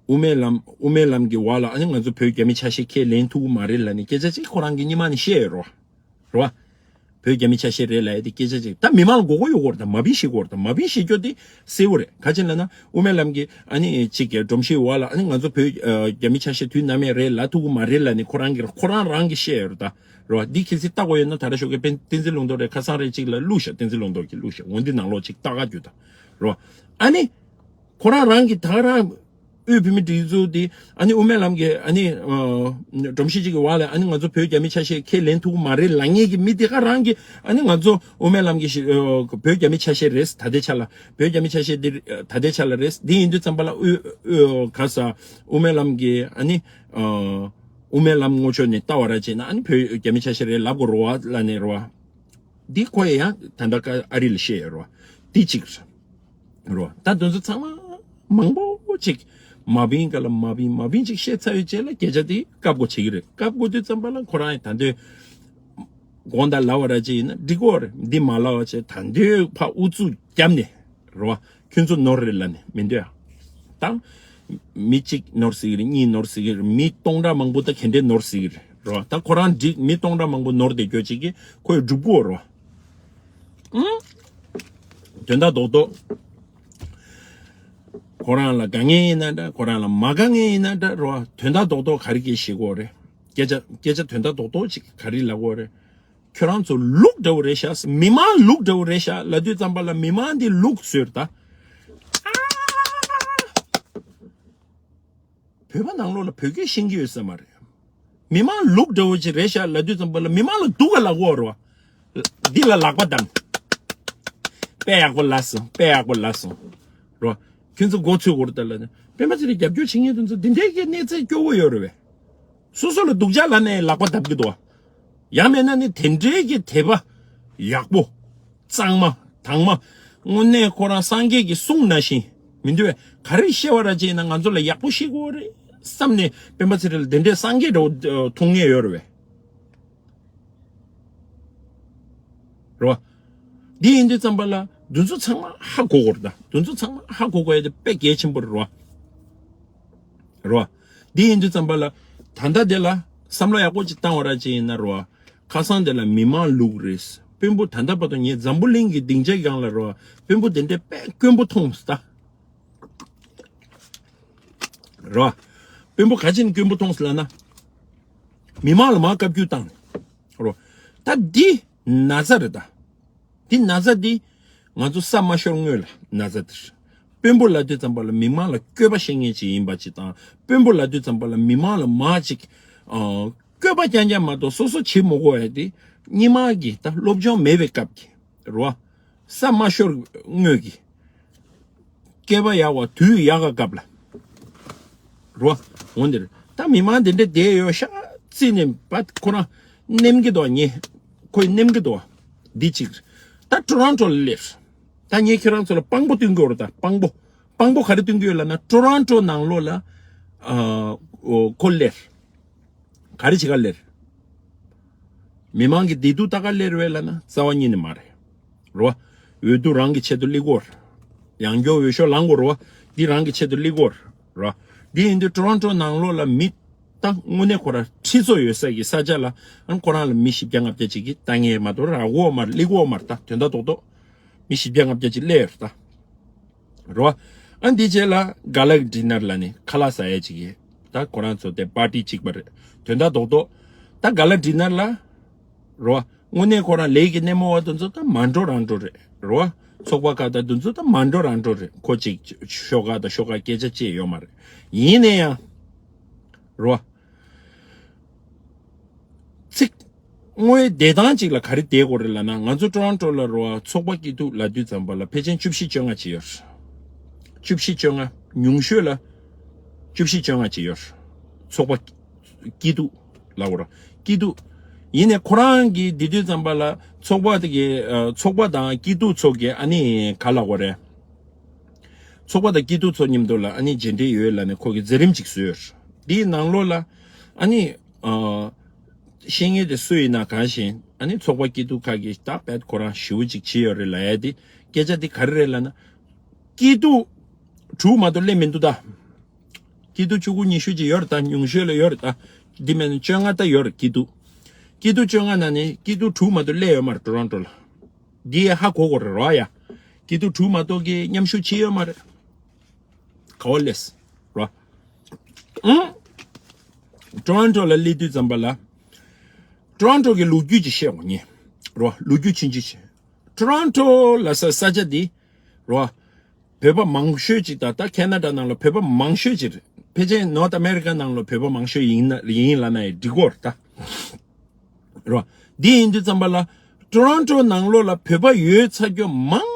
དབུ་མའི་ལམ། དབུ་མའི་ལམ་གྱི་བར་ལ། ཨ་ནི་ང་ཚོ་བོད་རྒྱ་མི་ཆ་ཤས་ཁས་ལེན་ཐུབ་ཀྱི་མ་རེད་ལབ་ནས་སྐད་ཆ་ཅིག་ཁོ་རང་གི་སྔོན་མ་ནས་བཤད་ཡོད་རོ། རེད་བ། བོད་རྒྱ་མི་ཆ་ཤས་རེད་ལབ་ཡ་དེ་སྐད་ཆ་ཅིག་ད་མི་མང་ལ་མགོ་སྐོར་ཡོད་སྐོར་དང་མ་བིན་ཤེས་སྐོར་དང་མ་བིན་ཤེས་སྐྱོ་དེ་གསལ་བོ་རེད། ག་ཅི་ལབ་ན་དབུ་མའི་ལམ་གྱི་ཨ་ནི་ཅིག་གི་སྒྲོམ་གཞིའི་འོག་ལ་ཨ་ནི་ང་ཚོ་བོད་རྒྱ་མི་ཆ་ཤས་དུས་ནམ་ཡང་རེད་ལབ་ཐུབ་ཀྱི་མ་རེད་ལབ་ནས་ཁོ་རང་གི་ཁོ་རང་རང་གི་བཤད་ཡོད་རེད་ད། རེད་བ། འདི་གལ་སྲིད་ལྟ་དགོས་ཡོད་ན་ད་ར་ཞོགས་ཀས་བསྟན་འཛིན་ལུང་རྟོགས་རེད་ཁ་སང་རེད་ཅིག་ལ་བླུགས་ཤག་བསྟན་འཛིན་ལུང་རྟོགས་ཀྱིས་བླུགས་ཤག་འོ་འདི་ནང་ལོགས་ཅིག་ལྟ་ག་རྒྱུ་ད། རེད་བ། ཨ་ནི། ཁོ་རང་རང་གི་ད་རང་དབུས་བོད་མི་སྒྲིག་འཛུགས་དེ་ཨ་ནི་དབུ་མའི་ལམ་གྱི་ཨ་ནི་ཨ་སྒྲོམ་གཞི་གཅིག་གི་འོག་ལ་ཨ་ནི་ང་ཚོ་བོད་རྒྱ་མི་ཆ་ཤས་ཁས་ལེན་ཐུབ་ཀྱི་མ་རེད་ལབ་མཁན་གྱི་མི་དེ་ག་རང་གི་ཨ་ནི་ང་ཚོ་དབུ་མའི་ལམ་གྱི་ཤི་ཨ་བོད་རྒྱ་མི་ཆ་ཤས་རེད། ད་ལྟའི་ཆ་ལ་བོད་རྒྱ་མི་ཆ་ཤས་དེ་ད་ལྟའི་ཆ་ལ་རེད། དེ་ཡིན་དུས་ཙམ་པ་ལ་དབུས་དབུས་ག་ས་དབུ་མའི་ལམ་གྱི་ཨ་ནི་ཨ་དབུ་མའི་ལམ་ངོ་ཕྱོགས་ནས་ལྟ་བ་ར་བྱས་ན་ཨ་ནི་བོད་རྒྱ་མི་ཆ་ཤས་རེད་ལབ་དགོས་རེད་བ་ལབ་ནས་རེད་བ། འདི་ཁོ་ཡང་ད་ལྟ་ཀ་ཨ་རི་ལ་བཤད་ཡོད་རེད་བ། འདི་གཅིག་རེད། རོ། ད་དེ་ཚོ་ཚང་མ་མང་པོ་ཅིག་མ་བིན་ག་ལ་མ་བིན་མ་བིན་ཅིག་བཤད་ཚར་བའི་རྗེས་ལ་སྐད་ཆ་དེ་བཀབ་དགོས་བྱེད་ཀྱི་རེད། བཀབ་དགོས་དུས་ཙམ་པ་ལ་ཁོ་རང་ཡང་ད་འདོད་དགོངས་དག་ལབ་པ་ར་ཅིག་ཡིན་ན་འགྲིག་གོ་རེད། འདི་མ་ལབ་པ་བྱས་ད་འདོད་ཕ་ཨུ་ཚུགས་བརྒྱབ་ནས་རོ། ཁྱོད་ཚོ་ནོར་རེད་ལབ་ནས་མི་འདོད་ཨ། ད་མི་གཅིག་ནོར་ཟེར་གྱི་རེད། གཉིས་ནོར་ཟེར་གྱི་རེད། མི་སྟོང་ཕྲག་མང་པོ་ད་ག་འདྲས་ནོར་ཟེར་གྱི་རེད་རོ། ད་ཁོ་རང་འགྲིག་མི་སྟོང་ཕྲག་མང་པོ་ནོར་བསྡད་རྒྱུ་ཅིག་གིས་ཁོས་སྒྲུབ་གོ་རོ། ཨང་། དོན་དག་རྡོག་རྡོག་ཁོ་རང་ལ་དགའ་མཁན་ཡིན་ན་འདྲ། ཁོ་རང་ལ་མ་དགའ་མཁན་ཡིན་ན་འདྲ་རོ། དོན་དག་རྡོག་རྡོག་ག་རེ་སྐད་བཤད་གོ་རེད། སྐད་ཆ་སྐད་ཆ་དོན་དག་རྡོག་རྡོག་ཅིག་ག་རེ་ལབ་གོ་རེད། ཁྱོད་རང་ཚོ་ལུག་འདྲ་བོ་རེད་ཤག་མི་མང་ལུག་འདྲ་བོ་རེད་ཤག་ལབ་དུས་ཙམ་པ་ལ་མི་མང་འདི་ལུག་བཟོས་རེད་ད། བོད་པ་ནང་ལོགས་ལ་བོད་སྐད་ཤེས་ཀྱི་ཡོད་ས་མ་རེད། མི་མང་ལུག་འདྲ་བོ་ཅིག་རེད་ཤག་ལབ་དུས་ཙམ་པ་ལ་མི་མང་ལ་སྡུག་ག་ལབ་གོ་རོ། འདི་ལ་ལག་པ་བརྡབ། དཔེ་ཡག་པོ་ལབ་སོང་། དཔེ་ཡག་པོ་ལབ་སོང་། རོ། ཁྱོད་ཚོ་མགོ་ཚོས་གོ་རེད་ད་ལབ་ན་སྤེན་པ་ཚེ་རིང་རྒྱབ་སྐྱོར་བྱེད་མཁན་དེ་ཚོ་འདི་འདྲའི་གི་གནས་ཚད་སྐྱོ་བོ་ཡོད་རེད་བས། སོ་སོ་ལ་སྡུག་ཅག་ལབ་ནས་ལག་པ་བརྡབ་ཀྱི་འདུག་ཡང་མིན་ན་ནི་དེ་འདྲའི་གི་དད་པ་ཡག་པོ། གཙང་མ་དྭངས་མ། དངོས་གནས་ཁོ་རང་སངས་རྒྱས་ཀྱི་གསུང་ནང་བཞིན་མི་འདུག་བས། ག་རེ་བཤད་པ་ར་ཅིག་ཡིན་ན་ང་ཚོ་ལ་ཡག་པོ་བཤད་དགོས་རེད་བསམ་ནས་སྤེན་པ་ཚེ་རིང་ལ་དེ་འདྲའི་སངས་རྒྱས་འདྲ་བོ་མཐོང་མཁན་ཡོད་རེད་བས། རེད་བ། འདི་ཡིན་དུས་ཙམ་པ་ལ་འདི་ཚོ་ཚང་མ་ཧ་གོ་དགོས་རེད་ད། འདི་ཚོ་ཚང་མ་ཧ་གོ་དགོས་ཡ་དེ་དཔེ་གལ་ཆེན་པོ་རེད་བ། རེད་བ། འདི་ཡིན་དུས་ཙམ་པ་ལ་ད་ལྟ་དེ་ལ་བསམ་བློ་ཡག་པོ་ཅིག་བཏང་བ་ར་ཅིག་ཡིན་ན་རེད་བ། ཁ་སང་དེ་ལ་མི་མང་ལུག་རེད། དཔོན་པོ་ད་ལྟ་བར་དུ་ངས་འཛམ་བུ་གླིང་གི་སྡིངས་ཆའི་སྒང་ལ་རེད་བ། དཔོན་པོ་དེ་འདྲའི་དཔེ་དཀོན་པོ་མཐོང་སོང་ད། རེད་བ། དཔོན་པོ་ག་ཅི་ནས་དཀོན་པོ་མཐོང་སོང་ལབ་ན། མི་མང་ལ་མར་བཀའ་བཀྱོན་བཏང་ནས། རེད་བ། ད་འདི་ན་ཚ་རེད་ད། འདི་ན་ཚ་འདི་ང་ཚོ་ས་མ་ཤོར་སྔོན་ལ་ན་ཚ་འདི་རེད། དཔོན་པོ་ལབ་དུས་ཙམ་པ་ལ་མི་མང་ལ་བསྐོས་པ་བཤད་མཁན་ཅིག་ཡིན་པ་ཅིག་དང་། དཔོན་པོ་ལབ་དུས་ཙམ་པ་ལ་མི་མང་ལ་མར་ཅིག་ཨ་བསྐོས་པ་རྐྱང་རྐྱང་མ་གཏོགས་སོ་སོ་བྱེད་མི་དགོས་ཡ་དེ་སྔོན་མ་གི་ད་སློབ་སྦྱོང་མེད་པའི་སྐབས་ཀྱི་རེད་བ། ས་མ་ཤོར་སྔོན་གྱི་སྐལ་པ་ཡག་པ་དུས་ཡག་ག་སྐབས་ལ། རོ། འོན་ཏེ་ད་མི་མང་དེ་འདྲ་བསྡད་ཡོད་ཤག་རྩིས་ནས་པ་ཁོ་རང་ནེམ་གི་འདུག་ངས་ཁོས་ནེམ་གི་འདུག་འདི་གཅིག་ད་ཊོ་རོན་ཊོ་ལ་སླེབས། ད་ངས་ཁྱེད་རང་ཚོ་ལ་དཔང་པོ་སྟོན་གི་ཡོད་རེད་ད། དཔང་པོ། དཔང་པོ་ག་རེ་སྟོན་གི་ཡོད་ལབ་ན་ཊོ་རོན་ཊོ་ནང་ལོགས་ལ་ཨ་ཁོ་སླེབས། ག་རེ་བྱེད་ག་སླེབས། མི་མང་གི་བདེ་སྡུག་ལྟ་ག་སླེབས་རེད་ལབ་ན་རྩ་བ་ཉིད་ནས་མ་རེད། རོ། འོས་བསྡུ་རང་གི་ཆེད་དུ་སླེབས་ཀྱི་ཡོད་རེད། ཡང་སྐྱར་འོས་ཤོག་ལེན་དགོས་རེད་བ། འདི་རང་གི་ཆེད་དུ་སླེབས་ཀྱི་ཡོད་རེད། རོ། འདི་ཡིན་དུས་ཊོ་རོན་ཊོ་ནང་ལོགས་ལ་མི་ད་དངོས་གནས་ཁོ་རང་ཁྲི་ཚོ་ཡོད་ས་ཀྱི་ས་ཆ་ལ་ཨ་ཁོ་རང་ལ་མི་བཞི་བརྒྱ་ལྔ་བརྒྱ་ཅིག་གིས་ལྟ་མཁན་མ་གཏོགས་རག་གི་ཡོད་མ་རེད། སླེབས་ཀྱི་ཡོད་མ་རེད་ད། དོན་དག་རྡོག་རྡོག་མི་བཞི་བརྒྱ་ལྔ་བརྒྱ་ཅིག་སླེབས་ཡོད་རེད་ད། རོ། ཨ་འདི་རྗེས་ལ་ག་ལ་ཌི་ནར་ལབ་ནས་ཁ་ལག་ཟ་ཡས་ཅིག་གི་ད་ཁོ་རང་ཚོ་དེ་པར་ཊི་གཅིག་པ་རེད། དོན་དག་རྡོག་རྡོག་ད་ག་ལ་ཌི་ནར་ལ་རོ། དངོས་གནས་ཁོ་རང་ལས་ཀྱི་སྣེ་མོ་བ་དེ་ཚོ་ད་མ་འགྲོ་རང་འགྲོ་རེད་རོ། ཚོགས་པ་ཁག་ད་དེ་ཚོ་ད་མ་འགྲོ་རང་འགྲོ་རེད། ཁོ་གཅིག་ཤོག་ཁག་ད་ཤོག་ཁག་སྐད་ཆ་བཅད་ཡོད་མ་རེད། ཡིན་ན་ཡང་རོ། ཚིག་དངོས་བདེ་ཐང་ཅིག་ལ་ག་རེ་བསྡད་དགོས་རེད་ལབ་ན། ང་ཚོ་ཊོ་རོན་ཊོ་ལ་རོ་ཚོགས་པ་སྐྱིད་སྡུག་ལབ་དུས་ཙམ་པ་ལ་ཕལ་ཆེར་བཅུ་བཞི་བཅོ་ལྔ་ཅིག་ཡོད་རེད། བཅུ་བཞི་བཅོ་ལྔ་ཉུང་ཤོས་ལ་བཅུ་བཞི་བཅོ་ལྔ་ཅིག་ཡོད་རེད། ཚོགས་པ་སྐྱིད་སྡུག་ལབ་དགོས་རེད། སྐྱིད་སྡུག་ཡིན་ནའི་ཁོ་རང་གིས་བསྡད་དུས་ཙམ་པ་ལ་ཚོགས་པ་དེ་གི་ཚོགས་པ་དང་སྐྱིད་སྡུག་ཚོགས་ཀྱི་ཨ་ནི་ག་ལབ་དགོས་རེད། ཚོགས་པ་དང་སྐྱིད་སྡུག་ཚོགས་མཉམ་དུ་ལ་ཨ་ནི་མཇལ་འཕྲད་ཡོད་ལབ་ནས་ཁོ་གིས་མཛད་རིམ་ཅིག་བཟོས་ཡོད་རེད། འདིའི་ནང་ལོགས་ལ་ཨ་ནི། ཨ། བཤད་མཁན་དེ་སུ་ཡིན་ན་གང་ཞིག་ཨ་ནི་ཚོགས་པ་སྐྱིད་སྡུག་ཁག་གིས་ད་དཔེ་ཁོ་རང་ཞེ་པོ་ཅིག་བྱས་ཡོད་རེད་ལབ་ཡ་དེ་སྐད་ཆ་དེ་ག་རེ་རེད་ལབ་ན། སྐྱིད་སྡུག་དྲུག་མ་གཏོགས་སླེབས་མི་འདུག་ད། སྐྱིད་སྡུག་ཆུ་ཁུག་ཉི་ཤུ་ཅིག་ཡོད་རེད་ད། ཉུང་ཤོས་ལ་ཡོད་རེད་ད། འདི་མིན་ན་བཅོ་ལྔ་ད་ཡོད་རེད་སྐྱིད་སྡུག་སྐྱིད་སྡུག་བཅོ་ལྔ་ནང་ནས་སྐྱིད་སྡུག་དྲུག་མ་གཏོགས་སླེབས་ཡོད་མ་རེད། ཊོ་རོན་ཊོ་ལ། འདི་ཡས་ཧ་གོ་དགོས་རེད་རོ་ཡ། སྐྱིད་སྡུག་དྲུག་མ་གཏོགས་ཀྱི་མཉམ་ཞུགས་བྱས་ཡོད་མ་རེད། ག་བ་ལས་རོ། ཨང་། ཊོ་རོན་ཊོ་ལ་སླེབས་དུས་ཙམ་པ་ལ། ཊོ་རོན་ཊོ་གི་ལོ་རྒྱུས་ཅིག་བཤད་དགོས་ངེས་རོ། ལོ་རྒྱུས་ཆུང་ཆུང་ཅིག་ཊོ་རོན་ཊོ་ལ་ས་ས་ཆ་འདི་རོ། བོད་པ་མང་ཤོས་ཅིག་དང་ད་ཁེ་ན་ཌ་ནང་ལ་བོད་པ་མང་ཤོས་ཅིག་རེད། ཕལ་ཆེར་ནོར་ཐ་ཨ་མེ་རི་ཀ་ནང་ལ་བོད་པ་མང་ཤོས་ཡིན་ན་ཡིན་ལབ་ན་ཡང་འགྲིག་གི་རེད་ད། རོ། འདི་ཡིན་དུས་ཙམ་པ་ལ་ཊོ་རོན་ཊོ་ནང་ལོགས་ལ་བོད་པ་ཡོད་ཚ་རྒྱུ་མང་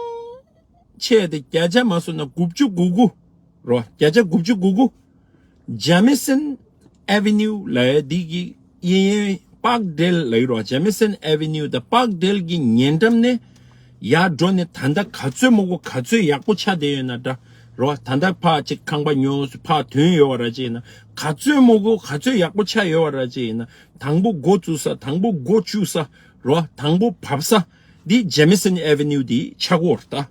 ཆེ་དེ་བརྒྱ་ཆ་མ་སོང་ན་དགུ་བཅུ་གོ་དགུ་རོ། བརྒྱ་ཆ་དགུ་བཅུ་གོ་དགུ། ཇེ་མི་སན་ཨེ་ཝེ་ནིའུ་ལབ་ཡ་འདི་གི་གཡས་གཡོན་པཱག་ཌེལ་ལབ་ཀྱི་རོ། ཇེ་མི་སན་ཨེ་ཝེ་ནིའུ་དང་པཱག་ཌེལ་གྱི་ཉེ་འགྲམ་ནས་ཡར་འགྲོ་ནས་ད་ལྟ་ག་ཚོད་མོ་གོ་ག་ཚོད་ཡག་པོ་ཆགས་བསྡད་ཡོད་ན་འདྲ་རོ། ད་ལྟ་ཕར་ཅིག་ཁང་པ་ཉོ་ཕར་ཐོན་ཡོད་པ་ར་ཅིག་ཡིན་ན། ག་ཚོད་མོ་གོ་ག་ཚོད་ཡག་པོ་ཆགས་ཡོད་པ་ར་ཅིག་ཡིན་ན། དང་པོ་འགོ་བཙུགས་ས། དང་པོ་འགོ་བཙུགས་ས་རོ། དང་པོ་བབས་ས་འདི་ཇེ་མི་སན་ཨེ་ཝེ་ནིའུ་འདི་ཆགས་ཀྱི་ཡོད་རེད་ད།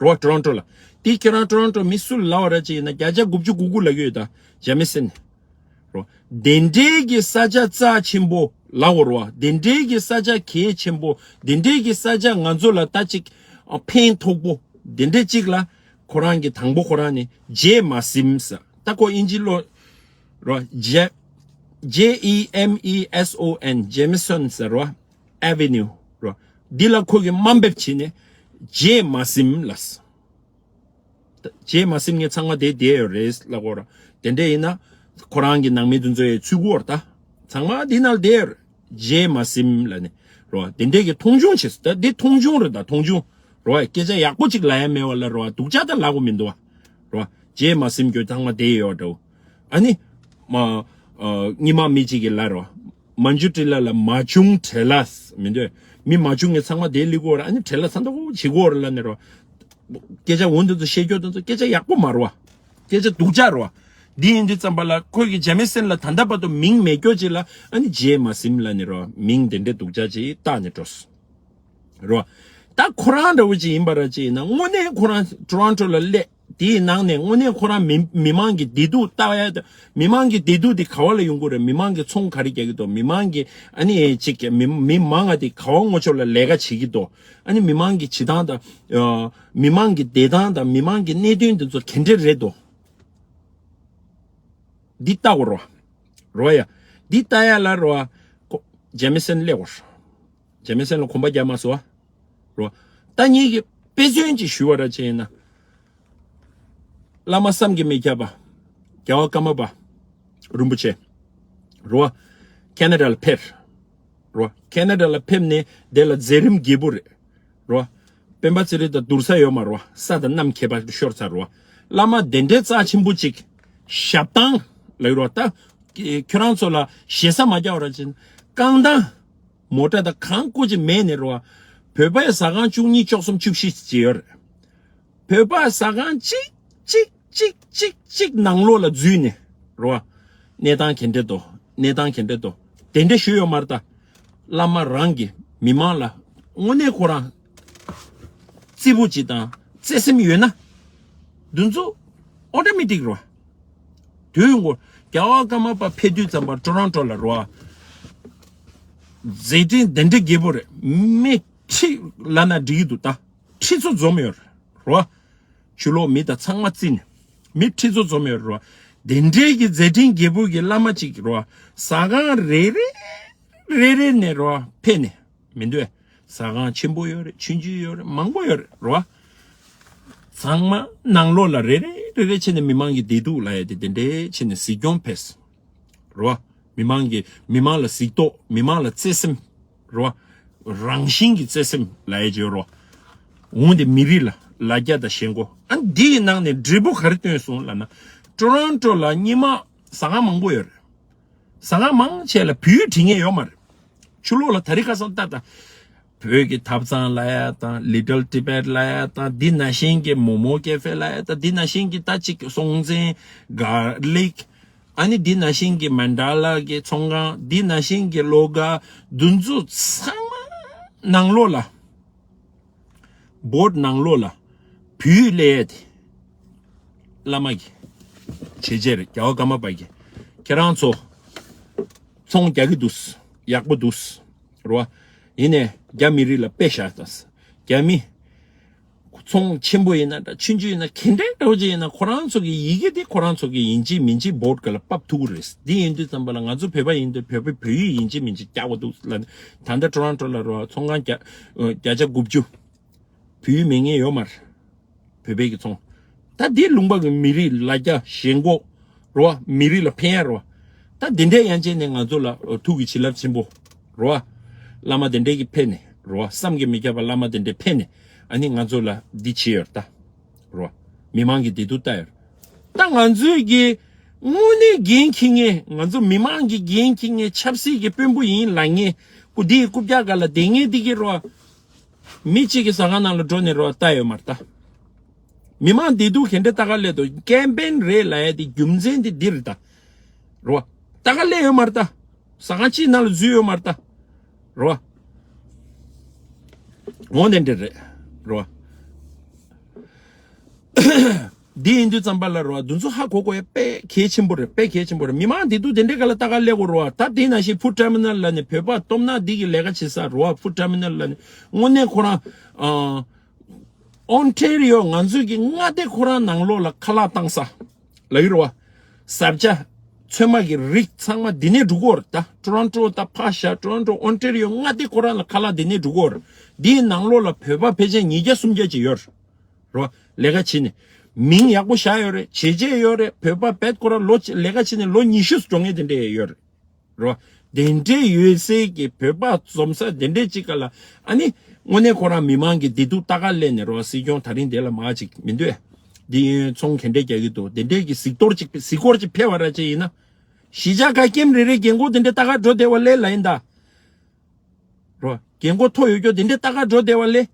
རོ། ཊོ་རོན་ཊོ་ལ། དེ་ཁྱེད་རང་ཊོ་རོན་ཊོ་མི་སུ་ལ་ལབ་པ་ར་ཅིག་ཡིན་ན་བརྒྱ་ཆ་དགུ་བཅུ་གོ་དགུ་ལབ་ཀྱི་ཡོད་ད། ཇེ་མི་སན་རོ། དེ་འདྲའི་གི་ས་ཆ་རྩ་ཆེན་པོ་ལབ་དགོས་རོ། དེ་འདྲའི་གི་ས་ཆ་གལ་ཆེན་པོ། དེ་འདྲའི་གི་ས་ཆ་ང་ཚོ་ལ་ད་ཅིག་ཨ་ཕན་ཐོགས་པོ་དེ་འདྲའི་ཅིག་ལ་ཁོ་རང་གི་དང་པོ་ཁོ་རང་ནི་ཇེ་མ་སིམ་ཟེར། ད་ཁོ་དབྱིན་ཇི་ལོ་རོ། ཇེ་ཇེ་ཨི་ཨེམ་ཨི་ཨེས་ཨོ་ཨེན་ཇེ་མི་སན་ཟེར་རོ། ཨེ་ཝེ་ནིའུ་རོ། འདི་ལ་ཁོ་གི་དམའ་འབེབས་བྱས་ནས་ཇེ་མ་སིམ་ལབ། ཇེ་མ་སིམ་ངས་ཚང་མ་དེ་བསྡད་ཡོད་རེད་ལབ་དགོས་ར། དེ་འདྲ་ཡིན་ན་ཁོ་རང་གི་ནང་མི་དེ་ཚོ་ཡི་ཚུད་དགོས་ར་ད། ཚང་མ་འདི་ནང་བསྡད་ཡོད་རེད། ཇེ་མ་སིམ་ལབ་ནས་རོ། དེ་འདྲས་ཀྱི་མཐོང་ཆུང་བྱེད་ད་འདི་མཐོང་ཆུང་རེད་ད་མཐོང་ཆུང་རོ། སྐད་ཆ་ཡག་པོ་ཅིག་ལབ་ཡ་མེད་པ་ལ་རོ། སྡུག་ཅག་ད་ལབ་དགོས་མི་འདུག་བ་རོ། ཇེ་མ་སིམ་ཁྱོད་ཚང་མ་བསྡད་ཡོད་འདྲ་བོ། ཨ་ནི། མ། ཨ། ཉི་མ་མི་གཅིག་གིས་ལབ་རོ། མ་འཇུ་ཏྲི་ལ་ལ་མ་བྱུང་བྲེལ་ལ། མི་འདོད། མི་མ་བྱུང་ངས་ཚང་མ་དེ་ལི་གོ་ར་ཨ་ནི་བྲེལ་ལ་ཚ་འདོག་བྱེད་གོ་ར་ལ་ནི་རོ། སྐད་ཆ་འོ་འདི་ཚོ་བཤད་རྒྱུ་འདི་ཚོ་སྐད་ཆ་ཡག་པོ་མ་རོ། སྐད་ཆ་སྡུག་ཅག་རོ། འདི་ཡིན་དུས་ཙམ་པ་ལ་ཁོས་ཀྱི་ཇེ་མི་སན་ལ་ད་ལྟ་བར་དུ་མིང་མེད་སྐྱོ་ཅིག་ལ་ཨ་ནི་ཇེ་མ་སིམ་ལ་ནི་རོ། མིང་དེ་འདྲའི་སྡུག་ཅག་ཅིག་བཏགས་ནས་འགྲོ། རོ། ད་ཁོ་རང་འདྲ་བོ་ཅིག་ཡིན་པ་ར་ཅིག་ཡིན་ན་དངོས་གནས་ཁོ་རང་ཊོ་རོན་ཊོ་ལ་སླེབས། དེའི་ནང་ནས་དངོས་གནས་ཁོ་རང་མི་མི་མང་གི་བདེ་སྡུག་ལྟ་ཡ་དང་མི་མང་གི་བདེ་སྡུག་དེ་ག་བ་ལ་ཡོང་གི་རེད། མི་མང་གི་ཚོང་ག་རེ་རྒྱག་གི་འདུག་མི་མང་གི་ཨ་ནི་ཅིག་མི་མི་མང་ང་དེ་ག་བ་ངོ་ཕྱོགས་ལ་ལས་ཀ་བྱེད་ཀྱི་འདུག་ཨ་ནི་མི་མང་གི་བྱེད་སྟངས་དང་། ཨ། མི་མང་གི་བདེ་ཐང་དང་མི་མང་གི་གནད་དོན་དེ་ཚོ་ག་འདྲ་རེད་འདུག་འདི་ལྟ་དགོས་རོ། རོ་ཡ། འདི་ལྟ་ཡ་ལ་རོ། ཁོ་ཇེ་མི་སན་སླེབས་དགོས། ཇེ་མི་སན་ལ་གོམ་པ་རྒྱག་མ་སོང་བ། རོ། ད་ངེད་ཀྱི་དཔེ་མཚོན་ཅིག་ཞུ་བ་ར་ཅིག་ཡིན་ན། བླ་མ་བསམ་གྱིས་མི་ཁྱབ་པ། རྒྱལ་བ་ཀརྨ་པ། རིན་པོ་ཆེ། རོ། ཁེ་ན་ཌ་ལ་ཕེབས། རོ། ཁེ་ན་ཌ་ལ་ཕེབས་ནས་དེ་ལ་མཛད་རིམ་རྒྱས་པོ་རེད། རོ། སྤེན་པ་ཚེ་རིང་དང་བསྡུར་ས་ཡོད་མ་རོ། ས་དང་གནམ་ཁྱད་པར་ཤོར་ཚར་རོ། བླ་མ་དེ་འདྲའི་རྩ་ཆེན་པོ་ཅིག་ཞབས་ཐང་ལ་ཡོད་རོ། ད་ཁྱོད་རང་ཚོ་ལ་ཞེ་ས་མ་རྒྱག་རོ་ཅིན་རྐང་ཐང་མོ་ཊ་དང་གང་བཀོལ་ཅིག་མེད་ནས་རོ། བོད་པའི་ཟ་ཁང་བཅུ་གཉིས་བཅུ་གསུམ་བཅུ་བཞི་ཅིག་ཡོད་རེད། བོད་པ་ཟ་ཁང་གཅིག་གཅིག་གཅིག་གཅིག་གཅིག་ནང་ལོགས་ལ་འཛུལ་ནས་རོ། གནས་སྟངས་ག་འདྲ་འདུག་གནས་སྟངས་ག་འདྲ་འདུག་དེ་འདྲ་ཞུ་ཡོད་མ་རེད་ད། བླ་མ་རང་གིས་མི་མང་ལ་དངོས་གནས་ཁོ་རང་བརྩི་བོ་ཅིག་དང་བརྩེ་སེམས་ཡོད་ན། འདི་ཚོ་ཨོ་ཏོ་མེ་ཏིག་རོ། དུས་འགོ་རྒྱལ་བ་ཀརྨ་པ་ཕེབས་དུས་ཙམ་པ་ཊོ་རོན་ཊོ་ལ་རོ། མཛད་འཕྲིན་དེ་འདྲ་རྒྱས་པོ་རེད། མི་ཁྲི་ལབ་ན་འགྲིག་གི་འདུག་ད་ཁྲི་ཚོ་འཛོམས་ཡོད་རེད་རོ། ཕྱི་ལོགས་མི་དང་ཚང་མ་བརྩིས་ནས་མི་ཁྲི་ཚོ་འཛོམས་ཡོད་རོ། དེ་འདྲའི་གི་མཛད་འཕྲིན་རྒྱས་པོ་གི་བླ་མ་གཅིག་རོ། ཟ་ཁང་རེ་རེ་རེ་རེ་ནས་རོ་ཕེབས་ནས་མི་འདུག་ཟ་ཁང་ཆེན་པོ་ཡོད་རེད། ཆུང་ཆུང་ཡོད་རེད། མང་པོ་ཡོད་རེད་རོ། ཚང་མ་ནང་ལོགས་ལ་རེ་རེ་རེ་རེ་བྱས་ནས་མི་མང་གི་བདེ་སྡུག་ལབ་ཡ་དེ་དེ་འདྲའི་བྱས་ནས་གཟིགས་སྐྱོང་ཕེབས། རོ། མི་མང་གི་མི་མང་ལ་གཟིགས་རྟོག་མི་མང་ལ་བརྩེ་སེམས། རོ། རང་བཞིན་གྱི་བརྩེ་སེམས་ལབ་ཡ་ཅིག་ཡོད་རོ། འོན་ཏེ་མི་རིགས་ལ་ལ་རྒྱ་དང་ཞེན་ཁོག་ཨ་འདིའི་ནང་ནས་འབྲས་བུ་ག་རེ་བཏོན་སོང་ལབ་ན། ཊོ་རོན་ཊོ་ལ་སྔོན་མ་ཟ་ཁང་མང་པོ་ཡོད་རེད། ཟ་ཁང་མང་ཆེ་ལ་བོད་ཡིག་འབྲི་མཁན་ཡོད་མ་རེད། ཕྱི་ལོགས་ལ་དེ་རིང་ཁ་སང་ལྟ་དང་། བོད་ཀྱི་ཐབ་ཚང་ལབ་ཡ་དང་Little Tibet ལབ་ཡ་དང་འདི་ནང་བཞིན་གྱི་མོ་མོ་ཀེ་ཧྥེ་ལབ་ཡ་དང་འདི་ནང་བཞིན་གྱི་ད་ཅིག་སྲོང་བཙན་གྷར་ལིག་ཨ་ནི་འདི་ནང་བཞིན་གྱི་མན་ཌ་ལ་གི་ཚོང་ཁང་འདི་ནང་བཞིན་གྱི་ལོ་ག་འདི་ཚོ་ཚང་མ་ནང་ལོགས་ལ། བོད་ནང་ལོགས་ལ་བོད་ཡིག་ལས་དེ་བླ་མ་གི་བྱས་རྗེས་རེད། རྒྱལ་བ་ཀརྨ་པ་གི་ཁྱེད་རང་ཚོ་ཚོང་རྒྱག་གི་འདུག་ཡག་པོ་འདུག་རེད་བ། ཡིན་ནས་རྒྱ་མི་རིགས་ལ་དཔེ་བཞག་དང་། རྒྱ་མི་ཚོང་ཆེན་པོ་ཡིན་ན་འདྲ། ཆུང་ཆུང་ཡིན་ན། ག་འདྲ་འདྲ་བོ་ཅིག་ཡིན་ན། ཁོ་རང་ཚོ་གི་ཡི་གེ་དེ་ཁོ་རང་ཚོ་གི་ཡིན་གཅིག་མིན་གཅིག་བོད་སྒང་ལ་ཕབ་ཐུབ་ཀྱི་རེད། འདི་ཡིན་དུས་ཙམ་པ་ལ་ང་ཚོ་བོད་པ་ཡིན་དུས་བོད་པའི་བོད་ཡིག་ཡིན་གཅིག་མིན་གཅིག་རྒྱག་དགོས་འདུག་ལབ་ནས། ད་ལྟ་ཊོ་རོན་ཊོ་ལ་རེད་བ། ཚོང་ཁང་བརྒྱ་ཨ་བརྒྱ་ཆ་དགུ་བཅུ་བོད་ཡིག་མེད་མཁན་ཡོད་མ་རེད། བོད་པའི་གི་ཚོང་། ད་འདི་ལུང་པ་གི་མི་རིགས་ལ་རྒྱ་ཞེན་ཁོག་རེད་བ། མི་རིགས་ལ་ཕན་ཡ་རེད་བ། ད་འདི་འདྲའི་ཡན་ཆད་ནས་ང་ཚོ་ལ་ཐུགས་ཀྱི་བྱིན་རླབས་ཆེན་པོ་རེད་བ། བླ་མ་དེ་འདྲའི་གི་ཕེབས་ནས་རེད་བ། བསམ་གྱིས་མི་ཁྱབ་པ་བླ་མ་དེ་འདྲའི་ཕེབས་ནས། ཨ་ནི་ང་ཚོ་ལ་འདི་བྱས་ཡོད་རེད་ད། རེད་བ། མི་མང་གི་བདེ་སྡུག་ལྟ་ཡོད་རེད། ད་ང་ཚོས་ཀྱི་དངོས་གནས་འགན་འཁྱེར་མཁན། ང་ཚོ་མི་མང་གི་འགན་འཁྱེར་མཁན། ཆབ་སྲིད་ཀྱི་དཔོན་པོ་ཡིན་ལབ་མཁན། ཀུ་འདི་རྐུབ་བཀྱག་སྒང་ལ་བསྡད་མཁན་འདི་གི་རེད་བ། མི་གཅིག་གི་ཟ་ཁང་ནང་ལ་འགྲོ་ནས་རེད་བ། ལྟ་ཡོད་མ་རེད་ད། མི་མང་བདེ་སྡུག་ག་འདྲ་ལྟ་ག་སླེབས་འདུག་ཀེམ་པེན་རེད་ལབ་ཡ་དེ་རྒྱུ་མཚན་དེ་འདི་རེད་ད། རེད་བ། ལྟ་ག་སླེབས་ཡོད་མ་རེད་ད། ཟ་ཁང་གཅིག་ནང་ལ་འཛུལ་ཡོད་མ་རེད་ད། རེད་བ། འོ་དེ་འདྲ་རེད། རེད་བ། འདི་ཡིན་དུས་ཙམ་པ་ལ་རེད་བ། འདི་ཚོ་ཧ་གོ་དགོས་ཡ་དཔེ་གལ་ཆེན་པོ་རེད། དཔེ་གལ་ཆེན་པོ་རེད། མི་མང་བདེ་སྡུག་དེ་འདྲའི་སྒང་ལ་ལྟ་ག་སླེབས་དགོས་རེད་བ། ད་དེ་ནང་བཞིན་ཕུ་ཊར་མི་ནལ་ལབ་ནས། བོད་པ་སྟོབས་ན་འདི་གི་ལས་ཀ་བྱེད་ས་རེད་བ། ཕུ་ཊར་མི་ནལ་ལབ་ནས། དངོས་གནས་ཁོ་རང་ཨ་ཨོན་ཊེ་རི་ཡོ་ང་ཚོས་ཀྱི་མངའ་སྡེ་ཁོ་རང་ནང་ལོགས་ལ་ཁ་ལག་བཏང་ས་ལབ་ཀྱི་རེད་བ། བཟའ་བཅའ་ཚོད་མ་གི་རིགས་ཚང་མ་འདི་ནས་འགྲོ་གི་ཡོད་རེད་ད། ཊོ་རོན་ཊོ་ད་ཕར་བཞག་ཊོ་རོན་ཊོ་ཨོན་ཊེ་རི་ཡོ་མངའ་སྡེ་ཁོ་རང་ལ་ཁ་ལག་འདི་ནས་འགྲོ་གི་ཡོད་རེད། འདིའི་ནང་ལོགས་ལ་བོད་པ་ཕལ་ཆེར་ཉིས་བརྒྱ་སུམ་བརྒྱ་ཅིག་ཡོད་རེད། རོ། ལས་ཀ་བྱེད་ནས། མིང་ཡག་པོ་བཞག་ཡོད་རེད། བྱས་རྗེས་ཡོད་རེད། བོད་པ་བེད་ཁོ་རང་ལོ་ལས་ཀ་བྱེད་ནས་ལོ་ཉི་ཤུ་འགྲོ་མཁན་དེ་འདྲས་ཡོད་རེད། རོ། དེ་འདྲས་ཡོད་སའི་གི་བོད་པ་འཛོམས་ས་དེ་འདྲས་ཅིག་ག་ལ། ཨ་ནི། དངོས་གནས་ཁོ་རང་མི་མང་གི་བདེ་སྡུག་ལྟ་ག་སླེབས་ནས་རོ། སྲིད་སྐྱོང་ད་རིང་དེ་ལ་མ་ཅིག་མི་འདོད། འདི་ཡོན་ཚོང་ག་འདྲས་རྒྱག་གི་འདུག་དེ་འདྲས་ཀྱི་གཟིགས་རྟོག་ཅིག་གཟིགས་སྐོར་ཅིག་ཕེབས་པ་ར་ཅིག་ཡིན་ན། གཞིས་ཆགས་ཁག་ཀེམ་རེ་རེའི་རྒན་གོག་དེ་འདྲས་ལྟ་ག་འགྲོ་བདེ་བ་ལས་ལ་ཡིན་ད། རོ། རྒན་གོག་མཐོ་ཡོད་རྒྱུ་དེ་འདྲས་ལྟ་ག་འགྲོ་བདེ་བ་ལས།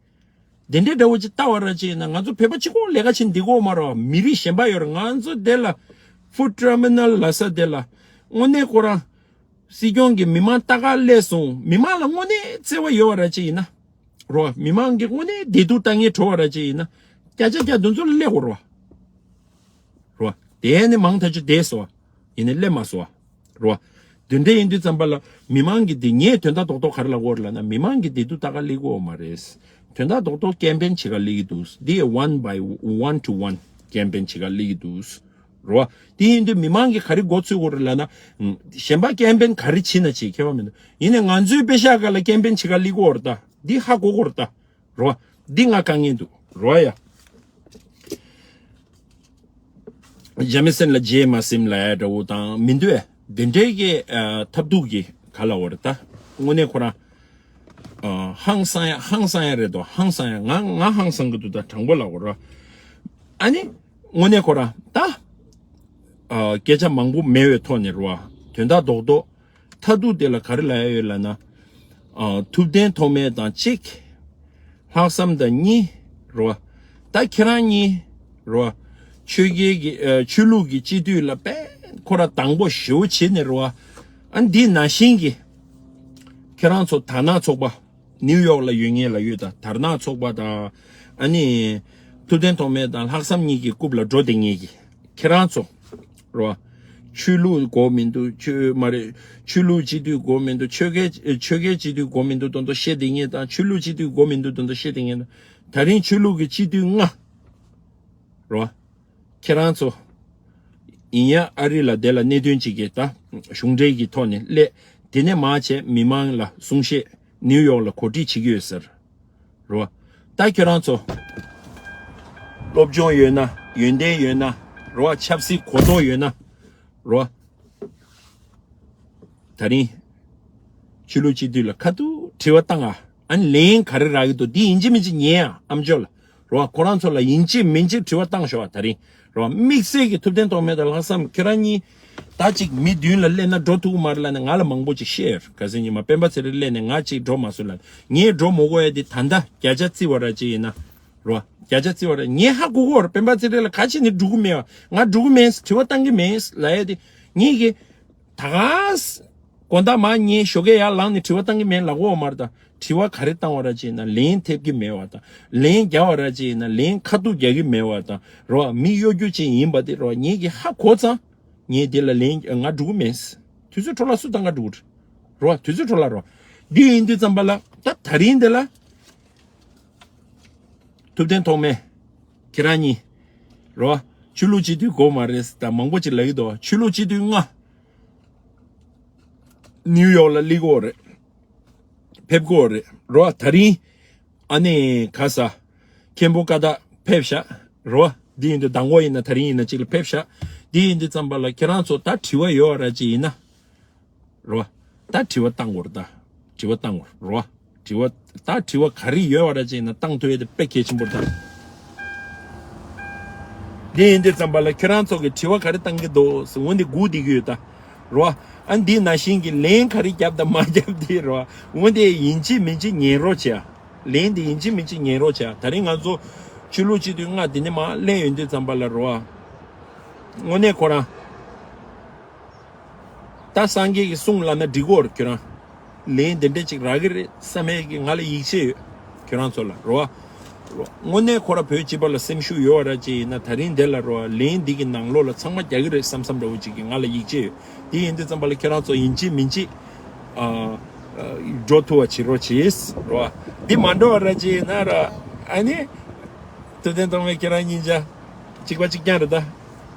དེ་འདྲས་འདྲ་བོ་ཅིག་ལྟ་བ་ར་ཅིག་ཡིན་ན། ང་ཚོ་བོད་པ་གཅིག་པོ་ལས་ཀ་བྱེད་འདི་གོ་མ་རོ། མི་རིགས་གཞན་པ་ཡོད་རེད། ང་ཚོ་དེ་ལ་ཕུ་ཊར་མི་ནལ་ལབ་ས་དེ་ལ། དངོས་གནས་ཁོ་རང་སྲིད་སྐྱོང་གི་མི་མང་ལྟ་ག་སླེབས་སོང་། མི་མང་ལ་དངོས་གནས་བརྩེ་བ་ཡོད་པ་ར་ཅིག་ཡིན་ན། རོ། མི་མང་གི་དངོས་གནས་བདེ་སྡུག་ལྟ་མཁན་བྲོ་བ་ར་ཅིག་ཡིན་ན། བརྒྱ་ཆ་བརྒྱ་དེ་ཚོ་ལ་སླེབས་དགོས་རོ། རོ། དེ་ནི་མང་ཐག་ཆོད་བསྡད་སོང་། ཡིན་ནའི་སླེབས་མ་སོང་། རོ། དེ་འདྲ་ཡིན་དུས་ཙམ་པ་ལ་མི་མང་གི་དེ། ངས་དོན་དག་རྡོག་རྡོག་ག་རེ་ལབ་དགོས་རེད་ལབ་ན། མི་མང་གི་བདེ་སྡུག་ལྟ་ག་སླེབས་ཀྱི་ཡོད་མ་རེད། དོན་དག་རྡོག་རྡོག་ཀེམ་པེན་བྱེད་ག་སླེབས་ཀྱི་འདུག་འདི་ཡི་one by one to one ཀེམ་པེན་བྱེད་ག་སླེབས་ཀྱི་འདུག་རོ། དེ་ཡིན་དུས་མི་མང་གིས་ག་རེ་མགོ་ཚོད་དགོས་རེད་ལབ་ན། གཞན་པ་ཀེམ་པེན་ག་རེ་བྱེད་ན་བྱེད། ཁྱད་པར་མི་འདུག་ཡིན་ནའི་ང་ཚོའི་པེ་ཤག་སྒང་ལ་ཀེམ་པེན་བྱེད་ག་སླེབས་ཀྱི་ཡོད་རེད་ད། འདི་ཧ་གོ་དགོས་རེད་ད། རོ། འདི་ང་དཀའ་ངལ་འདུག་རོ་ཡ། ཇ་མེ་སན་ལ་རྗེས་མ་སིམ་ལ་ཡ་འདྲ་བོ་དང་མི་འདུག་ཨེ། དེ་འདྲའི་གི་ཨ་ཐབས་སྡུག་གི་ག་ལ་བོར་ད། དངོས་གནས་ཁོ་རང་ཨ་ཧང་སང་ཡ། ཧང་སང་ཡ་རེད་དོ། ཧང་སང་ཡ། ང་ང་ཧང་སང་གི་འདུག་ད་དྲང་པོ་ལབ་དགོས་ར། ཨ་ནི་དངོས་གནས་ཁོ་རང་ད་ཨ་སྐད་ཆ་མང་པོ་མེད་པའི་ཐོག་ནས་རོ། དོན་དག་རྡོག་རྡོག་མཐའ་ཐུག་དེ་ལ་ག་རེ་ལབ་ཡ་ཡོད་ལབ་ན། ཨ་ཐུབ་བསྟན་ཐོགས་མེད་དང་གཅིག་ལྷག་བསམ་དང་གཉིས། རོ། ད་ཁྱེད་རང་གཉིས། རོ། ཆོས་རྒྱལ་གྱི་ཨ་ཆོས་ལུགས་ཀྱི་སྤྱི་འཐུས་ལ་དཔེ་ཁོ་ར་དང་པོ་ཞེ་པོ་བྱེད་ནས་རོ། ཨ་འདི་ནང་བཞིན་གྱི་ཁྱེད་རང་ཚོ་དར་ནག་ཚོགས་པ། ནིའུ་ཡོག་ལ་ཡོད་མཁན་ལ་ཡོད་ད། དར་ནག་ཚོགས་པ་དང་། ཨ་ནི་ཐུབ་བསྟན་ཐོགས་མེད་དང་ལྷག་བསམ་གཉིས་ཀྱི་རྐུབ་ལ་འགྲོ་བསྡད་མཁན་གྱི་ཁྱེད་རང་ཚོ། རོ། ཆོས་ལུགས་དགོས་མི་འདུག་ཆོས་མ་རེད། ཆོས་ལུགས་སྤྱི་འཐུས་དགོས་མི་འདུག་ཆོས་རྒྱལ་ཆོས་རྒྱལ་སྤྱི་འཐུས་དགོས་མི་འདུག་དོན་དུ་བཤད་བསྡད་མཁན་དང་། ཆོས་ལུགས་སྤྱི་འཐུས་དགོས་མི་འདུག་དོན་དུ་བཤད་བསྡད་མཁན་དང་། ད་རིང་ཆོས་ལུགས་ཀྱི་སྤྱི་འཐུས་ལྔ། རོ། ཁྱེད་རང་ཚོ་ཡིན་ཡ། ཨ་རི་ལ་དེ་ལ་གནད་དོན་ཅིག་གི་ད་གཞུང་འབྲེལ་གྱི་ཐོག་ནས་སླེབས། དེ་ནས་མར་བྱས་མི་མང་ལ་གསུང་བཤད། ནིའུ་ཡོག་ལ་གོ་སྒྲིག་བྱེད་ཀྱི་ཡོད་ཟེར། རོ། ད་ཁྱོད་རང་ཚོ་སློབ་སྦྱོང་ཡོད་ན། ཡོན་ཏན་ཡོད་ན། རོ། ཆབ་སྲིད་གོ་རྟོགས་ཡོད་ན། རོ། ད་རིང་ཆོས་ལུགས་སྤྱི་འཐུས་ལ་ཁ་ཐུག་དྲི་བ་བཏང་ཨ། ཨ་ནི་ལན་ག་རེ་རག་གི་འདུག་འདི་ཡིན་གཅིག་མིན་གཅིག་ཉན་ཨ། ཨ་མཆོག་ལ། རོ། ཁོ་རང་ཚོ་ལ་ཡིན་གཅིག་མིན་གཅིག་དྲི་བ་བཏང་ཤོག་ཨ། ད་རིང་། རོ། དམིགས་བསལ་གྱི་ཐུབ་བསྟན་ཐོགས་མེད་དང་ལྷག་བསམ་ཁྱེད་རང་གཉིས་ད་ཅིག་མི་མདུན་ལ་སླེབས་ན་འགྲོ་ཐུབ་ཀྱི་མ་རེད་ལབ་ནས་ང་ལ་མང་པོ་ཅིག་བཤད་ཡོད། ཁ་སང་ཉི་མ་སྤེན་པ་ཚེ་རིང་སླེབས་ནས་ང་ཅིག་འགྲོ་མ་སོང་ལབ། ངས་འགྲོ་མ་དགོས་ཡ་དེ་ད་ལྟ་བརྒྱ་ཆ་བརྩི་བ་ར་ཅིག་ཡིན་ན། རོ། བརྒྱ་ཆ་བརྩི་བ་ར། ངས་ཧ་གོ་གོ་ར། སྤེན་པ་ཚེ་རིང་ལ་ག་ཅི་ནས་འགྲོ་གི་མེད་བ། ང་འགྲོ་གི་མེད། དྲི་བ་བཏང་གི་མེད་ལབ་ཡ་དེ། ངས་གི་ད་ག་ས་དགོང་དག་མ་ཉལ་ཞོགས་ཀས་ཡར་ལངས་ནས་དྲི་བ་བཏང་གི་མེད་ལབ་གོ་མ་རེད་ད། དྲི་བ་ག་རེ་བཏང་བ་ར་ཅིག་ཡིན་ན་ལན་ཐེབས་ཀྱི་མེད་བ་དང་། ལན་རྒྱག་བ་ར་ཅིག་ཡིན་ན་ལན་ཁ་ཐུག་རྒྱག་གི་མེད་བ་དང་། རོ། མི་གཡོ་སྒྱུ་ཅན་ཡིན་པ་དེ་རོ། ངས་གི་ཧ་གོ་ཙང་ངས་དེ་ལ་ལན་ང་འགྲོ་གི་མེད། དུས་ཚོད་འཕྲོ་བརླག་སུ་བཏང་ག་འགྲོ་གི་རེད། རོ། དུས་ཚོད་འཕྲོ་བརླག་རོ། འདི་ཡིན་དུས་ཙམ་པ་ལ་ད་ད་རིང་འདི་ལ། ཐུབ་བསྟན་ཐོགས་མེད། ཁྱེད་རང་གཉིས། རོ། ཆོས་ལུགས་སྤྱི་འཐུས་དགོས་མ་རེད་ད་མང་པོ་ཅིག་ལབ་ཀྱི་འདུག་ཆོས་ལུགས་སྤྱི་འཐུས་ལྔ། ནིའུ་ཡོག་ལ་སླེབས་ཀྱི་ཡོད་རེད། ཕེབས་ཀྱི་ཡོད་རེད་རོ། ད་རིང་། ཨ་ནི་ག་ས། མཁན་པོ་ཀ་ད་ཕེབས་ཤག་རོ། འདི་ཡིན་དུས་མདང་དགོང་ཡིན་ན་ད་རིང་ཡིན་ན་གཅིག་ལ་ཕེབས་ཤག་འདི་ཡིན་དུས་ཙམ་པ་ལ་ཁྱེད་རང་ཚོ་ད་དྲི་བ་ཡོད་ར་ཅིག་ཡིན་ན། རོ། ད་དྲི་བ་བཏང་དགོས་རེད་ད། དྲི་བ་བཏང་དགོས་རོ། དྲི་བ། ད་དྲི་བ་ག་རེ་ཡོད་པ་ར་ཅིག་ན་བཏང་ཐུབ་ཡས་དེ་དཔེ་གལ་ཆེན་པོ་རེད་ད། འདི་ཡིན་དུས་ཙམ་པ་ལ་ཁྱེད་རང་ཚོ་གི་དྲི་བ་ག་རེ་བཏང་གི་འདུག་ཟེར་འོན་ཏེ་སྒུག་བསྡད་ཀྱི་ཡོད་ད། རོ། ཨ་འདི་ནང་བཞིན་གྱི་ལན་ག་རེ་བརྒྱབ་དང་མ་བརྒྱབ་དེ་རོ། འོན་ཏེ་ཡིན་གཅིག་མིན་གཅིག་ཉན་རོགས་བྱས། ལན་འདི་ཡིན་གཅིག་མིན་གཅིག་ཉན་རོགས་བྱས། ད་རིང་ང་ཚོ་ཆོས་ལུགས་སྤྱི་འཐུས་ལྔ་འདི་ནས་མར་གླེང་ཡོང་དུས་ཙམ་པ་ལ་རོ། དངོས་གནས་ཁོ་རང་། ད་སངས་རྒྱས་ཀྱི་གསུང་ལབ་ན་འགྲིག་གོ་རེད་ཁྱོད་རང་། ལན་དེ་འདྲ་ཅིག་རག་གི་རེད་བསམ་ཡས་ཀྱི་ང་ལ་ཡིད་ཆེས་ཡོད། ཁྱོད་རང་ཚོ་ལ་རོ། རོ། དངོས་གནས་ཁོ་ར་བོད་སྤྱི་པ་ལ་སེམས་ཤུགས་ཡོད་ར་ཅིག་ཡིན་ན་ད་རིང་འདི་ལ་རོ་ལན་འདི་གི་ནང་ལོགས་ལ་ཚང་མ་རྒྱག་གི་རེད་བསམ་བསམ་འདྲ་བོ་ཅིག་གི་ང་ལ་ཡིད་ཆེས་ཡོད། དེ་ཡིན་དུས་ཙམ་པ་ལ་ཁྱེད་རང་ཚོ་ཡིན་གཅིག་མིན་གཅིག་ཨ། ཨ། འགྲོ་ཐུབ་པ་བྱེད་རོགས་བྱེད་རོ། འདི་མ་འགྲོ་བ་ར་ཅིག་ཡིན་ན་ར་ཨ་ནི། ཐུབ་བསྟན་ཐོགས་མེད་ཁྱེད་རང་གཉིས་ཆ། གཅིག་པ་གཅིག་རྐྱང་རེད་ད།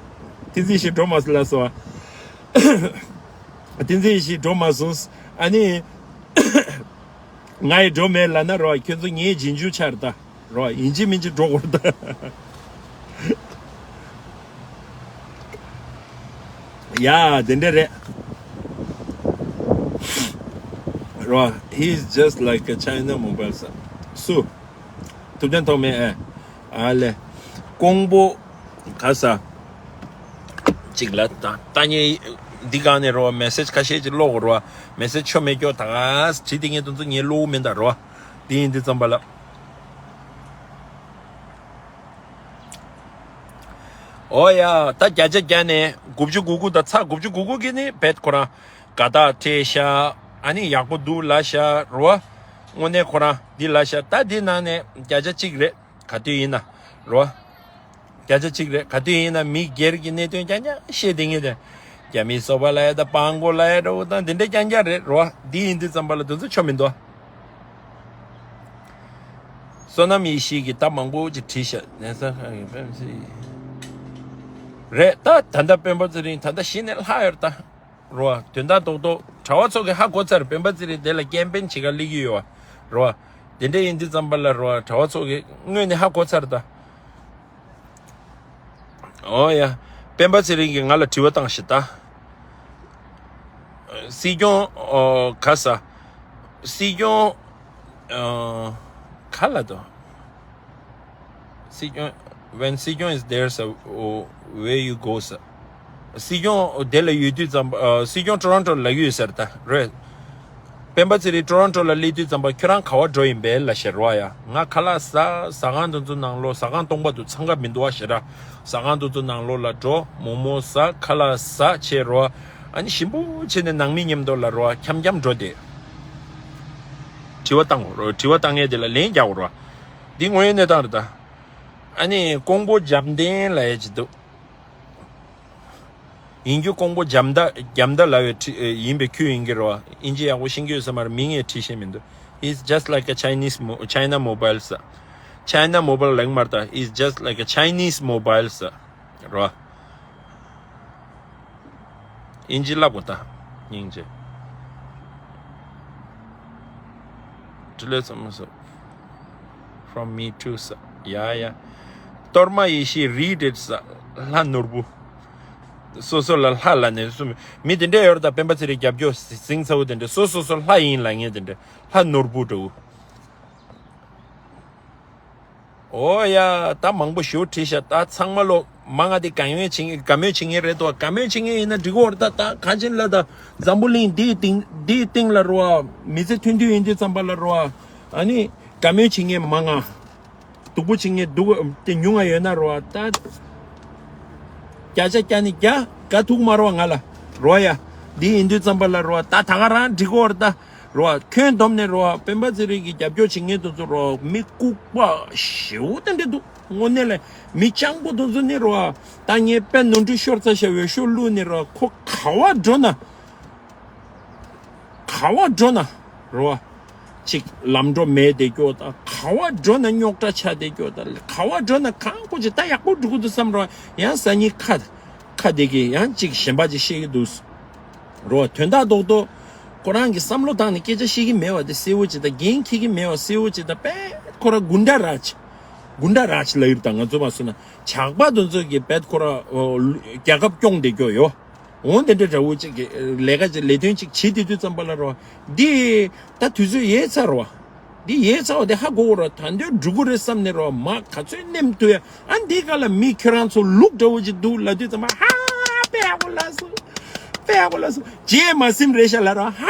བསྟན་འཛིན་ཞིག་འགྲོ་མ་སོང་ལ་སོ། བསྟན་འཛིན་ཞིག་འགྲོ་མ་སོང་། ཨ་ནི། ང་ཡི་འགྲོ་མེད་ལ་ན་རོ་ཁྱོད་ཚོ་ངའི་རྗེས་འཇུག་ཆགས་རེད་ད། རོ་ཡིན་གཅིག་མིན་གཅིག་འགྲོ་དགོས་རེད་ད། ཡ་དེ་འདྲ་རེད། རོ། He's just like a China mobile ཟེར། སུ། ཐུབ་བསྟན་ཐོགས་མེད་ཨེ། ཨ་ལེ། ཀོང་པོ། ག་ས། ཅིག་ལ་ད་ད་ངས་འདི་ག་ནས་རོ་མེ་སེ་ཇི་ཁ་ཤས་ཅིག་ཀློག་རོ། མེ་སེ་ཇི་ཆོ་མེད་སྐྱོ་ད་ག་བྲིས་ཏེ་ངས་དུ་ཚོ་ངས་ཀློག་མིན་ད་རོ། འདི་ཡིན་འདི་ཙམ་པ་ལ། ཨོ་ཡ་ད་བརྒྱ་ཆ་བརྒྱ་ནས་དགུ་བཅུ་གོ་དགུ་དང་ཚ་དགུ་བཅུ་གོ་དགུ་གི་ནི་བེད་ཁོ་རང་དགའ་རྟགས་སྤྲད་ཤག་ཨ་ནི་ཡག་པོ་འདུག་ལབ་ཤག་རོ། དངོས་གནས་ཁོ་རང་འདི་ལབ་ཤག་ད་འདི་ནང་ནས་བརྒྱ་ཆ་གཅིག་རེད་ག་དུས་ཡིན་ན་རོ། བརྒྱ་ཆ་གཅིག་རེད་ག་དུས་ཡིན་ན་མི་སྒེར་གྱི་གནད་དོན་རྐྱང་རྐྱང་བཤད་བསྡད་ངེས་དེ། རྒྱ་མིའི་སོ་པ་ལབ་ཡ་ད་སྤང་གོ་ལབ་ཡ་འདྲ་བོ་དང་འདི་འདྲ་རྐྱང་རྐྱང་རེད་རོ། འདི་ཡིན་དུས་ཙམ་པ་ལ་དུས་ཚོད་ཆོ་མི་འདུག་བསོད་ནམས་ཡེ་ཤེས་ཀྱིས་ད་མང་པོ་ཅིག་བྲིས་ཤག་ནས་ས་ཁ་གི་ཕེམ་སི། རེད་ད་ད་ལྟ་སྤེན་པ་ཚེ་རིང་ད་ལྟ་གཞི་ནས་ལྷག་ཡོད་ད། རོ། དོན་དག་རྡོག་རྡོག་གྲྭ་བ་ཚོ་གི་ཧ་གོ་ཚར་སྤེན་པ་ཚེ་རིང་དེ་ལ་ཀེམ་པེན་བྱེད་ག་སླེབས་ཀྱི་ཡོད་བ། རོ། དེ་འདྲ་ཡིན་དུས་ཙམ་པ་ལ་རོ་གྲྭ་བ་ཚོ་གི་དངོས་ནས་ཧ་གོ་ཚར་ད། ཨོ་ཡ། སྤེན་པ་ཚེ་རིང་གིས་ང་ལ་དྲི་བ་བཏང་ཞིག་ད། སྲིད་སྐྱོང་ཨོ་ག་ས། སྲིད་སྐྱོང་ཨོ་ག་ལ་དོ། སྲིད་སྐྱོང་། When སྲིད་སྐྱོང་is there ས། ཨོ། Where you go ས། སྲིད་སྐྱོང་དེ་ལ་ཡོད་དུས་ཙམ་པ་ཨོ་སྲིད་སྐྱོང་ཊོ་རོན་ཊོ་ལ་ཡོད་ཟེར་ད་རེད། སྤེན་པ་ཚེ་རིང་ཊོ་རོན་ཊོ་ལ་སླེབས་དུས་ཙམ་པ་ཁྱོད་རང་ག་བ་འགྲོ་ཡིན་པས་ལ་ཤར་བ་ཡ། ང་ཁ་ལག་ཟ་ཟ་ཁང་དེ་ཚོ་ནང་ལོགས་ཟ་ཁང་སྟོང་པ་དུ་འཚང་ཁ་མི་འདུག་བ་ཤེ་ར། ཟ་ཁང་དེ་ཚོ་ནང་ལོགས་ལ་འགྲོ་མོག་མོག་ཟ་ཁ་ལག་ཟ་བྱེད་རོ། ཨ་ནི་ཞིམ་པོ་བྱས་ནས་ནང་མི་མཉམ་དུ་ལ་རོ་འཁྱམ་འཁྱམ་འགྲོ་དེ། དྲི་བ་བཏང་རོ་དྲི་བ་བཏང་ཡས་དེ་ལ་ལན་རྒྱག་རོ། འདི་དངོས་ཡོད་གནས་སྟངས་རེད་ད། ཨ་ནི་ཀོང་པོ་འཇམ་བསྟན་ལ་ཡས་ཅི་འདུག་ཡིན་རྒྱུ་ཀོང་པོ་འཇམ་མདའ་འཇམ་མདའ་ལབ་པའི་ཁྲི་ཡིན་པའི་ཁུལ་ཡིན་གྱི་རེད་བ། ཨིན་ཇི་ཡག་པོ་ཤེས་ཀྱི་ཡོད་ས་མ་རེད། མིང་ཡང་བྲིས་ཤེས་མི་འདུག It's just like a Chinese mo- China mobile ས། China mobile ལབ་མ་རེད་ད། It's just like a Chinese mobile ས། རེད་བ། ཨིན་ཇི་ལབ་དགོས་ད། སྙིང་རྗེ། དྲི་ལན་ཚང་མ་སོ། From me too ས། ཡ་ཡ། གཏོར་མ་ཡེ་ཤེས་read it ས། ལྷ་ནོར་བུ། སོ་སོ་ལ་ལྷ་ལ་ནས་སུ་མི་དེ་འདྲས་ཡོད་རེད་ད། སྤེན་པ་ཚེ་རིང་རྒྱབ་སྐྱོར་ཟིང་ཚ་བོ་དེ་འདྲས་སོ་སོ་སོ་ལྷ་ཡིན་ལབ་མཁན་དེ་འདྲས་ལྷ་ནོར་བུ་འདྲ་བོ། ཨོ་ཡ་ད་མང་པོ་ཞེ་པོ་བྲིས་ཤག་ད་ཚང་མ་ལོ་མ་ང་དེ་དགའ་མོས་བྱེད་དགའ་མོས་བྱེད་མཁན་རེད་དོ། དགའ་མོས་བྱེད་མཁན་ཡིན་ན་འགྲིག་གི་ཡོད་རེད་ད། ད་གང་ཕྱིན་ལ་ད་འཛམ་བུ་གླིང་འདིའི་སྟེང་འདིའི་སྟེང་ལ་རོ་མི་ཚེ་མཐུན་འདོད་ཡིན་དུས་ཙམ་པ་ལ་རོ་ཨ་ནི་དགའ་མོས་བྱེད་མཁན་མང་ང་། སྡུག་པོ་བྱེད་མཁན་སྡུག་དེ་ཉུང་ང་ཡོད་ན་རོ་ད། བརྒྱ་ཆ་བརྒྱ་ནི་བརྒྱ་དགའ་ཐུག་མ་རོ་ང་ལ་རོ་ཡ། འདི་ཡིན་དུས་ཙམ་པ་ལ་རོ་ད་ད་ག་རང་འགྲིག་གི་ཡོད་རེད་ད། རོ་ཁྱོན་བསྡོམས་ནས་རོ་སྤེན་པ་ཚེ་རིང་གི་རྒྱབ་སྐྱོར་བྱེད་མཁན་དེ་ཚོ་རོ་མི་ལྐུགས་པ་ཞེ་པོ་དེ་འདྲ་འདུག་དངོས་གནས་ལ་མི་སྤྱང་པོ་དེ་ཚོ་ནི་རོ་ད་ངས་དཔེ་ནོར་འཁྲུལ་ཤོར་ཚར་ཤག་འོས་ཤོག་བླུགས་ནས་རོ་ཁོ་ག་བ་འགྲོ་ན། ག་བ་འགྲོ་ན། རོ། ཅིག་ལམ་འགྲོ་མེད་དེ་སྐྱོ་ད། ག་བ་འགྲོ་ན་རྙོག་དྲ་ཆགས་དེ་སྐྱོ་ད། ག་བ་འགྲོ་ན་གང་ཁོ་ཅིག་ད་ཡག་པོ་འགྲོ་གི་འདུག་བསམ་རོ། ཡང་སང་ཉིན་ཁ་ཁ་དེ་གི་ཡང་ཅིག་གཞན་པ་ཅིག་ཤེས་ཀྱི་འདུག་རོ། དོན་དག་རྡོག་རྡོག་ཁོ་རང་གི་བསམ་བློ་བཏང་ནས་སྐད་ཆ་བཤད་ཀྱི་མེད་བ་དེ་གསལ་བོ་ཅིག་ད། འགན་འཁྱེར་གྱི་མེད་བ་གསལ་བོ་ཅིག་ད། པད་ཁོ་རང་གུན་ཌ་རཱཇ། གུན་ཌ་རཱཇ་ལབ་ཡོད་ད། ང་ཚོ་མ་སུ་ན་ཇག་པ་དེ་ཚོ་གི་པད་ཁོ་རང་རྒྱལ་ཁབ་སྐྱོང་བསྡད་ཀྱོ་ཡོ། འོང་དེ་འདྲ་འདྲ་བོ་ཅིག་གི་ལས་ཀ་ཅིག་ལས་དོན་ཅིག་བྱེད་དེ་དུས་ཙམ་པ་ལ་རོ། འདི་ད་དུས་ཚོད་ཡལ་ཚར་རོ། འདི་ཡལ་ཚར་བ་དེ་ཧ་གོ་གོ་རོ། ད་འདོད་འགྲོ་གི་རེད་བསམ་ནས་རོ། མ་ག་ཚོད་ནེམ་ཐུ་ཡ། ཨ་འདི་ག་ལ་མི་ཁྱོད་རང་ཚོ་ལུག་འདྲ་བོ་ཅིག་འདུག་ལབ་དུས་ཙམ་པ་ཧ་པེ་ཧ་གོ་ལ་སུ། པེ་ཧ་གོ་ལ་སུ། རྗེས་མ་སེམས་རེ་ཤ་ལ་རོ། ཧ་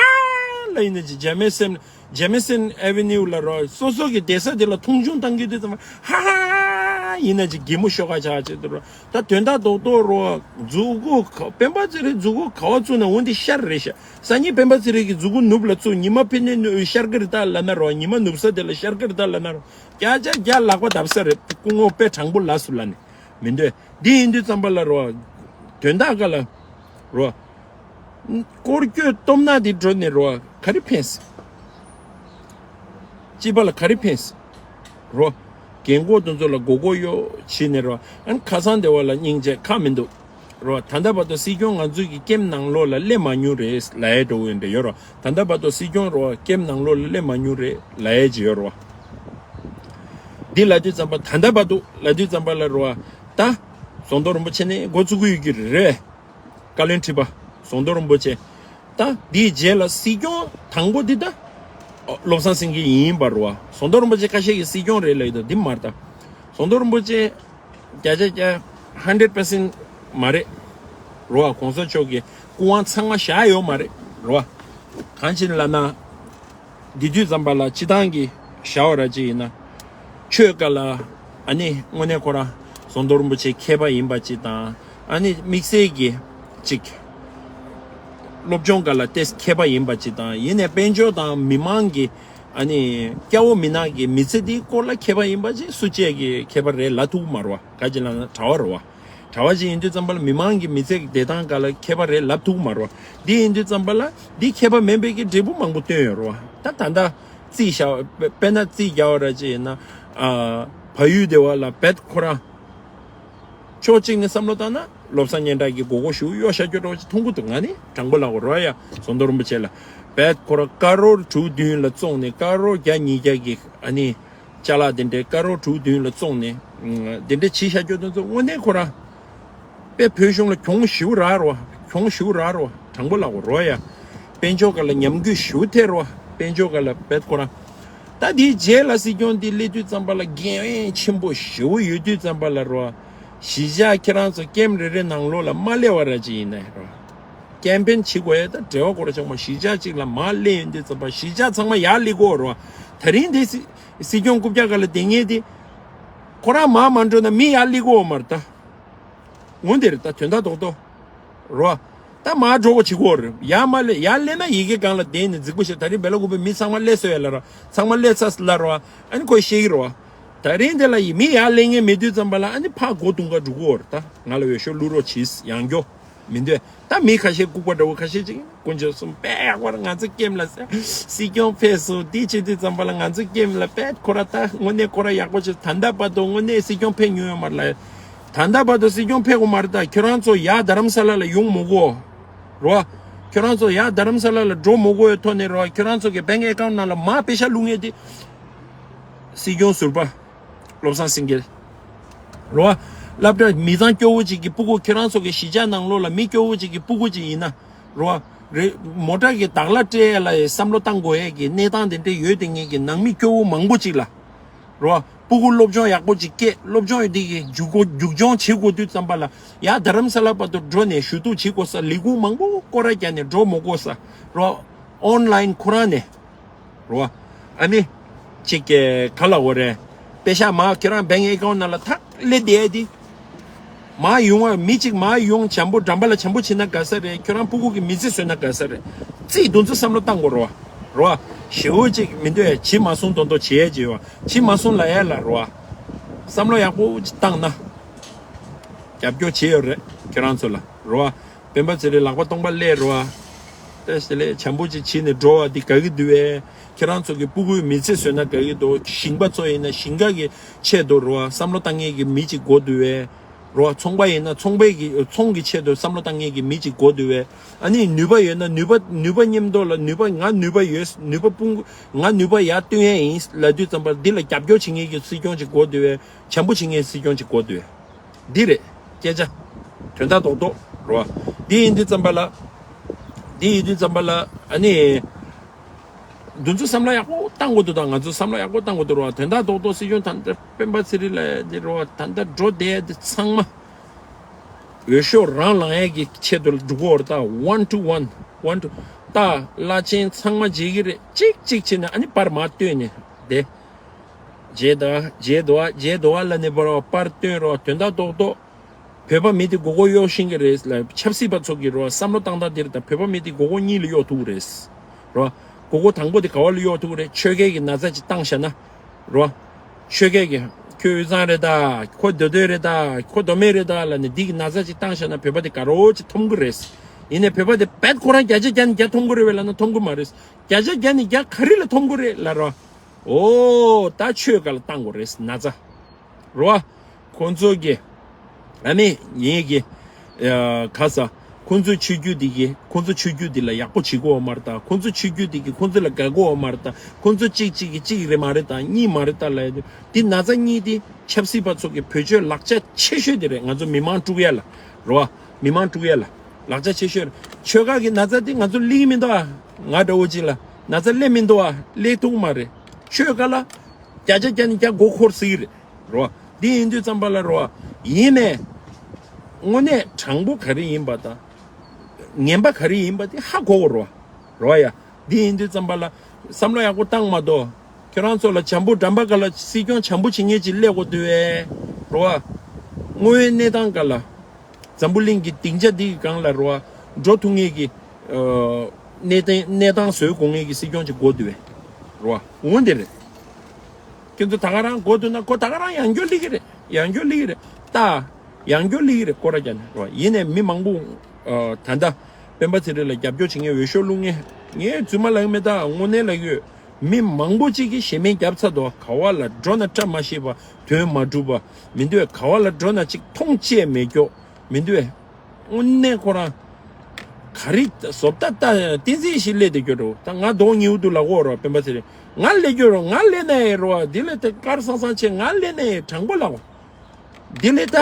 ལ་ཡིན་ན་ཅི་ཇེ་མེ་སེམས། ཇེ་མི་སན་ཨེ་ཝེ་ནིའུ་ལ་རོ། སོ་སོ་གི་བསྡད་ས་དེ་ལ་མཐོང་ཆུང་བཏང་གི་དུས་ཙམ་པ་ཧ་ཧ་ཧ་ཡིན་ན་ཅིག་གད་མོ་ཤོར་ཁ་ཆགས་ཅིག་འདུག་རོ། ད་དོན་དག་རྡོག་རྡོག་རོ། མཛུ་གུ་ག་སྤེན་པ་ཚེ་རིང་མཛུ་གུ་ག་བ་བཙུགས་ན་འོ་འདི་ཤར་རེད་ཤག་སང་ཉིན་སྤེན་པ་ཚེ་རིང་གི་མཛུ་གུ་ནུབ་ལ་བཙུགས། ཉི་མ་ཕི་ནས་ནུ་ཤར་གི་རེད་ད་ལབ་ན་རོ། ཉི་མ་ནུབ་ས་དེ་ལ་ཤར་གི་རེད་ད་ལབ་ན་རོ། བརྒྱ་ཆ་བརྒྱ་ལག་པ་བརྡབ་ས་རེད། སྐུ་ངོ་དཔེ་དྲང་པོ་ལབ་སུ་ལབ་ནས་མི་འདོད། འདི་ཡིན་དུས་ཙམ་པ་ལ་རོ། དོན་དག་ག་ལ་རོ། སྐོར་སྐྱོད་སྟོབས་ན་དེ་འགྲོ་ནས་རོ། ག་རེ་ཕན་སྲིད། སྤྱི་པ་ལ་ག་རེ་ཕན་སྲིད། རོ། རྒན་གོག་དེ་ཚོ་ལ་མགོ་སྐོར་གཡོག་བྱས་ནས་རོ། ཨན་ཁ་སང་དེ་བ་ལ་སྙིང་རྗེ་ཁག་མི་འདུག་རོ། ད་ལྟ་བར་དུ་སྲིད་སྐྱོང་ང་ཚོའི་གི་ཀེམ་ནང་ལོགས་ལ་སླེབས་མ་མྱོང་རེད་ལབ་ཡས་འགྲོ་འོས་འདྲ་ཡོད་རོ། ད་ལྟ་བར་དུ་སྲིད་སྐྱོང་རོ་ཀེམ་ནང་ལོགས་ལ་སླེབས་མ་མྱོང་རེད་ལབ་ཡས་ཅིག་ཡོད་རོ། འདི་ལབ་དུས་ཙམ་པ་ད་ལྟ་བར་དུ་ལབ་དུས་ཙམ་པ་ལ་རོ། ད་ཟམ་གདོང་རིན་པོ་ཆེ་ནས་འགོ་བཙུགས་ཀྱི་ཡོད་ཀྱི་རེད། བཀའ་བློན་ཁྲི་པ་ཟམ་གདོང་རིན་པོ་ཆེ། ད་འདིའི་རྗེས་ལ་སྲིད་སྐྱོང་དང་པོ་འདི་ད་བློ་བཟང་སེང་གེ་ཡིན་པ་རེད་བ། ཟམ་གདོང་རིན་པོ་ཆེ་ཁ་ཤས་ཀྱིས་སྲིད་སྐྱོང་རེད་ལབ་ཡོད་ད། འདི་མ་རེད་ད། ཟམ་གདོང་རིན་པོ་ཆེ་བརྒྱ་ཆ་བརྒྱ་ཧན་ཌེ་རེཌ་པར་སེན་མ་རེད་རེད་བ། གོང་ས་མཆོག་གི་སྐུ་དབང་ཚང་མ་བཞག་ཡོད་མ་རེད་རེད་བ། གང་ཅི་ལབ་ན། འདི་དུས་ཙམ་པ་ལ་སྤྱི་བཏང་གི་བྱ་བ་ར་ཅིག་ཡིན་ན། ཆོས་སྐོར་ལ་ཨ་ནི་དངོས་གནས་ཁོ་རང་ཟམ་གདོང་རིན་པོ་ཆེ་མཁས་པ་ཡིན་པ་ཅིག་དང་། ཨ་ནི་དམིགས་བསལ་གྱི་ཅིག་སློབ་སྦྱོང་སྐོར་ལ་ཏོག་ཙམ་མཁས་པ་ཡིན་པ་ཅིག་དང་། ཡིན་ནའི་དཔལ་འབྱོར་དང་མི་མང་གི་ཨ་ནི་སྐྱ་བོ་མི་ནག་གི་མི་ཚེ་འདིའི་སྐོར་ལ་མཁས་པ་ཡིན་པ་ཅིག་སུ་གཅིག་གིས་མཁས་པ་རེད་ལབ་ཐུབ་ཀྱི་མ་རེད་བ། ག་ཅི་ལབ་ན་གྲྭ་བ་རེད་བ། གྲྭ་བ་ཞིག་ཡིན་དུས་ཙམ་པ་ལ་མི་མང་གི་མི་ཚེ་གི་བདེ་ཐང་སྒང་ལ་མཁས་པ་རེད་ལབ་ཐུབ་མ་རེད་བ། འདི་ཡིན་དུས་ཙམ་པ་ལ་འདི་མཁས་པ་མིན་པའི་གི་འབྲས་བུ་མང་པོ་བཏོན་ཡོད་རེད་བ། ད་ད་ལྟ་རྩིས་བཞག་དཔེར་ན་རྩིས་རྒྱག་པ་ར་ཅིག་ཡིན་ན། ཨ། བལ་ཡུལ་དེ་བ་ལ་རྦད་ཁོ་རང་ཕྱོགས་གཅིག་ནས་བསམ་བློ་བཏང་ན་བློ་བཟང་སྙན་གྲགས་ཀྱི་མགོ་སྐོར་ཞེ་པོ་གཡོག་བཞག་རྒྱུ་འདྲ་བོ་ཅིག་མཐོང་གི་འདུག་ང་ནི་དྲང་པོ་ལབ་དགོས་རེད་བ་ཡ། ཟམ་གདོང་རིན་པོ་ཆེ་ལ་རྦད་ཁོ་རང་ཀ་རོར་དྲུག་བདུན་ལ་བཙོངས་ནས་ཀ་རོར་བརྒྱ་ཉིས་བརྒྱ་གི་ཨ་ནི། ཅ་ལག་དེ་འདྲའི་ཀ་རོ་དྲུག་བདུན་ལ་བཙོངས་ནས། ཨ། དེ་འདྲའི་བྱས་བཞག་རྒྱུ་དེ་ཚོ་དངོས་གནས་ཁོ་རང་དཔེ་བོད་གཞུང་ལ་གྱོང་ཞེ་པོ་རག་རེད་བ། གྱོང་ཞེ་པོ་རག་རེད་བ། དྲང་པོ་ལབ་དགོས་རེད་བ་ཡ། དཔལ་འབྱོར་སྒང་ལ་ཉམས་རྒུད་ཞེ་པོ་ཐེབས་རེད་བ། དཔལ་འབྱོར་སྒང་ལ་རྦད་ཁོ་རང་། ད་དེའི་རྗེས་ལ་སྲིད་སྐྱོང་འདི་སླེབས་དུས་ཙམ་པ་ལ་འགན་ཆེན་པོ་ཞེ་པོ་ཡོད་དུས་ཙམ་པ་ལ་རེད་བ། གཞིས་ཆགས་ཁྱེད་རང་ཚོ་ཀེམ་རེ་རེ་ནང་ལོགས་ལ་མ་སླེབས་པ་ར་ཅིག་ཡིན་ནའི་རེད་བ། ཀེམ་པེན་བྱེད་དགོས་ཡ་ད་འབྲེལ་བ་སྐོར་ཆགས་མ། གཞིས་ཆགས་གཅིག་ལ་མར་སླེབས་ཡོང་དུས་ཙམ་པ་གཞིས་ཆགས་ཚང་མ་ཡར་སླེབས་དགོས་རེད་བ། ད་རིང་དེ་སྲིད་སྲིད་སྐྱོང་རྐུབ་བཀྱག་སྒང་ལ་བསྡད་མཁན་དེ། ཁོ་རང་མར་མ་འགྲོ་ན་མི་ཡར་སླེབས་ཀྱི་ཡོད་མ་རེད་ད། ངོ་དེ་རེད་ད། དོན་དག་རྡོག་རྡོག་རེད་བ། ད་མར་འགྲོ་དགོས་བྱེད་ཀྱི་ཡོད་རེད། ཡར་མར་སླེབས། ཡར་སླེབས་ན་ཡི་གེ་སྒང་ལ་བསྡད་ནས་རྫིག་པོ་བྱས། ད་རིང་སྦེལ་ཀོབ་པའི་མི་ཚང་མ་སླེབས་སོང་ཡ་ལབ་ར། ཚང་མ་སླེབས་ཚར་ལབ་ར་བ། ཨ་ནི་ཁོས་བཤད་ཀྱི་རེད་བ། ད་རིང་དེ་ལ་ཡི་མི་ཡར་སླེབས་མཁན་མེད་དུས་ཙམ་པ་ལ་ཨ་ནི་ཕར་སྒོ་རྡུང་ག་འགྲོ་གི་ཡོད་རེད་ད། ང་ལ་འོས་ཤོག་བླུག་རོགས་བྱེད་ཡང་སྐྱོ། མི་འདོད། ད་མི་ཁ་ཤས་ལྐུགས་པ་འདྲ་བོ་ཁ་ཤས་ཅིག་དཀོན་མཆོག་གསུམ་དཔེ་ཡག་པར་ང་ཚོ་ཀེམ་ལ་ཟེར། སྲིད་སྐྱོང་ཕེབས་སོང་། འདི་བྱེད་དུས་ཙམ་པ་ལ་ང་ཚོ་ཀེམ་ལ་དཔེ་ཁོ་ར་ད་དངོས་གནས་ཁོ་ར་ཡག་པོ་བྱེད། ད་ལྟ་བར་དུ་དངོས་གནས་སྲིད་སྐྱོང་ཕེབས་མྱོང་ཡོད་མ་རེད་ལ། ད་ལྟ་བར་དུ་སྲིད་སྐྱོང་ཕེབས་དགོས་མ་རེད། ད་ཁྱོད་རང་ཚོ་ཡར་རྡ་རམ་ས་ལ་ལ་ཡོང་མི་དགོས་རོ། ཁྱོད་རང་ཚོ་ཡར་རྡ་རམ་ས་ལ་ལ་འགྲོ་མི་དགོས་ཡོད་ཐོག་ནས་རོ། ཁྱོད་རང་ཚོ་གི་བེང་ཨེ་ཀའུན་ནང་ལ་མར་པེ་ཤ་བླུག་མཁན་དེ་སྲིད་སྐྱོང་ཟུར་པ། བློ་བཟང་སེང་གེ་རེད་བ། སློབ་གྲྭ་མི་ཚང་སྐྱོ་བོ་ཅིག་གི་སྤུ་གུ། ཁྱེད་རང་ཚོ་གི་གཞིས་ཆགས་ནང་ལོགས་ལ་མི་སྐྱོ་བོ་ཅིག་གི་སྤུ་གུ་ཅིག་ཡིན་ན་རེད་བ། རེད། མོ་ཊ་གི་བདག་གླ་སྤྲད་ཡ་ལ་ཡ་བསམ་བློ་བཏང་དགོས་ཡས་ཀྱི་གནས་སྟངས་དེ་འདྲ་ཡོད་དེ། ངེད་ཀྱི་ནང་མི་སྐྱོ་བོ་མང་པོ་ཅིག་ལ་རེད་བ། སྤུ་གུ་སློབ་སྦྱོང་ཡག་པོ་ཅིག་སྐྱེས། སློབ་སྦྱོང་ཡོད་དེ་གི་མཇུག་སྒོ་མཇུག་སྐྱོང་བྱེད་དགོས་དུས་ཙམ་པ་ལ་ཡ་རྡ་རམ་ས་ལ་བར་དུ་འགྲོ་ནས་ཞུ་གཏུག་བྱེད་དགོས་ས། ལས་ཁུངས་མང་པོ་སྐོར་ར་རྒྱག་ནས་འགྲོ་མི་དགོས་ས་རེད་བ། ཨོན་ལའིན་ཁོ་རང་ནས། རེད་བ། ཨ་ནི། ཅིག་གི་ག་ལ་འོ་རེད། པེ་ཤག་མར་ཁྱོད་རང་བེང་ཨེ་ཀའུན་ནང་ལ་ཐག་སླེབས་བསྡད་དེ། མར་ཡོང་བ་མི་གཅིག་མར་ཡོང་། བྱམས་པོ་འགྲམ་པ་ལ་བྱམས་པོ་བྱེད་ན་དགའ་ས་རེད། ཁྱོད་རང་སྤུ་གུ་གི་མི་ཚེ་བཟོས་ན་དགའ་ས་རེད། རྩིས་དུང་ཚོ་བསམ་བློ་བཏང་དགོས་རེད་བ། རེད་བ། ཞེ་པོ་ཅིག་མི་འདོད་ཡ། བྱེད་མ་སོང་མདོག་མདོག་བྱེད་ཡ་བྱེད་བ། བྱེད་མ་སོང་ལབ་ཡ་ལ་རེད་བ། བསམ་བློ་ཡག་པོ་ཅིག་བཏང་ན། རྒྱབ་སྐྱོར་བྱེད་ཡོད་རེད་ཁྱོད་རང་ཚོ་ལ་རེད་བ། སྤེན་པ་ཚེ་རིང་ལག་པ་སྟོང་པ་སླེབས་རེད་བ། ལྟ་ཞིག་ལས་བྱམས་པོ་ཅིག་བྱས་ནས་འགྲོ་བ་འདི་དགའ་གི་འདུག་བས། ཁྱེད་རང་ཚོ་གི་སྤུ་གུའི་མི་ཚེ་བཟོས་ན་དགའ་གི་འདུག་ཞིང་པ་ཚོ་ཡིན་ན་ཞིང་ཁ་གི་ཆེད་དུ་རོ་བསམ་བློ་བཏང་མཁན་གྱི་མི་ཅིག་དགོས་འདུག་བས། རོ་ཚོང་པ་ཡིན་ན་ཚོང་པའི་གི་ཚོང་གི་ཆེད་དུ་བསམ་བློ་བཏང་མཁན་གྱི་མི་ཅིག་དགོས་འདུག་བས། ཨ་ནི་ནུས་པ་ཡོད་ན་ནུས་པ་ནུས་པ་མཉམ་དུ་ལ་ནུས་པ་ང་ནུས་པ་ཡོད་ནུས་པ་སྤུ་ང་ནུས་པ་ཡར་བཏོན་ཡས་ཡིན་ལབ་དུས་ཙམ་པ་འདི་ལ་རྒྱབ་སྐྱོར་བྱེད་མཁན་གྱི་སྲིད་སྐྱོང་ཅིག་དགོས་འདུག་བས། བྱམས་པོ་བྱེད་མཁན་སྲིད་སྐྱོང་ཅིག་དགོས་འདུག་བས། འདི་རེད། སྐད་ཆ། དོན་དག་རྡོག་རྡོག་རོ། འདི་ཡིན་དུས་ཙམ་པ་ལ། འདི་ཡིན་དུས་ཙམ་པ་ལ་ཨ་ནི། འདི་ཚོ་བསམ་བློ་ཡག་པོ་བཏང་དགོས་འདུག་ད་ང་ཚོ་བསམ་བློ་ཡག་པོ་བཏང་དགོས་འདུག་རོ། དོན་དག་རྡོག་རྡོག་སྲིད་སྐྱོང་ད་ལྟ་སྤེན་པ་ཚེ་རིང་ལ་འདི་རོ་ད་ལྟ་འགྲོ་བསྡད་འདི་ཚང་མ། འོས་ཤོག་རང་ལངས་ཡས་ཀྱི་ཆེད་དུ་འགྲོ་གི་ཡོད་རེད་ད། one to one one to ད་བླ་ཆེན་ཚང་མ་བརྗེ་གི་རེད། གཅིག་གཅིག་བྱས་ནས་ཨ་ནི་པར་མར་བཏོན་ནས་བསྡད། བརྗེད་ད་བརྗེད་འདུག་བ་བརྗེད་འདུག་བ་ལབ་ནས་པར་པར་བཏོན་རོགས། དོན་དག་རྡོག་རྡོག་བོད་པ་མི་དེ་མགོ་སྐོར་གཡོག་ཤིང་གི་རེད་ལ། ཆབ་སྲིད་པ་ཚོ་གི་རོགས་བསམ་བློ་བཏང་སྟངས་དེ་རེད་ད། བོད་པ་མི་དེ་མགོ་སྐོར་གཉིས་ལ་གཡོག་ཐུབ་ཀྱི་རེད། རོགས། མགོ་སྐོར་དང་པོ་དེ་ག་བ་ལ་གཡོག་ཐུབ་ཀྱི་རེད། ཆོལ་ཁའི་གི་ན་ཚ་ཅིག་བཏང་བཞག་ན། རོགས། ཆོལ་ཁའི་གི་ཁྱོད་དབུས་གཙང་རེད་ད། ཁོ་མདོ་སྟོད་རེད་ད། ཁོ་མདོ་སྨད་རེད་ད་ལབ་ནས་འདི་གི་ན་ཚ་ཅིག་བཏང་བཞག་ན་བོད་པ་དེ་དགའ་རོགས་ཅིག་འཐོམ་གི་རེད། ཡིན་ནའི་བོད་པ་དེ་རྦད་ཁོ་རང་བརྒྱ་ཆ་བརྒྱ་ནས་བརྒྱ་འཐོམ་གི་རེད་བས་ལབ་ན་འཐོམ་གི་མ་རེད། བརྒྱ་ཆ་བརྒྱ་ནས་བརྒྱ་ག་རེ་ལ་འཐོམ་གི་རེད་ལབ་རོགས། ཨོ་ད་ཆོས་སྒང་ལ་བཏང་དགོས་རེད་ན་ཚ། རོ། ཁོང་ཚོ་གི་ཨ་ནི་ངེད་ཀྱི་ཨ་ག་ས་ཁོང་ཚོའི་ཆོས་བརྒྱུད་འདི་གི་ཁོང་ཚོ་ཆོས་བརྒྱུད་འདི་ལ་ཡག་པོ་བྱེད་དགོས་བ་མ་རེད་ད། ཁོང་ཚོ་ཆོས་བརྒྱུད་འདི་གི་ཁོང་ཚོ་ལ་དགའ་དགོས་བ་མ་རེད་ད། ཁོང་ཚོ་གཅིག་གཅིག་གི་གཅིག་རེད་མ་རེད་ད། གཉིས་མ་རེད་ད་ལབ་ཡ་དེ་འདི་ན་ཚ་གཉིས་དེ་ཆབ་སྲིད་པ་ཚོ་གི་བེད་སྤྱོད་ལག་ཆ་ཆེ་ཤོས་དེ་རེད། ང་ཚོ་མི་མང་དཀྲུག་ཡ་ལ་རོ། མི་མང་དཀྲུག་ཡ་ལ་ལག་ཆ་ཆེ་ཤོས་རེད། ཆོལ་ཁ་གི་ན་ཚ་དེ་ང་ཚོ་སླེབས་མི་འདུག་ཨ། ང་འདྲ་བོ་ཅིག་ལ་ན་ཚ་སླེབས་མི་འདུག་ཨ། སླེབས་ཐུབ་མ་རེད། ཆོལ་ཁ་ལ་བརྒྱ་ཆ་བརྒྱ་ནས་བརྒྱ་མགོ་འཁོར་སྲིད་ཀྱི་རེད། རོ། འདི་ཡིན་དུས་ཙམ་པ་ལ་རོ། ཡིན་ནའི། དངོས་གནས་དྲང་པོ་ག་རེ་ཡིན་པ་དང་། ངན་པ་ག་རེ་ཡིན་པ་དེ་ཧ་གོ་གོ་རོ། རོ་ཡ། འདི་ཡིན་དུས་ཙམ་པ་ལ། བསམ་བློ་ཡག་པོ་བཏང་མ་གཏོགས། ཁྱོད་རང་ཚོ་ལ་བྱམས་པོ་འགྲམ་པ་ག་ལ་སྲིད་སྐྱོང་བྱམས་པོ་བྱེད་མཁན་ཅིག་སླེབས་དགོས་འདུག་ཨེ། རོ། དངོས་ཡོད་གནས་སྟངས་ག་ལ། འཛམ་བུ་གླིང་གི་སྡིངས་ཆ་འདི་གི་སྒང་ལ་རོ། འགྲོ་ཐུབ་མཁན་གྱི། ཨ། གནས་སྟངས་གནས་སྟངས་བཟོ་དགོས་མཁན་གྱི་སྲིད་སྐྱོང་ཅིག་དགོས་འདུག་ཨེ། རོ། འོ་འདི་རེད། ཁྱོད་ཚོ་ད་ག་རང་གོ་ཐུབ་ན་ཁོ་ད་ག་རང་ཡང་སྐྱོར་སླེབས་ཀྱི་རེད། ཡང་སྐྱོར་སླེབས་ཀྱི་རེད། ད་ཡང་སྐྱོར་སླེབས་ཀྱི་རེད། སྐོར་ར་རྒྱག་ནས་རོ། ཡིན་ནའི་མི་མང་པོ། ཨ། ད་ལྟ་སྤེན་པ་ཚེ་རིང་ལ་རྒྱབ་སྐྱོར་བྱེད་མཁན་འོས་ཤོག་བླུག་མཁན། ངས་རྫུན་མ་ལབ་ཀྱི་མེད། ད་དངོས་གནས་ལབ་ཀྱི་ཡོད། མི་མང་པོ་ཅིག་གིས་ཞེ་མེར་བརྒྱབ་ཚར་འདུག་ག་བ་ལ་འགྲོ་ན་བཀྲ་མ་ཤིས་པ། དོན་མ་འགྲུབ་པ། མི་འདུག་ག་བ་ལ་འགྲོ་ན་ཅིག་མཐོང་ཆེས་མེད་སྐྱོ། མི་འདུག་ག་དངོས་གནས་ཁོ་རང་། ག་རེ་བཟོ་ལྟ་ལྟ་བསྟན་འཛིན་ཞིག་སླེབས་བསྡད་རྒྱུ་རེད། ད་ང་གདོང་ཉེ་བོ་འདུག་ལབ་ཀྱི་ཡོད་རེད་པ། སྤེན་པ་ཚེ་རིང་། ང་སླེབས་རྒྱུ་རེད། ང་སླེབས་ན་ཡང་རེད་པ། འདི་ལས་ད་དཀར་སང་སང་བྱས། ང་སླེབས་ན་ཡང་དྲང་པོ་ལབ་ཀྱི་ཡོད། འདི་ལས་ད་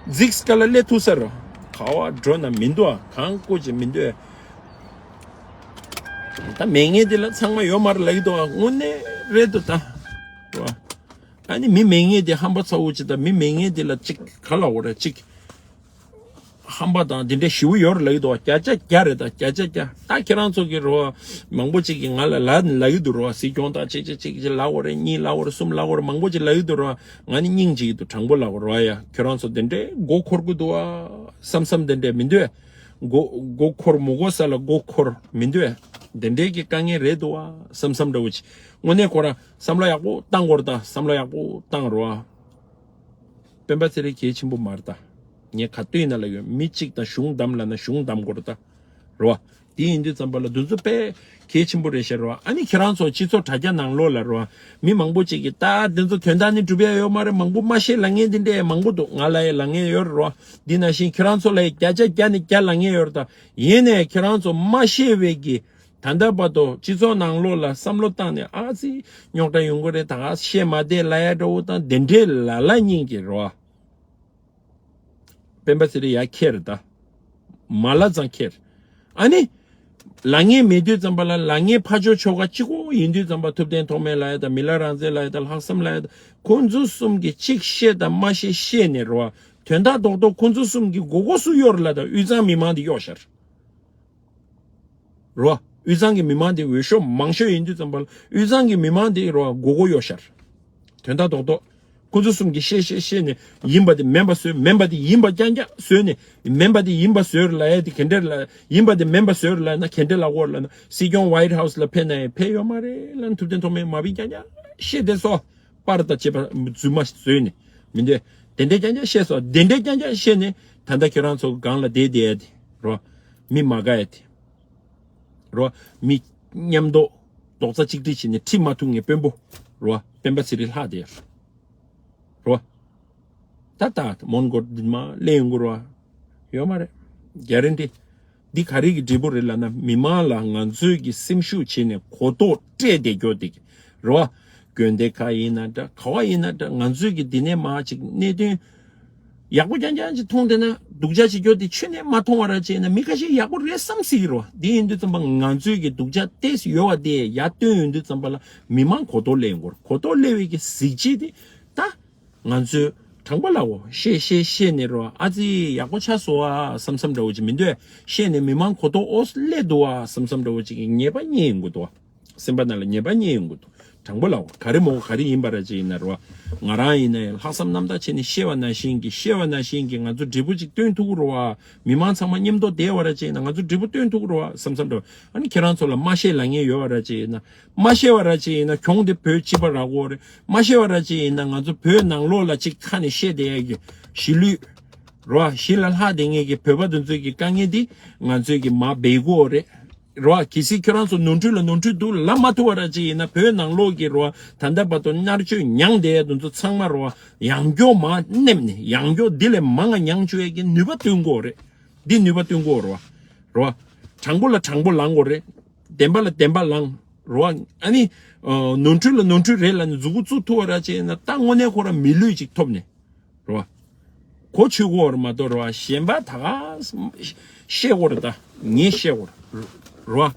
རྫིག་སྐབས་ལ་སླེབས་ཐུབ་ས་རེད། ག་བ་འགྲོ་ན་མི་འདུག་ག་གང་བཀོད་ཀྱི་མི་འདུག་ག་ད་མེད་མཁན་འདི་ལ་ཚང་མ་ཡོད་མ་རེད་ལབ་ཀྱི་འདུག་ག་དངོས་གནས་རེད་འདུག་ད། རེད་པ། ཨ་ནི་མི་མེད་མཁན་འདི་ཧམ་པ་ཚ་བོ་ཅིག་དང་མི་མེད་མཁན་འདི་ལ་ཅིག་ག་ལབ་དགོས་རེད། ཅིག་ཧམ་པ་དང་འདི་འདྲའི་ཞེ་པོ་ཡོད་རེད་ལབ་ཀྱི་འདུག་ག་བརྒྱ་ཆ་བརྒྱ་རེད། ད་བརྒྱ་ཆ་བརྒྱ། ད་ཁྱེད་རང་ཚོ་གི་རོ། མང་པོ་ཅིག་གིས་ང་ལ་ལབ་ལབ་ཀྱི་འདུག་རོ། སྲིད་སྐྱོང་དང་ཅིག་ཅིག་ཅིག་ཅིག་ལབ་དགོས་རེད། གཉིས་ལབ་དགོས་རེད། གསུམ་ལབ་དགོས་རེད། མང་པོ་ཅིག་ལབ་ཀྱི་འདུག་རོ། ང་ནི་སྙིང་རྗེ་གི་འདུག་དྲང་པོ་ལབ་དགོས་རོ། ཡ། ཁྱོད་རང་ཚོ་འདི་འདྲའི་མགོ་འཁོར་གྱི་འདུག་ག་བསམ་བསམ་འདི་འདྲའི་མི་འདུག་ག་མགོ་མགོ་འཁོར། མི་མགོ་ས་ལ་མགོ་འཁོར་མི་འདུག་ག་འདི་འདྲའི་གི་དཀའ་ངལ་རེད་འདུག་ག་བསམ་བསམ་འདྲ་བོ་ཅིག་དངོས་གནས་ཁོ་རང་བསམ་བློ་ཡག་པོ་བཏང་དགོས་རེད། ད་བསམ་བློ་ཡག་པོ་བཏང་རོགས། སྤེན་པ་ཚེ་རིང་གལ་ཆེན་པོ་མ་རེད་ད། ངས་ག་དུས་ཡིན་ན་ལབ་ཡོད། མི་གཅིག་དང་གཞུང་བདམས་ལབ་ན་གཞུང་བདམས་དགོས་རེད་ད། རེད་པ། དེ་ཡིན་དུས་ཙམ་པ་ལ་འདི་ཚོ་དཔེ་གལ་ཆེན་པོ་རེད་ཤག་རེད་པ། ཨ་ནི་ཁྱེད་རང་ཚོ་སྤྱི་ཚོགས་དྲ་རྒྱ་ནང་ལོགས་ལ་རེད་པ། མི་མང་པོ་ཅིག་གིས་ད་འདི་ཚོ་དོན་དག་ནི་འགྲུབ་ཡ་ཡོད་མ་རེད། མང་པོ་མ་ཤེས་ལབ་མཁན་འདི་འདྲས་མང་པོ་འདུག་ང་ལ་ཡང་ལབ་མཁན་ཡོད་རེད་པ། འདི་ནང་བཞིན་ཁྱེད་རང་ཚོ་ལ་ཡང་བརྒྱ་ཆ་བརྒྱ་ནས་བརྒྱ་ལབ་མཁན་ཡོད་རེད་ད། ཡིན་ནའི་ཁྱེད་རང་ཚོ་མ་ཤེས་པའི་གི་ད་ལྟ་བར་དུ་སྤྱི་ཚོགས་ནང་ལོགས་ལ་བསམ་བློ་བཏང་ནས་ཨ་ཙི་རྙོག་དྲ་ཡོང་གི་རེད། ད་ག་བཤད་མ་བསྡད་ལབ་ཡ་འདྲ་བོ་དང་དེ་འདྲའི་ལ་ལ་གཉིས་ཀྱི་རེད་པ། སྤེན་པ་ཚེ་རིང་ཡ་ཁྱེར་ད། མ་ལབ་ཙང་ཁྱེར། ཨ་ནི། ལབ་མཁན་མེད་དུས་ཙམ་པ་ལ་ལབ་མཁན་ཕར་ཕྱོགས་ཆོལ་ཁ་གཅིག་པོ་ཡིན་དུས་ཙམ་པ་ཐུབ་བསྟན་ཐོགས་མེད་ལབ་ཡ་དང་མི་ལ་རང་བཙན་ལབ་ཡ་དང་ལྷག་བསམ་ལབ་ཡ་དང་ཁོང་ཚོ་གསུམ་གྱིས་གཅིག་བཤད་དང་མ་བཤད་བཤད་ནས་རེད་པ། དོན་དག་རྡོག་རྡོག་ཁོང་ཚོ་གསུམ་གྱི་མགོ་སྐོར་སུ་གཡོག་རེད་ལབ་ད་དབུས་གཙང་མི་མང་དེ་གཡོག་ཤར། རོ། དབུས་གཙང་གི་མི་མང་དེ་འོས་ཤོག་མང་ཤོས་ཡིན་དུས་ཙམ་པ་ལ་དབུས་གཙང་གི་མི་མང་དེ་རོ་མགོ་སྐོར་གཡོག་ཤར། དོན་དག་རྡོག་རྡོག་ཁོ་ཚོ་གསུམ་གྱིས་བཤད་བཤད་བཤད་ནས་ཡིན་པ་དེ་མིན་པ་བཟོས། མིན་པ་དེ་ཡིན་པ་རྐྱང་རྐྱང་བཟོས་ནས་མིན་པ་དེ་ཡིན་པ་བཟོས་རེད་ལབ་ཡ་དེ་ག་འདྲས་ལ་ཡིན་པ་དེ་མིན་པ་བཟོས་རེད་ལབ་ན་ག་འདྲས་ལབ་དགོས་རེད་ལབ་ན་སྲིད་སྐྱོང་ཝའིཊ་ཧའུ་སི་ལ་ཕེབས་ན་ཡང་ཕེབས་ཡོད་མ་རེད་ལབ་ན་ཐུབ་བསྟན་ཐོགས་མེད་མ་བི་རྐྱང་རྐྱང་བཤད་བསྡད་སོ། པར་དང་བཅས་པ་རྫུན་མ་བཟོས་ནས་མི་འདོད། དེ་འདྲས་རྐྱང་རྐྱང་བཤད་སོང་། དེ་འདྲས་རྐྱང་རྐྱང་བཤད་ནས་ད་ལྟ་ཁྱོད་རང་ཚོ་སྒང་ལ་བསྡད་བསྡད་ཡ་དེ་རོ། མི་མ་དགའ་ཡ་དེ། རོ། མི་མཉམ་དུ་རྡོག་རྩ་གཅིག་སྒྲིལ་བྱས་ནས་ཁྲིད་མ་ཐུབ་མཁན་དཔོན་པོ། རོ། སྤེན་པ་ཚེ་རིང་ལྷག་བསྡད་ཡོད་རེད། རོ། ད་ད་མོན་གྷོ་འདི་མ་སླེབས་ཡོང་གི་རོ། ཡོད་མ་རེད། གྷ་རན་ཊི། འདི་ག་རེ་གི་འབྲས་བུ་རེད་ལབ་ན། མི་མང་ལ་ང་ཚོའི་གི་སེམས་ཤུགས་བྱས་ནས་གོ་རྟོགས་སྤྲད་བསྡད་རྒྱུ་དེ་གི་རོ། དགོན་སྡེ་ཁག་ཡིན་ན་འདྲ། ག་བ་ཡིན་ན་འདྲ། ང་ཚོའི་གི་འདི་ནས་མར་ཅིག་གནད་དོན་ཡག་པོ་རྐྱང་རྐྱང་ཅིག་མཐོང་བསྡད་ན། སྡུག་ཅག་བྱེད་རྒྱུ་དེ་ཁྱོན་ནས་མ་མཐོང་བ་ར་བྱས་ན། མི་ཁ་ཤས་ཡག་པོ་རེད་བསམ་སྲིད་ཀྱི་རོ། འདི་ཡིན་དུས་ཙམ་པ་ང་ཚོའི་གི་སྡུག་ཅག་ཏོག་ཙམ་ཡོད་པ་དེ་ཡར་བཏོན་ཡོང་དུས་ཙམ་པ་ལ་མི་མང་གོ་རྟོགས་སླེབས་ཡོང་གི་རེད། གོ་རྟོགས་སླེབས་པའི་གི་གཟི་བརྗིད་དེ་ད་ང་ཚོས་དྲང་པོ་ལབ་དགོས། བཤད་བཤད་བཤད་ནས་རོ། ཨ་ཙི་ཡག་པོ་ཆགས་སོང་བ་བསམ་བསམ་འདྲ་བོ་ཅིག་མི་འདུག་གས། བཤད་ནས་མི་མང་གོ་རྟོགས་ཨོ་སླེབས་འདུག་བ་བསམ་བསམ་འདྲ་བོ་ཅིག་གི་ངེས་པ་རྙེད་ཡོང་གི་འདུག་བ། སེམས་པ་ནང་ལ་ངེས་པ་རྙེད་ཡོང་གི་འདུག་དྲང་པོ་ལབ་དགོས། ག་རེ་མོ་ག་རེ་ཡིན་པ་ར་ཅིག་ཡིན་ན་རོ། ང་རང་ཡིན་ན་ཡང་ལྷག་བསམ་རྣམ་དག་བྱས་ནས་བཤད་པ་ནང་བཞིན་གྱི། བཤད་པ་ནང་བཞིན་གྱི་ང་ཚོ་འབྲས་བུ་ཅིག་སྟོན་ཐུབ་ཀྱི་རེད་བ། མི་མང་ཚང་མ་མཉམ་དུ་བསྡད་པ་ར་ཅིག་ཡིན་ན་ང་ཚོ་འབྲས་བུ་སྟོན་ཐུབ་ཀྱི་རེད་བ་བསམ་བསམ་འདྲ་བོ། ཨ་ནི་ཁྱེད་རང་ཚོ་ལ་མ་བཤད་ལབ་མཁན་ཡོད་པ་ར་ཅིག་ཡིན་ན། མ་བཤད་པ་ར་ཅིག་ཡིན་ན་གྱོང་དེ་བོད་སྤྱི་པ་རག་གི་རེད། མ་བཤད་པ་ར་ཅིག་ཡིན་ན་ང་ཚོ་བོད་ནང་ལོགས་ལ་ཅིག་ཁ་ནས་བཤད་བསྡད་ཡ་གི་གཞིས་ལུས་རོ། གཞིས་ལ་ལྷག་བསྡད་མཁན་གྱི་བོད་པ་དེ་ཚོའི་གི་དཀའ་ངལ་འདི་ང་ཚོའི་གི་མར་སྦས་ཀྱི་ཡོད་རེད། རོ། གལ་སྲིད་ཁྱོད་རང་ཚོ་ནོར་འཁྲུལ་ལ་ནོར་འཁྲུལ་འདུག་ལབ་མ་ཐུབ་པ་ར་ཅིག་ཡིན་ན། བོད་ནང་ལོགས་ཀྱི་རོ། ད་ལྟ་བར་དུ་མནར་གཅོད་མྱངས་བསྡད་ཡ་དེ་ཚོ་ཚང་མ་རོ། ཡང་སྐྱར་མར་མནན་ནས་ཡང་སྐྱར་འདི་ལས་མང་ང་མྱངས་བཅུག་ཡ་གི་ནུས་པ་བཏོན་དགོས་རེད། འདི་ནུས་པ་བཏོན་དགོས་རེད་བ། རོ། དྲང་པོ་ལ་དྲང་པོ་ལངས་དགོས་རེད། བདེན་པ་ལ་བདེན་པ་ལངས་རོ། ཨ་ནི། ཨ། ནོར་འཁྲུལ་ལ་ནོར་འཁྲུལ་རེད་ལབ་ནས་མཛུབ་གུ་བཙུགས་ཐུབ་པ་ར་ཅིག་ཡིན་ན། ད་དངོས་གནས་ཁོ་རང་མི་ལུས་ཅིག་ཐོབ་ནས་རོ། གོ་ཆོད་དགོས་རེད་མ་གཏོགས་རོ། གཞན་པ་ད་ག་བཤད་དགོས་རེད། ད་ངས་བཤད་དགོས་རེད་རོ།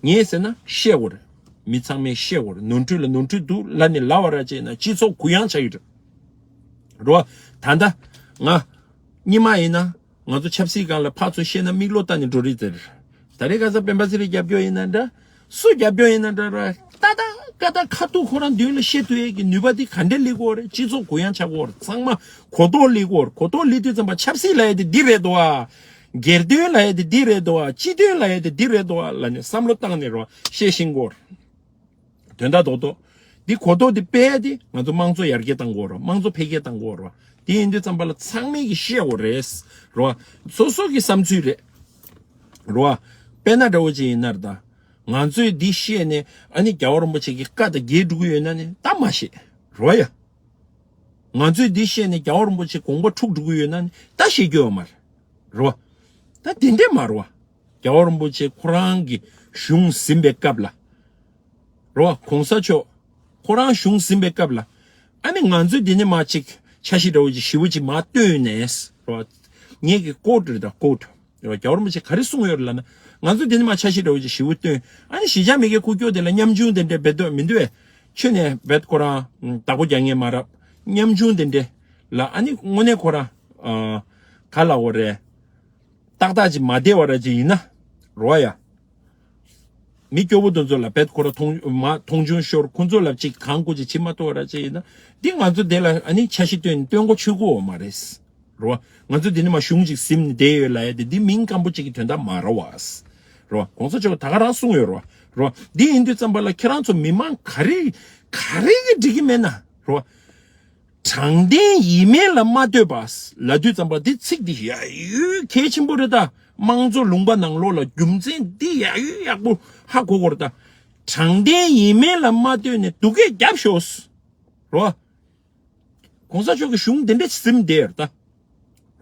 ངས་ཟེར་ན་བཤད་དགོས་རེད། མི་ཚང་མས་བཤད་དགོས་རེད། ནོར་འཁྲུལ་ལ་ནོར་འཁྲུལ་འདུག་ལབ་ནས་ལབ་པ་ར་ཅིག་ཡིན་ན་སྤྱི་ཚོགས་གུ་ཡངས་ཆགས་ཀྱི་རེད་རོ། ད་ལྟ་ང་སྔོན་མ་ཡིན་ན། ང་ཚོ་ཆབ་སྲིད་སྒང་ལ་ཕར་ཚུར་བཤད་ན་མིག་ལོག་བལྟས་ནས་འགྲོ་རེད་ཟེར། ད་རེས་ཁ་སང་སྤེན་པ་ཚེ་རིང་རྒྱབ་སྐྱོར་ཡིན་ན་འདྲ། སུ་རྒྱབ་སྐྱོར་ཡིན་ན་འདྲ་ར། ཏག་ཏག་ཀ་ཏག་ཁ་ཐུག་ཁོ་རང་མདུན་ལ་བཤད་ཐུབ་ཡས་ཀྱི་ནུས་པ་འདི་ག་འདྲ་སླེབས་ཀྱི་ཡོད་རེད། སྤྱི་ཚོགས་གུ་ཡངས་ཆགས་ཀྱི་ཡོད་རེད། ཚང་མ་གོ་རྟོགས་སླེབས་ཀྱི་ཡོད་རེད། གོ་རྟོགས་སླེབས་དུས་ཙམ་པ་ཆབ་སྲིད་ལབ་ཡས་དེ་འདི་རེད་དོ་ཨ། སྒེར་དོན་ལབ་ཡས་དེ་འདི་རེད་དོ་ཨ། སྤྱི་དོན་ལབ་ཡས་དེ་འདི་རེད་དོ་ཨ་ལབ་ནས་བསམ་བློ་བཏང་ནས་རོ་བཤད་ཤེས་ཀྱི་ཡོད་རེད། དོན་དག་རྡོག་རྡོག་འདི་གོ་རྟོགས་འདི་སྤེལ་ཏེ་ང་ཚོ་དམངས་གཙོ་ཡར་རྒྱས་གཏང་དགོས་རེད། དམངས་གཙོ་འཕེལ་རྒྱས་གཏང་དགོས་རེད། དེ་ཡིན་དུས་ཙམ་པ་ལ་ཚང་མས་ཀྱི་ཤེས་དགོས་རེད། རེད་བ། སོ་སོ་གི་བསམ་ཚུལ་རེད། རེད་བ། དཔེར་ན་འདྲ་བོ་ཅིག་ཡིན་ན་རེད་ད། ང་ཚོས་འདི་བཤད་ནས་ཨ་ནི་རྒྱལ་བ་རིན་པོ་ཆེ་གི་བཀའ་དང་འགལ་འགྲོ་གི་ཡོད་ན་ནི་ད་མ་བཤད། རེད་བ་ཡ། ང་ཚོས་འདི་བཤད་ནས་རྒྱལ་བ་རིན་པོ་ཆེ་དགོངས་པ་འཁྲུག་འགྲོ་གི་ཡོད་ན་ནི་ད་བཤད་རྒྱུ་ཡོད་མ་རེད། རེད་བ། ད་དེ་འདྲས་མ་རེད་བ། རྒྱལ་བ་རིན་པོ་ཆེ་ཁོ་རང་གི་གཞུང་ཟིན་པའི་སྐབས་ལ། རེད་བ། གོང་ས་མཆོག་ཁོ་རང་གཞུང་ཟིན་པའི་སྐབས་ལ། ཨ་ནི་ང་ཚོས་འདི་ནས་མར་ཅིག་འཆར་གཞི་འདྲ་བོ་ཅིག་ཞེ་པོ་ཅིག་མར་བཏོན་ནས། རེད་བ། ངེད་ཀྱི་ཀོཊ་རེད་ད། ཀོཊ། རེད་བ། རྒྱལ་བ་རིན་པོ་ཆེ་ག་རེ་གསུངས་ཡོད་རེད་ལབ་ན། ང་ཚོས་འདི་ནས་མར་འཆར་གཞི་འདྲ་བོ་ཅིག་ཞེ་པོ་བཏོན། ཨ་ནི་གཞིས་ཆགས་མི་སྒེར་ཁུག་ཀྱོག་དེ་ལ་ཉམ་ཆུང་དེ་འདྲས་འབད་འདོད་མི་འདུག་བས། ཁྱོན་ནས་འབད་ཁོ་རང་བདག་པོ་རྒྱག་མཁན་མ་རེད། ཉམ་ཆུང་དེ་འདྲས་ལ་ཨ་ནི་དངོས་གནས་ཁོ་རང་། ཨ། ག་ལབ་དགོས་རེད། ཏག་ཏག་ཅིག་མ་བསྡད་པ་ར་ཅིག་ཡིན་ན། རེད་བ་ཡ། མི་སྐྱོ་པོ་དེ་ཚོ་ལ་བེད་ཁོ་ར་མཐོང་མ་མཐོང་ཆུང་ཤོར། ཁོ་ཚོ་ལ་ཅིག་གང་དགོས་ཅིག་བྱེད་མ་ཐུབ་པ་ར་ཅིག་ཡིན་ན། འདི་ང་ཚོ་དེ་ལ་ཨ་ནི་འཆར་གཞི་བཏོན་ནས་སྟོན་གོ་ཆོད་གོ་མ་རེད། རེད་བ། ང་ཚོ་འདི་ནས་མར་གཞུང་ཅིག་ཟིན་ནས་བསྡད་ཡོད་ལབ་ཡ་དེ་འདི་མིང་སྐམ་པོ་ཅིག་གི་དོན་དག་མ་རེད་བ། རེད་བ། གོང་ས་མཆོག་ད་ག་རང་གསུངས་ཡོད་རེད་བ། རེད་བ། འདི་ཡིན་དུས་ཙམ་པ་ལ་ཁྱེད་རང་ཚོ་མི་མང་ག་རེ་ག་རེ་གི་འགྲིག་གི་མེད་ན། རེད་བ། དྲང་བདེན་ཡིན་མིན་ལ་མ་ལྟོས་པ་ལབ་དུས་ཙམ་པ་འདི་ཚིག་འདི་ཡ་ཡུལ་གལ་ཆེན་པོ་རེད་ད། དམངས་གཙོ་ལུང་པ་ནང་ལོགས་ལ་རྒྱུ་མཚན་འདི་ཡ་ཡུལ་ཡག་པོ་ཧ་གོ་དགོས་རེད་ད། དྲང་བདེན་ཡིན་མིན་ལ་མ་ལྟོས་ནས་སྡུག་སྐད་རྒྱབ་ཤོག། རོ། གོང་ས་མཆོག་གི་གཞུང་འདི་འདྲ་ཟིན་བསྡད་ཡོད་རེད་ད།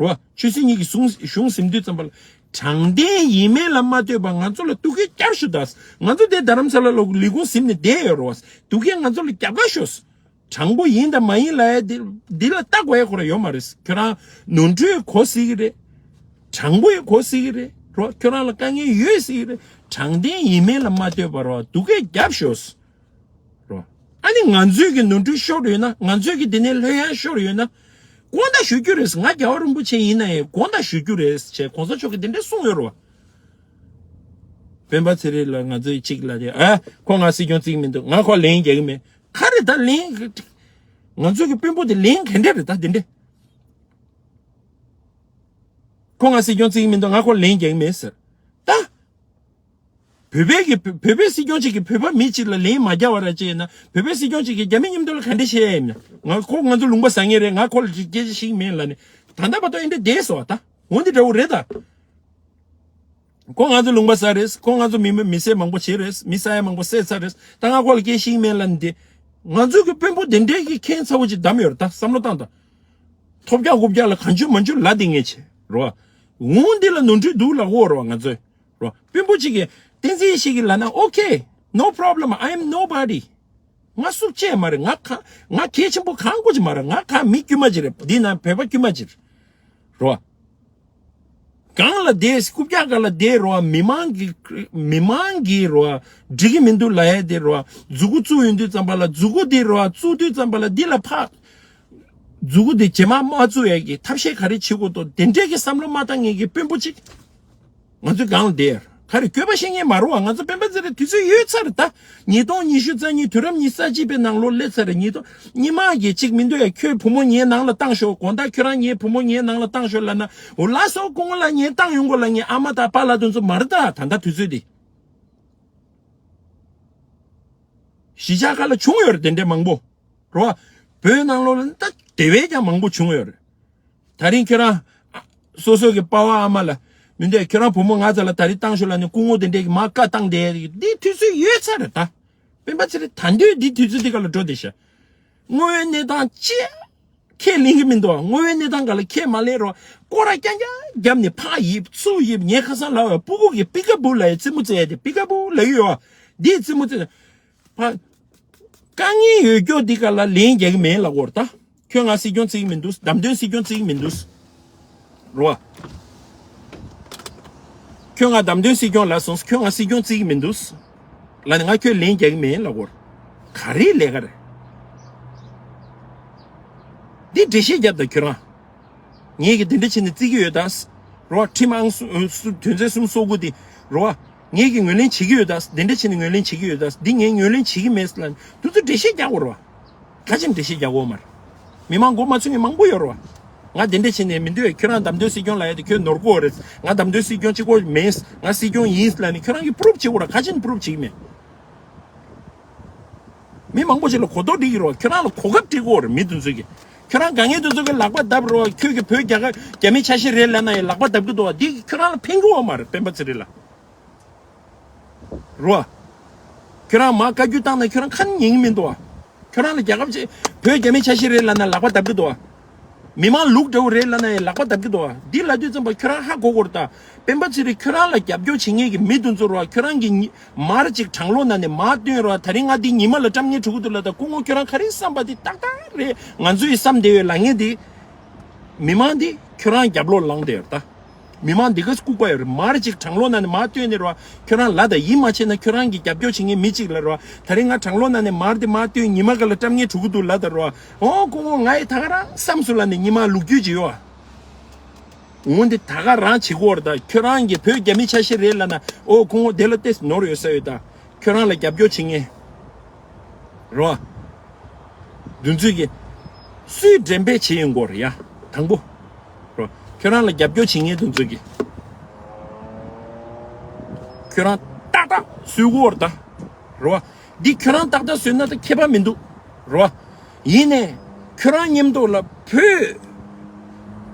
རོ། ཆོས་སྲིད་གཉིས་ཀྱི་གཞུང་གཞུང་ཟིན་དུས་ཙམ་པ་ལ། དྲང་བདེན་ཡིན་མིན་ལ་མ་ལྟོས་པ་ང་ཚོ་ལ་སྡུག་སྐད་རྒྱབ་ཤོག་ད། ང་ཚོ་དེ་རྡ་རམ་ས་ལ་ལ་ལས་ཁུངས་ཟིན་ནས་བསྡད་ཡོད་རེད་བ། སྡུག་སྐད་ང་ཚོ་ལ་རྒྱབ་ག་ཤོག། དྲང་པོ་ཡིན་དང་མ་ཡིན་ལབ་ཡ་འདི་འདི་ལ་ལྟ་དགོས་ཡ་ཁོ་རང་ཡོད་མ་རེད། ཁྱོད་རང་ནོར་འཁྲུལ་གོ་སྲིད་ཀྱི་རེད། དྲང་པོ་ཡང་གོ་སྲིད་ཀྱི་རེད། རོ། ཁྱོད་རང་ལ་དཀའ་ངལ་ཡོད་སྲིད་ཀྱི་རེད། དྲང་བདེན་ཡིན་མིན་ལ་མ་ལྟོས་པར་རོ། སྡུག་སྐད་རྒྱབ་ཤོག། རོ། ཨ་ནི་ང་ཚོའི་གི་ནོར་འཁྲུལ་ཤོར་ཡོད་ན། ང་ཚོའི་གི་འདི་ནས་ལྷོད་ཡངས་ཤོར་ཡོད་ན། དགོངས་དག་ཞུ་རྒྱུ་རེད། ང་རྒྱལ་བ་རིན་པོ་ཆེ་ཡིན་ན་ཡང་དགོངས་དག་ཞུ་རྒྱུ་རེད་ཅེས་གོང་ས་མཆོག་གིས་འདི་འདྲ་གསུངས་ཡོད་རོ། སྤེན་པ་ཚེ་རིང་ལ་ང་ཚོས་གཅིག་ལ་དེ་ཨ་ཁོ་ང་སྲིད་སྐྱོང་བརྩི་གི་མི་འདུག་ང་ཁོ་ལན་རྒྱག་གི་མེད། ག་རེ་ད་ལན། ང་ཚོ་གི་དཔོན་པོ་དེ་ལན་ག་འདྲ་རེད་ད་དེ་འདྲ། ཁོ་ང་སྲིད་སྐྱོང་བརྩི་གི་མི་འདུག་ང་ཁོ་ལན་རྒྱག་གི་མེད་ཟེར། ད། བོད་པའི་གི་བོད་པའི་སྲིད་སྐྱོང་གཅིག་གིས་བོད་པ་མི་གཅིག་ལ་ལན་མ་རྒྱག་པ་ར་ཅིག་ཡིན་ན། བོད་པའི་སྲིད་སྐྱོང་གཅིག་གིས་རྒྱ་མི་མཉམ་དུ་ལ་ག་འདྲ་བཤད་ཡ་ཡིན་ན། ང་ཁོ་ང་ཚོ་ལུང་པ་ཟ་མཁན་རེད། ང་ཁོ་ལ་སྐད་ཆ་བཤད་ཀྱི་མེད་ལབ་ནས། ད་ལྟ་བར་དུ་ཨེ་འདྲ་བསྡད་སོང་བ་ད། འོ་འདི་འདྲ་བོ་རེད་ད། ཁོ་ང་ཚོ་ལུང་པ་ས་རེད། ཁོ་ང་ཚོ་མི་མི་བསད་མང་པོ་བྱེད་རེད། མི་ས་ཡ་མང་པོ་བསད་ཚར་རེད། ད་ང་ཁོ་ལ་སྐད་ཤིག་མེད་ལ་འདི། ང་ཚོ་གི་དཔོན་པོ་དེ་འདྲས་ཀྱི་ཁྱད་མཚར་པོ་ཅིག་བདམས་ཡོད་རེད། ད་བསམ་བློ་བཏང་དང་། ཐོབ་རྒྱག་རྐུབ་རྒྱག་ལ་གང་བྱུང་མང་བྱུང་ལ་འདི་ངེས་ཆེ་རོ། འོང་འདི་ལ་ནོར་འཁྲུལ་འདུག་ལ་འོ་རོ་ང་ཚོས་རོ། དཔོན་པོ་ཅིག་གིས་བསྟན་འཛིན་ཡེ་ཤེས་ཀྱིས་ལབ་ན། Okay, no problem, I am nobody. ང་སུ་གཅེས་མ་རེད། ང་ག་ང་གལ་ཆེན་པོ་གང་དགོས་ཀྱི་མ་རེད། ང་ག་མི་དཀྱུས་མ་ཅིག་རེད། འདི་ན་བོད་པ་དཀྱུས་མ་ཅིག་རེད་རོ། གང་ལ་བསྡད། རྐུབ་བཀྱག་སྒང་ལ་བསྡད་རོ། མི་མང་གི་མི་མང་གི་རོ། འགྲིག་གི་མི་འདུག་ལབ་ཡས་དེ་རོ། མཛུ་གུ་བཙུགས་ཡོང་དུས་ཙམ་པ་ལ་མཛུ་གུ་དེ་རོ་བཙུགས་དུས་ཙམ་པ་ལ་འདི་ལ་ཕག་མཛུ་གུ་དེ་རྗེས་མ་མ་བཙུགས་ཡས་ཀྱི་ཐབས་ཤེས་ག་རེ་བྱེད་དགོས་འདུག་དེ་འདྲས་ཀྱི་བསམ་བློ་མ་བཏང་མཁན་གྱི་དཔོན་པོ་ཅིག་ང་ཚོའི་སྒང་ལ་བསྡད། ག་རེ་སྐྱོ་པ་བཤད་མཁན་མ་རེད་བ། ང་ཚོ་སྤེན་པ་ཚེ་རིང་དུས་ཚོད་ཡོལ་ཚར་རེད་ད། ཉིས་སྟོང་ཉི་ཤུ་རྩ་གཉིས་དུས་རབས་ཉི་ཤུ་རྩ་གཅིག་པའི་ནང་ལོགས་སླེབས་ཚར་རེད། ཉིས་སྟོང་སྔོན་མ་གི་ཅིག་མི་འདུག་ཡ། ཁྱོད་བུ་མོ་ངའི་ནང་ལ་བཏང་ཤོག་དགོང་དག་ཁྱོད་རང་ངའི་བུ་མོ་ངའི་ནང་ལ་བཏང་ཤོག་ལབ་ན། འོ་ལགས་སོ། སྐུ་ངོ་ལགས་ངས་བཏང་ཡོང་གོ་ལབ། ངའི་ཨ་མ་དང་པཱ་ལགས་དེ་ཚོ་མ་རེད་ད། ད་ལྟ་དུས་ཚོད་འདི། གཞིས་ཆགས་ཁག་ལ་བྱུང་ཡོད་རེད་དེ་འདྲས་མང་པོ། རོ། བོད་ནང་ལོགས་ལ་ད་དེ་བས་ཀྱང་མང་པོ་བྱུང་ཡོད་རེད། ད་རིང་ཁྱོད་རང་ཨ་སོ་སོ་གི་པ་ཕ་ཨ་མ་ལ་མི་འདོད། ཁྱོད་རང་བུ་མོ་ང་རྩ་ལ་ད་རིང་བཏང་ཤོག་ལབ་ནས་སྐུ་ངོ་དེ་འདྲས་ཀྱི་མར་བཀའ་བཏང་བསྡད་ཡ་འདི་དུས་ཚོད་ཡོལ་ཚར་རེད་ད། སྤེན་པ་ཚེ་རིང་ད་འདོད་འདི་དུས་ཚོད་འདི་ག་ལ་འགྲོ་བསྡད་ཤག་དངོས་ཡོད་གནས་སྟངས་ཅི་ཁས་ལེན་གྱི་མི་འདུག་དངོས་ཡོད་གནས་སྟངས་ག་ལ་ཁས་མ་ལེན་རོགས། སྐོར་ར་རྐྱང་རྐྱང་བརྒྱབ་ནས་ཕར་ཡིབ་ཚུར་ཡིབ། ངས་ཁ་སང་ལབ་པ་སྤུ་གུ་གི་པི་ཀ་བུ་ལབ་ཡ་རྩེད་མོ་རྩེ་ཡ་དེ། པི་ཀ་བུ་ལབ་ཡོད་བ། འདིའི་རྩེད་མོ་རྩེ་ཕ། དཀའ་ངལ་ཡོད་རྒྱུ་འདི་ག་ལ་ལན་རྒྱག་གི་མེད་ལབ་དགོས་རེད་ད། ཁྱོད་ང་སྲིད་སྐྱོང་བརྩི་གི་མི་འདུག་བདམས་ཐོན་སྲིད་སྐྱོང་བརྩི་གི་མི་འདུག་རོ། ཁྱོད་ང་བདམས་ཐོན་སྲིད་སྐྱོང་ལབ་སོང་། ཁྱོད་ང་སྲིད་སྐྱོང་བརྩི་གི་མི་འདུག་ལབ་ནས་ང་ཁྱོད་ལན་རྒྱག་གི་མེད་ལབ་དགོས་རེད། ག་རེ་ལས་ཀ་རེད། འདི་འགྲེལ་བཤད་རྒྱབ་དང་ཁྱོད་རང་། ངས་ཀྱི་དེ་འདྲ་བྱས་ནས་བརྩི་གི་ཡོད་ད། རོ། ཁྲིམས་ཨང་སུ་སུ་དོན་ཚན་སུམ་ཅུ་སོ་དགུ་དེ། རོ། ངས་ཀྱི་ངོས་ལེན་བྱེད་ཀྱི་ཡོད་ད། དེ་འདྲ་བྱས་ནས་ངོས་ལེན་བྱེད་ཀྱི་ཡོད་ད། འདི་ངས་ངོས་ལེན་བྱེད་ཀྱི་མེད་ལབ་ནས་དུས་ཚོད་འགྲེལ་བཤད་རྒྱག་དགོས་རེད་བ། ག་ཅིན་འགྲེལ་བཤད་རྒྱག་དགོས་མ་རེད། མི་མང་མགོ་མ་ཚོས་མཁན་མང་པོ་ཡོད་རེད་བ། ང་དེ་འདྲ་བྱས་ནས་མི་འདོད། ཁྱོད་རང་བདམས་ཐོན་སྲིད་སྐྱོང་ལབ་ཡ་དེ་ཁྱོད་ནོར་གོ་རེད། ང་བདམས་ཐོན་སྲིད་སྐྱོང་གཅིག་པོ་མིན། ང་སྲིད་སྐྱོང་ཡིན་ལབ་ནས་ཁྱོད་རང་གིས་པུ་རུབ་བྱེད་དགོས་རེད། ག་ཅིན་པུ་རུབ་བྱེད་ཀྱི་མེད། མི་མང་པོ་ཞིག་ལ་གོ་རྟོགས་སྒྲིག་གི་རོགས། ཁྱོད་རང་ལ་གོ་སྐབས་སྤྲད་དགོས་རེད། མི་དེ་ཚོ་གིས། ཁྱོད་རང་དཀའ་ངལ་དེ་ཚོ་གི་ལག་པ་བརྡབ་རོགས། ཁྱོད་ཀྱི་བོད་རྒྱ་གར་རྒྱ་མི་ཆ་ཤས་རེད་ལབ་ན་ཡང་ལག་པ་བརྡབ་གི་འདུག་བ། འདི་ཁྱོད་རང་ལ་ཕན་གི་ཡོད་མ་རེད། སྤེན་པ་ཚེ་རིང་ལགས། རོ། ཁྱོད་རང་མར་བཀའ་བཀྱོན་བཏང་ན་ཁྱོད་རང་ཁ་ཉན་གི་མི་འདུག་བ། ཁྱོད་རང་ལ་རྒྱལ་ཁབ་ཅིག་བོད་རྒྱ་མི་ཆ་ཤས་རེད་ལབ་ན་ལག་པ་བརྡབ་གི་འདུག་བ། མི་མང་ལུག་འདྲ་བོ་རེད་ལབ་ན་ཡང་ལག་པ་བརྡབ་གི་འདུག་བ། འདི་ལབ་དུས་ཙམ་པ་ཁྱོད་རང་ཧ་གོ་དགོས་རེད་ད། སྤེན་པ་ཚེ་རིང་ཁྱོད་རང་ལ་རྒྱབ་སྐྱོར་བྱེད་མཁན་གྱི་མི་དེ་ཚོ་རོ། ཁྱོད་རང་གི་ཉི་མར་ཅིག་གྲང་ལོག་ནང་ནས་མར་བཏོན་རོགས། ད་རིང་ང་འདི་ཉི་མ་ལ་སྐྲག་སྣང་འགྲོ་གི་འདུག་ལབ། ད་སྐུ་ངོ་ཁྱོད་རང་ག་རེ་བསམ་པ་འདི་ཏག་ཏག་རེད། ང་ཚོས་བསམ་བསྡད་ཡོད་ལབ་མཁན་འདི། མི་མང་འདི་ཁྱོད་རང་རྒྱབ་ལོགས་ལངས་བསྡད་ཡོད་ད། མི་མང་འདི་ག་ལྐུགས་པ་ཡོད་རེད། མར་ཅིག་གྲང་ལོག་ནང་ནས་མར་བཏོན་ནས་རོ། ཁྱོད་རང་ལབ་ད། ཡིད་མ་ཆེས་ན་ཁྱོད་རང་གི་རྒྱབ་སྐྱོར་བྱེད་མཁན་མི་གཅིག་ལ་རོ། ད་རིང་ང་གྲང་ལོག་ནང་ནས་མར་འདི་མར་བཏོན། ཉི་མ་ག་ལ་སྐྲག་སྣང་འགྲོ་གི་འདུག་ལབ་ད་རོ། ཨོ་སྐུ་ངོ་ང་ཡི་ད་ག་རང་བསམ་སོང་ལབ་ནས་ཉི་མ་ལུག་རྒྱུས་ཅིག་ཡོད་ཨ། འོ་འདི་ད་ག་རང་བྱེད་དགོས་རེད་ད། ཁྱོད་རང་གིས་བོད་རྒྱ་མི་ཆ་ཤས་རེད་ལབ་ན། ཨོ་སྐུ་ངོ་དེ་ལ་ཏོག་ཙམ་ནོར་ཡོད་ས་ཡོད་ད། ཁྱོད་རང་ལ་རྒྱབ་སྐྱོར་བྱེད་མཁན། རོ། དེ་ཚོས་ཀྱིས་སུས་འགྲེམས་སྤེལ་བྱེད་ཡོང་གི་ཡོད་རེད་ཡ། དང་པོ། རོ། ཁྱོད་རང་ལ་རྒྱབ་སྐྱོར་བྱེད་མཁན་དེ་ཚོས་ཀྱིས། ཁྱོད་རང་ཏག་ཏག་བཟོ་གི་ཡོད་རེད་ད། རོ། འདི་ཁྱོད་རང་ཏག་ཏག་བཟོས་ན་ད་ཁྱད་པར་མི་འདུག་རོ། ཡིན་ནའི་ཁྱོད་རང་མཉམ་དུ་ལ་བོད་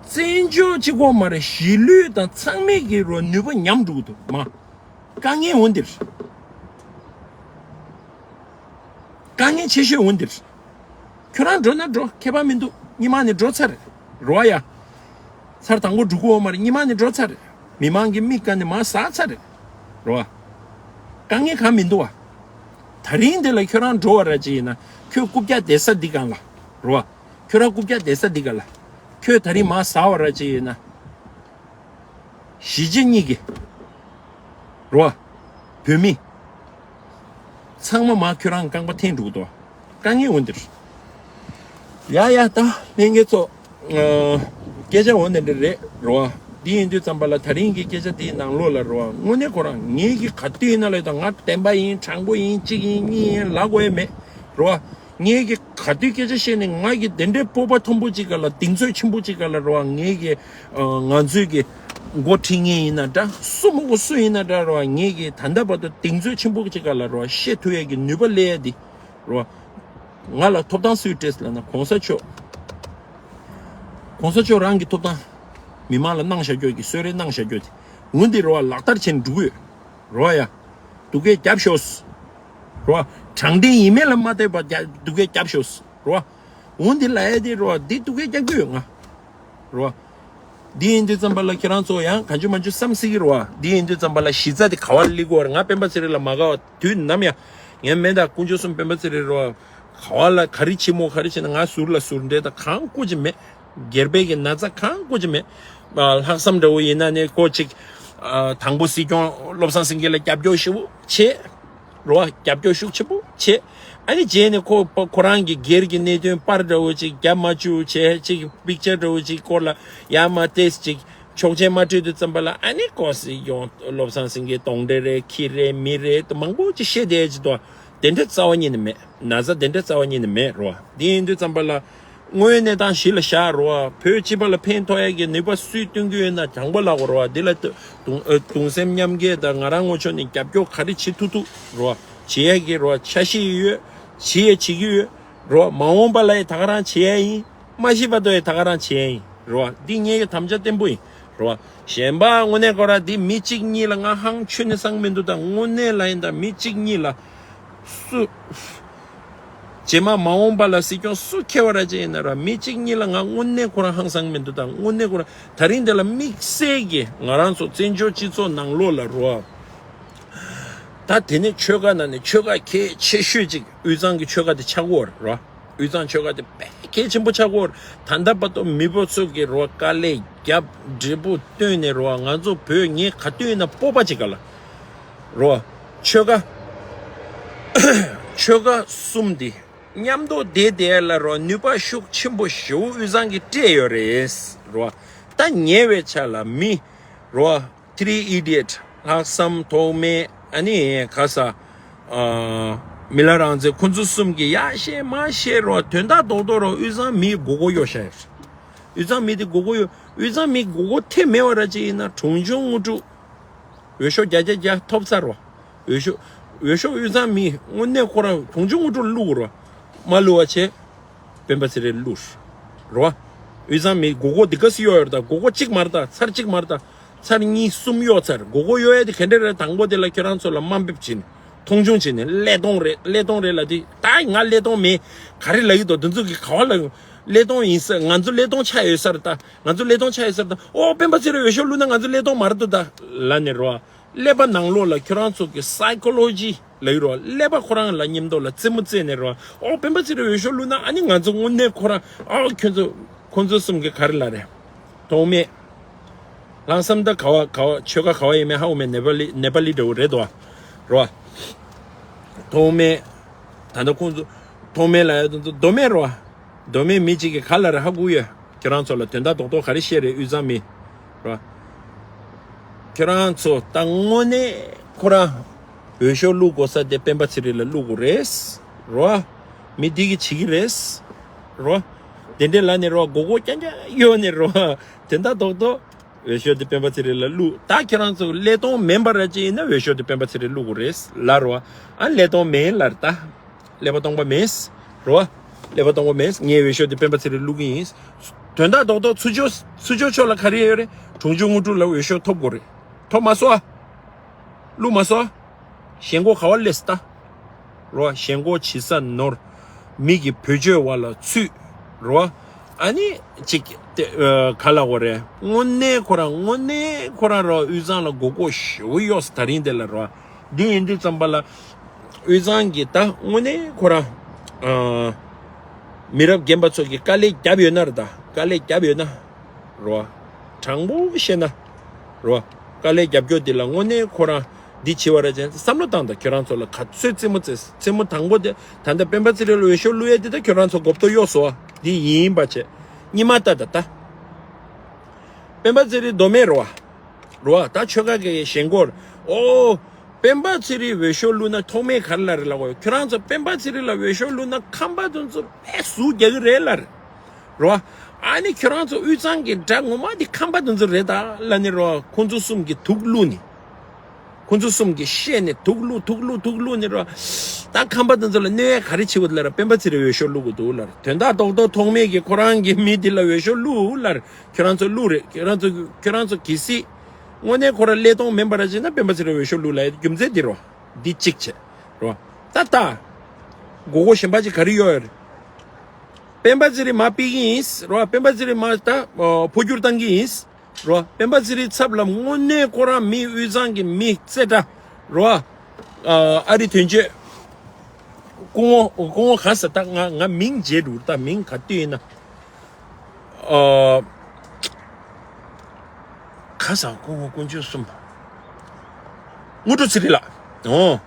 བཙན་བྱོལ་གཅིག་པོ་མ་རེད། གཞིས་ལུས་དང་ཚང་མས་ཀྱི་རོ་ནུས་པ་ཉམས་འགྲོ་གི་འདུག་མ། དཀའ་ངལ་འོ་འདིར། དཀའ་ངལ་ཆེ་ཤོས་འོ་འདིར། ཁྱོད་རང་འགྲོ་ན་འགྲོ། ཁྱད་པར་མི་འདུག་སྔོན་མ་ནས་འགྲོ་ཚར་རེད། རོ་ཡ། ཚར་དང་པོ་འགྲོ་གི་ཡོད་མ་རེད། སྔོན་མ་ནས་འགྲོ་ཚར་རེད། མི་མང་གི་མིག་ག་ནས་མར་ཟག་ཚར་རེད། རོ། དཀའ་ངལ་གང་མི་འདུག་བ། ད་རིང་འདི་ལ་ཁྱོད་རང་འགྲོ་བ་ར་ཅིག་ཡིན་ན། ཁྱོད་རྐུབ་བཀྱག་བསྡད་ས་འདི་སྒང་ལ། རོ། ཁྱོད་རང་རྐུབ་བཀྱག་བསྡད་ས་འདི་སྒང་ལ། ཁྱོད་ད་རིང་མར་ཟག་བ་ར་ཅིག་ཡིན་ན། གཞིས་བྱེས་གཉིས་ཀྱི། རོ། བོད་མི། ཚང་མ་མར་ཁྱོད་རང་རྐང་པ་འཐེན་འགྲོ་གི་འདུག་དཀའ་ངལ་འོ་འདིར། ཡ་ཡ་ད་ལྷན་རྒྱས་ཚོ། ཨ། སྐད་ཆ་འོ་འདི་འདྲ་རེད་རོ། འདི་ཡིན་དུས་ཙམ་པ་ལ་ད་རིང་གི་སྐད་ཆ་འདིའི་ནང་ལོགས་ལ་རོ། དངོས་གནས་ཁོ་རང་ངེད་ཀྱི་ག་དུས་ཡིན་ན་ལས་དང་ང་བདེན་པ་ཡིན། དྲང་པོ་ཡིན། གཅིག་ཡིན། གཉིས་ཡིན་ལབ་དགོས་ཡ་མེད་རོ། ངེད་ཀྱི་ག་དུས་སྐད་ཆ་བཤད་ནས་ང་གི་དེ་འདྲའི་སྤོབས་པ་མཐོན་པོ་ཅིག་ག་ལ། གདེང་ཚོད་ཆེན་པོ་ཅིག་ག་ལ་རོ། ངེད་ཀྱི་ཨ། ང་ཚོས་ཀྱི་འགོ་ཁྲིད་མཁན་ཡིན་ན་འདྲ། སུ་མོ་གོ་སུ་ཡིན་ན་འདྲ་རོ། ངེད་ཀྱི་ད་ལྟ་བར་དུ་གདེང་ཚོད་ཆེན་པོ་ཅིག་ག་ལ་རོ། བཤད་ཐུབ་ཡ་གི་ནུས་པ་སླེབས་ཡ་འདི་རོ། ང་ལ་ཐོབ་ཐང་སུས་སྤྲད་ལབ་ན། གོང་ས་མཆོག་གོང་ས་མཆོག་རང་གི་ཐོབ་ཐང་མི་མང་ལ་གནང་བཞག་རྒྱུ་གི། གསོལ་རས་གནང་བཞག་རྒྱུ་དེ། འོ་འདི་རེད་བ། ལག་བསྟར་བྱས་ནས་འགྲོ་གི་ཡོད་རེད་བ། ཡ། སྡུག་སྐད་རྒྱབ་ཤོག་རེད་བ། དྲང་བདེན་ཡིན་མིན་ལ་མ་ལྟོས་པར་རྒྱ་སྡུག་སྐད་རྒྱབ་ཤོག་རེད་བ། འོ་འདི་ལབ་ཡ་དེ་རེད་བ། འདི་སྡུག་སྐད་རྒྱག་གི་ཡོད་ང་། རེད་བ། འདི་ཡིན་དུས་ཙམ་པ་ལ་ཁྱེད་རང་ཚོ་ཡང་གང་བྱུང་མང་བྱུང་བསམ་སྲིད་ཀྱི་རེད་བ། འདི་ཡིན་དུས་ཙམ་པ་ལ་གཞི་རྩ་དེ་ག་བ་ལ་སླེབས་ཀྱི་ཡོད་རེད། ང་སྤེན་པ་ཚེ་རིང་ལ་མ་དགའ་བ་དུས་ནམ་ཡང་ངས་མེད། ད་དཀོན་མཆོག་གསུམ་སྤེན་པ་ཚེ་རིང་རེད་བ། ག་བ་ལ་ག་རེ་བྱེད་མོ་ག་རེ་བྱེད་ན་ང་ཟུར་ལ་ཟུར་འདྲེ་དང་གང་བཀོད་ཀྱི་མེད། སྒེར་པའི་གི་ན་ཚ་གང་བཀོད་ཀྱི་མེད། ཨ། ལྷག་བསམ་འདྲ་བོ་ཡིན་ན་ནི་ཁོ་ཅིག་ཨ། དང་པོ་སྲིད་སྐྱོང་བློ་བཟང་སེང་གེ་ལ་རྒྱབ་སྐྱོར་ཞེ་པོ་བྱེད། རེད་བ། རྒྱབ་སྐྱོར་ཤུགས་ཆེན་པོ་བྱེད། ཨ་ནི་རྗེས་ནས་ཁོ་པ་ཁོ་རང་གི་སྒེར་གྱི་གནད་དོན་པར་འདྲ་བོ་ཅིག་རྒྱབ་མ་བཅུག་བྱས་ཅིག་པིག་ཅར་འདྲ་བོ་ཅིག་སྐོར་ལ་ཡར་མར་ཏོག་ཙམ་ཅིག་ཆོག་མཆན་མ་སྤྲོད་དུས་ཙམ་པ་ལ་ཨ་ནི་ཁོ་སྲིད་སྐྱོང་བློ་བཟང་སེང་གེ་གདོན་འདྲེ་རེད། ཁྱི་རེད། མི་རེད་དུ་མང་པོ་ཅིག་བཤད་བསྡད་ཅིག་དོ། དེ་འདྲ་རྩ་བ་ཉིད་ནས་མེད། ན་ཚ་དེ་འདྲ་རྩ་བ་ཉིད་ནས་མེད་རོ། འདི་ཡིན་དུས་ཙམ་པ་ལ། དངོས་ཡོད་གནས་སྟངས་གཞི་ལ་བཞག་རོ། བོད་སྤྱི་པ་ལ་ཕན་ཐོགས་ཡ་གི་ནུས་པ་སུས་བཏོན་གྱི་ཡོད་ན་དྲང་པོ་ལབ་དགོས་རོ། འདི་ལ་གདུང་ཨ་གདུང་སེམས་མཉམ་སྐྱེད་དང་ང་རང་ངོ་ཕྱོགས་ནས་རྒྱབ་སྐྱོར་ག་རེ་བྱེད་ཐུབ་ཐུབ་རོ། བྱེད་ཡ་གི་རོ་འཆར་གཞི་ཡོད། བྱེད་ཡ་བྱེད་ཀྱི་ཡོད་རོ། མ་འོངས་པ་ལ་ཡ་ད་ག་རང་བྱེད་ཡ་ཡིན། མ་ཤི་བར་དུ་ཡ་ད་ག་རང་བྱེད་ཡ་ཡིན་རོ། འདི་ངའི་གི་དམ་བཅའ་བརྟན་པོ་ཡིན་རོ། གཞན་པ་དངོས་གནས་ཁོ་ར་འདི་མི་གཅིག་གཉིས་ལ་ང་ཧང་ཆུ་ནས་སང་མི་འདུག་ད་དངོས་གནས་ལ་ཡིན་ད་མི་གཅིག་གཉིས་ལ་སུ། རྗེས་མ་མ་འོངས་པ་ལ་སྲིད་སྐྱོང་སུ་འཁེལ་བ་ར་ཅིག་ཡིན་ན་ར་མི་གཅིག་གཉིས་ལ་ང་དངོས་གནས་ཁོ་ར་ཧང་སང་མི་འདུག་ད་དངོས་གནས་ཁོ་ར་ད་རིང་འདི་ལ་དམིགས་བསལ་གྱི་ང་རང་ཚོ་བཙན་བྱོལ་སྤྱི་ཚོགས་ནང་ལོགས་ལ་རོ། ད་དེ་ནས་ཆོལ་ཁ་ནང་ནས་ཆོལ་ཁ་གལ་ཆེ་ཤོས་ཅིག་དབུས་གཙང་གི་ཆོལ་ཁ་དེ་ཆགས་ཀྱི་ཡོད་རེད་རོ། དབུས་གཙང་ཆོལ་ཁ་དེ་དཔེ་གལ་ཆེན་པོ་ཆགས་ཀྱི་ཡོད་རེད། ད་ལྟ་བར་དུ་མི་བུ་ཚོ་གི་རོ་དཀའ་ལས་རྒྱབ་འབྲས་བུ་བཏོན་ནས་རོ། ང་ཚོ་བོད་ངས་ག་དུས་ཡིན་ན་སྤོབས་པ་ཅིག་ག་ལ་རོ། ཆོལ་ཁ་ཆོལ་ཁ་གསུམ་འདི་མཉམ་དུ་བསྡད་བསྡད་ལ་རོ་ནུས་པ་ཤུགས་ཆེན་པོ་ཞེ་པོ་དབུས་གཙང་གིས་སྤྲད་ཡོད་རེད་རོ། ད་ཉེ་བའི་ཆར་ལ་མི་རོ། Three Idiot། ལྷག་བསམ། ཐོགས་མེད། ཨ་ནི་ག་ས། ཨ། མི་ལ་རང་བཙན། ཁོ་ཚོ་གསུམ་གྱིས་ཡར་བཤད་མར་བཤད་རོ། དོན་དག་རྡོག་རྡོག་རོ། དབུས་གཙང་མིའི་མགོ་སྐོར་གཡོག་བཞག་ཡོད། དབུས་གཙང་མི་དེ་མགོ་སྐོར་གཡོག་དབུས་གཙང་མིའི་མགོ་སྐོར་ཐེབས་མེད་པ་ར་ཅིག་ཡིན་ན་གྲོང་ཆུང་དངོས་གྲུབ། འོས་ཤོག་བརྒྱ་ཆ་བརྒྱ་ཐོབ་ཚར་རོ། འོས་ཤོག་འོས་ཤོག་དབུས་གཙང་མིས་དངོས་གནས་ཁོ་རང་གྲོང་ཆུང་དངོས་གྲུབ་བླུགས་རོ། མ་བླུགས་པ་བྱས། སྤེན་པ་ཚེ་རིང་བླུགས། རེད་བ། དབུས་གཙང་མི་མགོ་སྐོར་འདི་ག་སེ་གཡོག་ཡོད་རེད་ད། མགོ་སྐོར་གཅིག་མ་རེད་ད། ཚར་གཅིག་མ་རེད་ད། ཚར་གཉིས་གསུམ་གཡོག་ཚར། མགོ་སྐོར་གཡོག་ཡ་དེ་ག་འདྲ་རེད། དང་པོ་དེ་ལ་ཁྱོད་རང་ཚོ་ལ་དམའ་འབེབས་བྱས་ནས་མཐོང་ཆུང་བྱས་ནས་ཀླད་སྟོང་རེད། ཀླད་སྟོང་རེད་ལབ་དུས་ད་ང་ཀླད་སྟོང་མིན་ག་རེ་ལབ་ཀྱི་འདུག་འདི་ཚོ་གིས་ག་བ་ལབ་ཀླད་སྟོང་ཡིན་ས། ང་ཚོ་ཀླད་སྟོང་ཆགས་ཡོད་ས་རེད་ད། ང་ཚོ་ཀླད་སྟོང་ཆགས་ཡོད་ས་རེད་ད། ཨོ་སྤེན་པ་ཚེ་རིང་འོས་ཤོག་བླུགས་ན་ང་ཚོ་ཀླད་སྟོང་མ་རེད་འདུག་ད་ལབ་ནས་རེད་བ། ཀླད་པ་ནང་ལོགས་ལ་ཁྱོད་རང་ཚོ་གི་psychology ལབ་ཀྱི་རེད་བ། ཀླད་པ་ཁོ་རང་ལ་མཉམ་དུ་ལ་རྩེད་མོ་རྩེས་ནས་རེད་བ། ཨོ་སྤེན་པ་ཚེ་རིང་འོས་ཤོག་བླུགས་ན་ཨ་ནི་ང་ཚོ་དངོས་གནས་ཁོ་རང་ཨོ་ཁྱོད་ཚོ་ཁོང་ཚོ་གསུམ་གྱི་ག་རེ་ལབ་རེད། ཐོགས་མེད། ལྷག་བསམ་ད་ག་བ་ག་བ་ཆོལ་ཁ་ག་བ་ཡིན་མིན་ཧ་གོ་མེད། ནེ་པ་ལི་ནེ་པ་ལི་འདྲ་བོ་རེད་དོ། རེད་བ། ཐོགས་མེད། ད་ལྟ་ཁོང་ཚོ་ཐོགས་མེད་ལབ་ཡ་དེ་ཚོ་མདོ་སྨད་རེད་བ། མདོ་སྨད་མི་གཅིག་གིས་ག་ལབ་རེད་ཧ་གོ་ཡོད། ཁྱེད་རང་ཚོ་ལ་དོན་དག་རྡོག་རྡོག་ག་རེ་བཤད་རེད་དབུས་གཙང་མི། རེད་བ། ཁྱེད་རང་ཚོ་ད་དངོས་གནས་ཁོ་རང་འོས་ཤོག་བླུག་དགོས་ས་དེ་སྤེན་པ་ཚེ་རིང་ལ་བླུག་དགོས་རེད། རེད་བ། མི་འདི་གིས་བྱེད་ཀྱི་རེད། རེད་བ། དེ་འདྲས་ལབ་ནས་རེད་བ། མགོ་སྐོར་རྐྱང་རྐྱང་གཡོག་ནས་རེད་བ། དོན་དག་རྡོག་རྡོག་འོས་ཤོག་དེ་སྤེན་པ་ཚེ་རིང་ལ་བླུག་ད་ཁྱེད་རང་ཚོ་ཀླད་སྟོང་མིན་པ་ར་ཅིག་ཡིན་ན་འོས་ཤོག་དེ་སྤེན་པ་ཚེ་རིང་བླུག་དགོས་རེད་ལབ་རེད་བ། ཨ་ཀླད་སྟོང་མིན་ལབ་རེད་ད། ཀླད་པ་སྟོང་པ་མེད། རེད་བ། ཀླད་པ་སྟོང་པ་མེད། ངས་འོས་ཤོག་དེ་སྤེན་པ་ཚེ་རིང་བླུག་གི་ཡིན། དོན་དག་རྡོག་རྡོག་ཚུར་ཕྱོགས་ཚུར་ཕྱོགས་ཕྱོགས་ལ་ག་རེ་ཡོད་རེད། གྲོང་ཆུང་དངོས་གྲུབ་ལ་འོས་ཤོག་ཐོབ་དགོས་རེད། ཐོབ་མ་སོང་ཨ། བླུག་མ་སོང་ཨ། ཞེན་ཁོག་ག་བ་སླེབས་སོང་ད། རེད་བ། ཞེན་ཁོག་བྱེད་ས་ནོར། མི་གི་བེད་སྤྱོད་བ་ལ་ཚུད། རེད་བ། ཨ་ནི་ཅིག་དེ་ཨ་ག་ལབ་དགོས་རེད། དངོས་གནས་ཁོ་རང་དངོས་གནས་ཁོ་རང་རེད་བ། དབུས་གཙང་ལ་མགོ་སྐོར་ཞེ་པོ་གཡོག་སོང་ད་རིང་དེ་ལ་རེད་བ། འདི་ཡིན་དུས་ཙམ་པ་ལ། དབུས་གཙང་གི་ད་དངོས་གནས་ཁོ་རང་། ཨ། མི་རབས་རྒན་པ་ཚོ་གིས་དཀའ་ལས་བརྒྱབ་ཡོད་ན་རེད་ད། དཀའ་ལས་བརྒྱབ་ཡོད་ན། རེད་བ། དྲང་པོ་བཤད་ན། རེད་བ། དཀའ་ལས་རྒྱབ་སྐྱོར་འདི་ལ་དངོས་གནས་ཁོ་རང་འདི་བྱེད་པ་རེད་ཅེས་བསམ་བློ་བཏང་དང་། ཁྱོད་རང་ཚོ་ལ་ག་ཚོད་རྩེད་མོ་རྩེ། རྩེད་མོ་དང་པོ་དེ་ད་ལྟ་སྤེན་པ་ཚེ་རིང་ལ་འོས་ཤོག་བླུག་ཡས་དེ་ད་ཁྱོད་རང་ཚོ་མགོ་སྐོར་གཡོག་སོང་བ་འདི་ཡིན་པ་བྱས། གཉིས་མ་ལྟ་ད་ད། སྤེན་པ་ཚེ་རིང་མདོ་སྨད་རེད་བ། རེད་བ། ད་ཆོལ་ཁ་གི་ཞེན་ཁོག་ཨོ། སྤེན་པ་ཚེ་རིང་འོས་ཤོག་བླུགས་ན། ཐོགས་མེད་ག་རེ་ལབ་རེད་ལབ་གོ། ཁྱོད་རང་ཚོ་སྤེན་པ་ཚེ་རིང་ལ་འོས་ཤོག་བླུགས་ན་ཁམས་པ་དེ་ཚོ་དཔེ་ཟུག་རྒྱག་གི་རེད་ལབ་རེད། རེད་བ། ཨ་ནི་ཁྱོད་རང་ཚོ་དབུས་གཙང་གི་དགྲ་ངོ་མ་དེ་ཁམས་པ་དེ་ཚོ་རེད་ད་ལབ་ནི་རེད་བ། ཁོང་ཚོ་གསུམ་གྱིས་དུག་བླུགས་ནི། ཁོང་ཚོ་གསུམ་གྱིས་བཤད་ནས་དུག་བླུགས་དུག་བླུགས་དུག་བླུགས་ནི་རེད་བ། ད་ཁམས་པ་དེ་ཚོ་ལ་གནོད་ཡ་ག་རེ་བྱེད་དགོས་ལབ་ར། སྤེན་པ་ཚེ་རིང་འོས་ཤོག་བླུག་དགོས་འདུག་ལབ་ར། དོན་དག་རྡོག་རྡོག་ཐོགས་མེད་ཀྱིས་ཁོ་རང་གི་མི་དེ་ལ་འོས་ཤོག་བླུག་ལབ་ར། ཁྱོད་རང་ཚོ་བླུག་རེད། ཁྱོད་རང་ཚོ་ཁྱོད་རང་ཚོ་གལ་སྲིད་ དངོས་གནས་ཁོ་ར་ཀླད་སྟོང་མིན་པ་ར་བྱས་ན་སྤེན་པ་ཚེ་རིང་འོས་ཤོག་བླུག་ལ་ཡ་རྒྱུ་མཚན་འདི་རོ། འདི་གཅིག་བྱས་རོ། ད་ད་མགོ་སྐོར་གཞན་པ་ཅིག་ག་རེ་ཡོད་རེད། སྤེན་པ་ཚེ་རིང་མར་ཕུད་ཀྱི་ཡིན་རོ། སྤེན་པ་ཚེ་རིང་མར་ད་འཕོ་འགྱུར་བཏང་གི་ཡིན་རོ། སྤེན་པ་ཚེ་རིང་ཚབ་ལ་དངོས་གནས་ཁོ་རང་མི་དབུས་གཙང་གི་མི་རྩེ་གྲ་རོ། ཨ་རི་དོན་གཅོད། སྐུ་ངོ་སྐུ་ངོ་ག་ས་ད་ང་ང་མིང་བརྗེད་འགྲོ། ད་མིང་ག་དུས་ཡིན་ན། ཨ། ག་ས་སྐུ་ངོ་དཀོན་མཆོག་གསུམ། དངོས་གྲུབ་ཚེ་རིང་ལགས། ཨོ།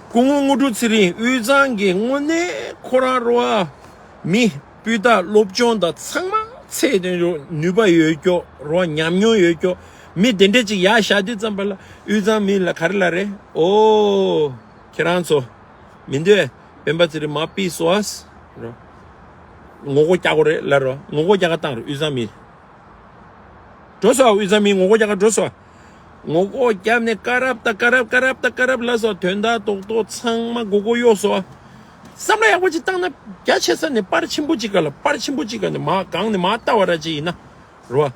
སྐུ་ངོ་དངོས་གྲུབ་ཚེ་རིང་དབུས་གཙང་གི་དངོས་གནས་ཁོ་རང་རོ་ཨ། མི་སྤུས་དག་སློབ་སྦྱོང་དང་ཚང་མ་ཚད་ལྡན་རོ་ནུས་པ་ཡོད་ཀྱོ་རོ་ཉམས་མྱོང་ཡོད་ཀྱོ་མི་དེ་འདྲས་ཅིག་ཡར་བཞག་དུས་ཙམ་པ་ལ་དབུས་གཙང་མི་ལ་ག་རེ་ལབ་རེད། ཨོ། ཁྱེད་རང་ཚོ། མི་འདོད། སྤེན་པ་ཚེ་རིང་མར་ཕུད་སོང་ཨ། རོ། ངོ་རྒོལ་རྒྱག་དགོས་རེད་ལབ་རོ། ངོ་རྒོལ་རྒྱག་ག་བཏང་རོ་དབུས་གཙང་མི། འགྲོ་སོང་ཨ། དབུས་གཙང་མི་ངོ་རྒོལ་རྒྱག་ག་འགྲོ་སོང་ཨ། ངོ་རྒོལ་རྒྱབ་ནས་ཀ་རབ་ད་ཀ་རབ་ཀ་རབ་ད་ཀ་རབ་ལབ་སོང་། དོན་དག་རྡོག་རྡོག་ཚང་མ་མགོ་སྐོར་གཡོག་སོང་ཨ། བསམ་བློ་ཡག་པོ་ཅིག་བཏང་ན་རྒྱ་ཆེ་ས་ནས་པར་ཆེན་པོ་ཅིག་ག་ལ་པར་ཆེན་པོ་ཅིག་ག་ནས་མར་སྒང་ནས་མར་ལྟ་བ་ར་ཅིག་ཡིན་ན། རོ།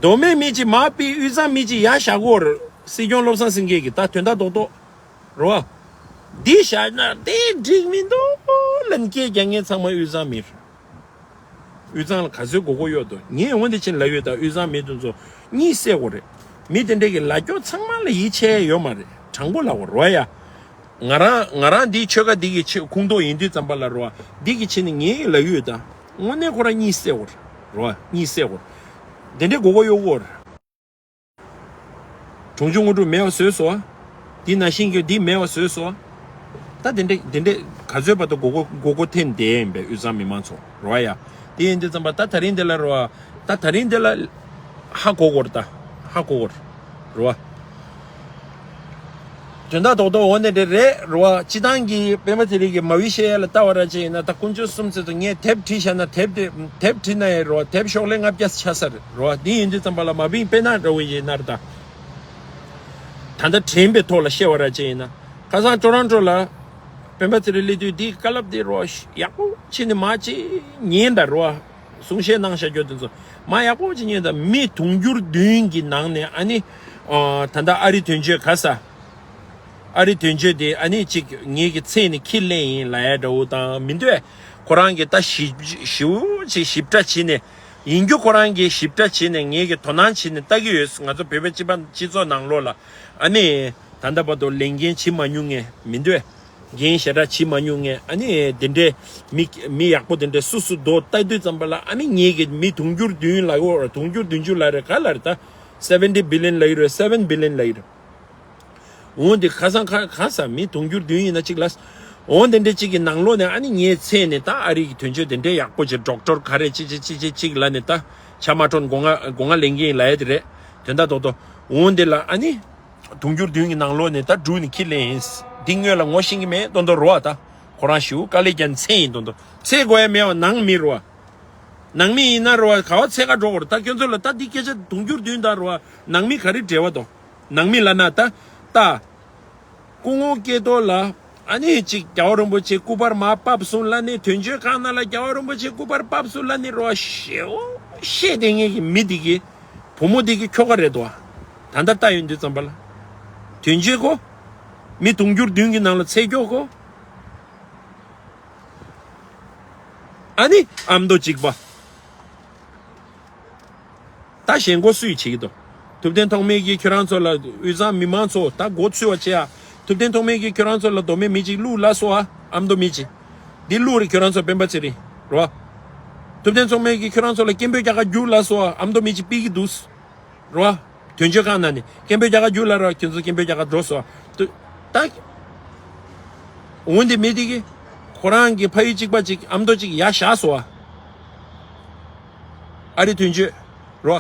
མདོ་སྨད་མི་ཅིག་མར་ཕུད། དབུས་གཙང་མི་ཅིག་ཡར་བཞག་གོ་ར། སྲིད་སྐྱོང་བློ་བཟང་སེང་གེ་གིས་ད་དོན་དག་རྡོག་རྡོག་རོ། འདི་བཞག་ན་དེ་འགྲིག་མི་འདུག་ལབ་སྐད་རྒྱག་མཁན་ཚང་མ་དབུས་གཙང་མི་རེད། དབུས་གཙང་ལ་ག་ཚོད་མགོ་སྐོར་གཡོག་འདུག་ངས་འོ་འདི་ཕྱིན་ལབ་ཡོད། ད་དབུས་གཙང་མི་དེ་ཚོ་གཉིད་སད་དགོས་རེད། མི་དེ་འདྲས་ཀྱི་ལབ་སྐྱོ་ཚང་མ་ལ་ཡིད་ཆེས་ཡོད་མ་རེད། དྲང་པོ་ལབ་དགོས་རོ་ཡ། ང་རང་ང་རང་འདིའི་ཆོལ་ཁ་འདི་གི་ཆེད་ཁོངས་གཏོགས་ཡིན་དུས་ཙམ་པ་ལ་རོ། འདི་གི་ཆེད་ནས་ངས་ལབ་ཡོད། ད་དངོས་གནས་ཁོ་རང་གཉིད་སད་དགོས་རོ། གཉིད་སད་དགོས། དེ་འདྲས་མགོ་སྐོར་གཡོག་དགོས་རེད། གྲོང་ཆོག་དངོས་གྲུབ་མེད་པ་བཟོས་སོང་། འདི་ནང་བཞིན་གྱི་འདི་མེད་པ་བཟོས་སོང་། ད་དེ་འདྲས་དེ་འདྲས་ག་ཚོད་བར་དུ་མགོ་སྐོར་མགོ་སྐོར་འཐེན་བསྡད་ཡིན་པས་དབུས་གཙང་མི་མང་ཚོ་རོ་ཡ། དེ་ཡིན་དུས་ཙམ་པ་ད་ད་རིང་འདི་ལ་རོ། ད་ད་རིང་འདི་ལ་ཧ་གོ་དགོས་རེད། ད་ཧ་གོ་དགོས་རེད་རོ། དོན་དག་རྡོག་རྡོག་འོ་ནས་དེ་རེད་རོ། སྤྱི་བཏང་གི་སྤེན་པ་ཚེ་རིང་གི་མ་བི་ཤེས་ཡ་ལ་ལྟ་བ་ར་ཅིག་ཡིན་ན། ད་དཀོན་མཆོག་གསུམ་ཚེ་ཚོ་ངས་དེབ་བྲིས་བཞག་ན་དེབ་དེ་དེབ་བྲིས་ན་ཡ་རོ། དེབ་ཤོག་ལྷེ་ལྔ་བརྒྱ་ཆགས་ས་རེད་རོ། འདི་ཡིན་དུས་ཙམ་པ་ལ་མ་བི་དཔེར་ན་འདྲ་བོ་ཡིན་ན་རེད། ད་ད་ལྟ་དྲན་པའི་ཐོག་ལ་བཤད་པ་ར་ཅིག་ཡིན་ན། ཁ་སང་ཊོ་རོན་ཊོ་ལ་སྤེན་པ་ཚེ་རིང་སླེབས་དུས་འདི་བཀའ་སློབ་འདི་རོ་ཡག་པོ་བྱས་ནས་མ་ཅིག་ཉན་ད་རོ། གསུང་བཤད་གནང་བཞག་རྒྱུ་དེ་ཚོ་མ་ཡག་པོ་ཅིག་ཉན་ད། མི་དུང་ཕྱུར་བདུན་གྱི་ནང་ནས་ཨ་ནི། ཨ། ད་ལྟ་ཨ་རི་དོན་གཅོད་ག་ས། ཨ་རི་དོན་གཅོད་དེ་ཨ་ནི་ཅིག་ངེད་ཀྱི་མཚན་ནས་ཁས་ལེན་ཡིན་ལབ་ཡ་འདྲ་བོ་དང་མི་འདུག་ཁོ་རང་གིས་ད་ཞིབ་ཞིབ་ཅིག་ཞིབ་ཕྲ་བྱས་ནས་ཡིན་རྒྱུ་ཁོ་རང་གིས་ཞིབ་ཕྲ་བྱས་ནས་ངེད་ཀྱི་དོ་སྣང་བྱས་ནས་ལྟ་གི་ཡོད། ང་ཚོ་བོད་པའི་སྤྱི་པ་སྤྱི་ཚོགས་ནང་ལོགས་ལ་ཨ་ནི་ད་ལྟ་བར་དུ་ལས་འགན་བྱེད་མ་མྱོང་མཁན་མི་འདུག་འགན་ཞེ་དྲག་བྱེད་མ་མྱོང་མཁན་ཨ་ནི་དེ་འདྲའི་མི་མི་ཡག་པོ་དེ་འདྲའི་སུ་སུ་འདུག་ལྟ་དུས་ཙམ་པ་ལ་ཨ་ནི་ངེད་ཀྱི་མི་དུང་ཕྱུར་བདུན་ལ་ཡོད། དུང་ཕྱུར་བདུན་ཅུ་ལ་རེད། ག་ལ་རེད། ད་seventy billion ལ་ཡོད་རེད། seven billion ལ་ཡོད་རེད། འོན་ཏེ་ཁ་སང་ཁ་ཁ་ས་མི་དུང་ཕྱུར་བདུན་ཡིན་ན་གཅིག་ལ། འོན་དེ་འདྲ་གཅིག་གི་ནང་ལོགས་ནས་ཨ་ནི་ངའི་མཚན་ནས་ད་ཨ་རི་གི་དོན་གཅོད་དེ་འདྲའི་ཡག་པོ་ཅིག་ཌོག་ཊར་ག་རེ་ཅིག་ཅིག་ཅིག་ཅིག་ཅིག་ལ་ནས་ད་ཆ་མ་ཐོན་སྒོ་ང་སྒོ་ང་ལེན་གྱི་ཡིན་ལབ་ཡ་དེ་རེད། དོན་དག་རྡོག་རྡོག་འོན་དེ་ལ་ཨ་ནི་དུང་ཕྱུར་བདུན་གི་ནང་ལོགས་ནས་ད་འབྲུ་ནི་ཁྱི་ལེན་ཡིན། འདི་སྔོན་ལ་ངོ་ཤེས་ཀྱི་མེད་མདོག་མདོག་རོ་བ། ད་ཁོ་རང་ཞིའུ་དཀའ་ལས་བརྒྱབ་མཚན་ཡིན་མདོག་མདོག་འཚོལ་དགོས་ཡ་མེད་བ། ནང་མི་རོ་བ། ནང་མི་ཡིན་ན་རོ་བ་ག་བ་འཚོལ་ག་འགྲོ་དགོས་རེད། ད་ཁྱོད་ཚོ་ལ་ད་འདི་སྐད་ཆ་དུང་ཕྱུར་བདུན་དང་རོ་བ་ནང་མི་ག་རེ་འབྲེལ་བ་དོ། ནང་མི་ལ་ན་ད་ད། སྐུ་ངོ་སྐལ་རྡོར་ལ་ཨ་ནི་ཅིག་རྒྱལ་བ་རིན་པོ་ཆེ་སྐུ་པར་མར་ཕབ་སོང་ལ་ནི་དོན་གཅོད་ཁང་ནང་ལ་རྒྱལ་བ་རིན་པོ་ཆེ་སྐུ་པར་ཕབ་སོང་ལ་ནི་རོ་ཞེའོ་ཤེས་དེ་ངེད་ཀྱི་མི་དེ་གི་བུ་མོ་དེ་གི་ཁྱོ་ག་རེད་དོ། ད་ལྟ་ལྟ་ཡོང་དུས་ཙམ་པ་ལ་དོན་གཅོད་ཁོ་མི་དུང་ཕྱུར་བདུན་གི་ནང་ལ་ཚེ་སྐྱོ་ཁོ་ཨ་ནི་ཨ་མདོ་གཅིག་པ། ད་ཞེན་ཁོག་སུས་བྱེད་ཀྱི་འདུག་ཐུབ་བསྟན་ཐོགས་མེད་ཀྱིས་ཁྱོད་རང་ཚོ་ལ་དབུས་གཙང་མི་མང་ཚོ་ད་མགོ་ཚོས་པ་བྱེད་ཨ། ཐུབ་བསྟན་ཐོགས་མེད་ཀྱིས་ཁྱོད་རང་ཚོ་ལ་མདོ་སྨད་མི་གཅིག་བླུགས་ལ་སོ་ཨ། ཨ་མདོ་མི་གཅིག་འདི་བླུགས་རེད་ཁྱོད་རང་ཚོ་སྤེན་པ་ཚེ་རིང་རོ། ཐུབ་བསྟན་ཐོགས་མེད་ཀྱིས་ཁྱོད་རང་ཚོ་ལ་སྐད་འབོད་རྒྱག་ག་རྒྱུགས་ལ་སོ་ཨ། ཨ་མདོ་མི་གཅིག་ཕུད་ཀྱི་འདུག་རོ། དོན་གཅོད་ཁང་ནང་ནས་སྐད་འབོད་རྒྱག་ག་རྒྱུགས་ལ་རོ། ཁྱོད་ཚོ་སྐད་འབོད་རྒྱག་ག་འགྲོ་སོ་ཨ། ད། འོན་ཏེ་མི་དེ་གིས་ཁོ་རང་གི་ཕ་ཡུལ་གཅིག་པ་གཅིག་ཨ་མདོ་གཅིག་ཡར་བཞག་སོང་བ། ཨ་རི་དོན་གཅོད་རོ།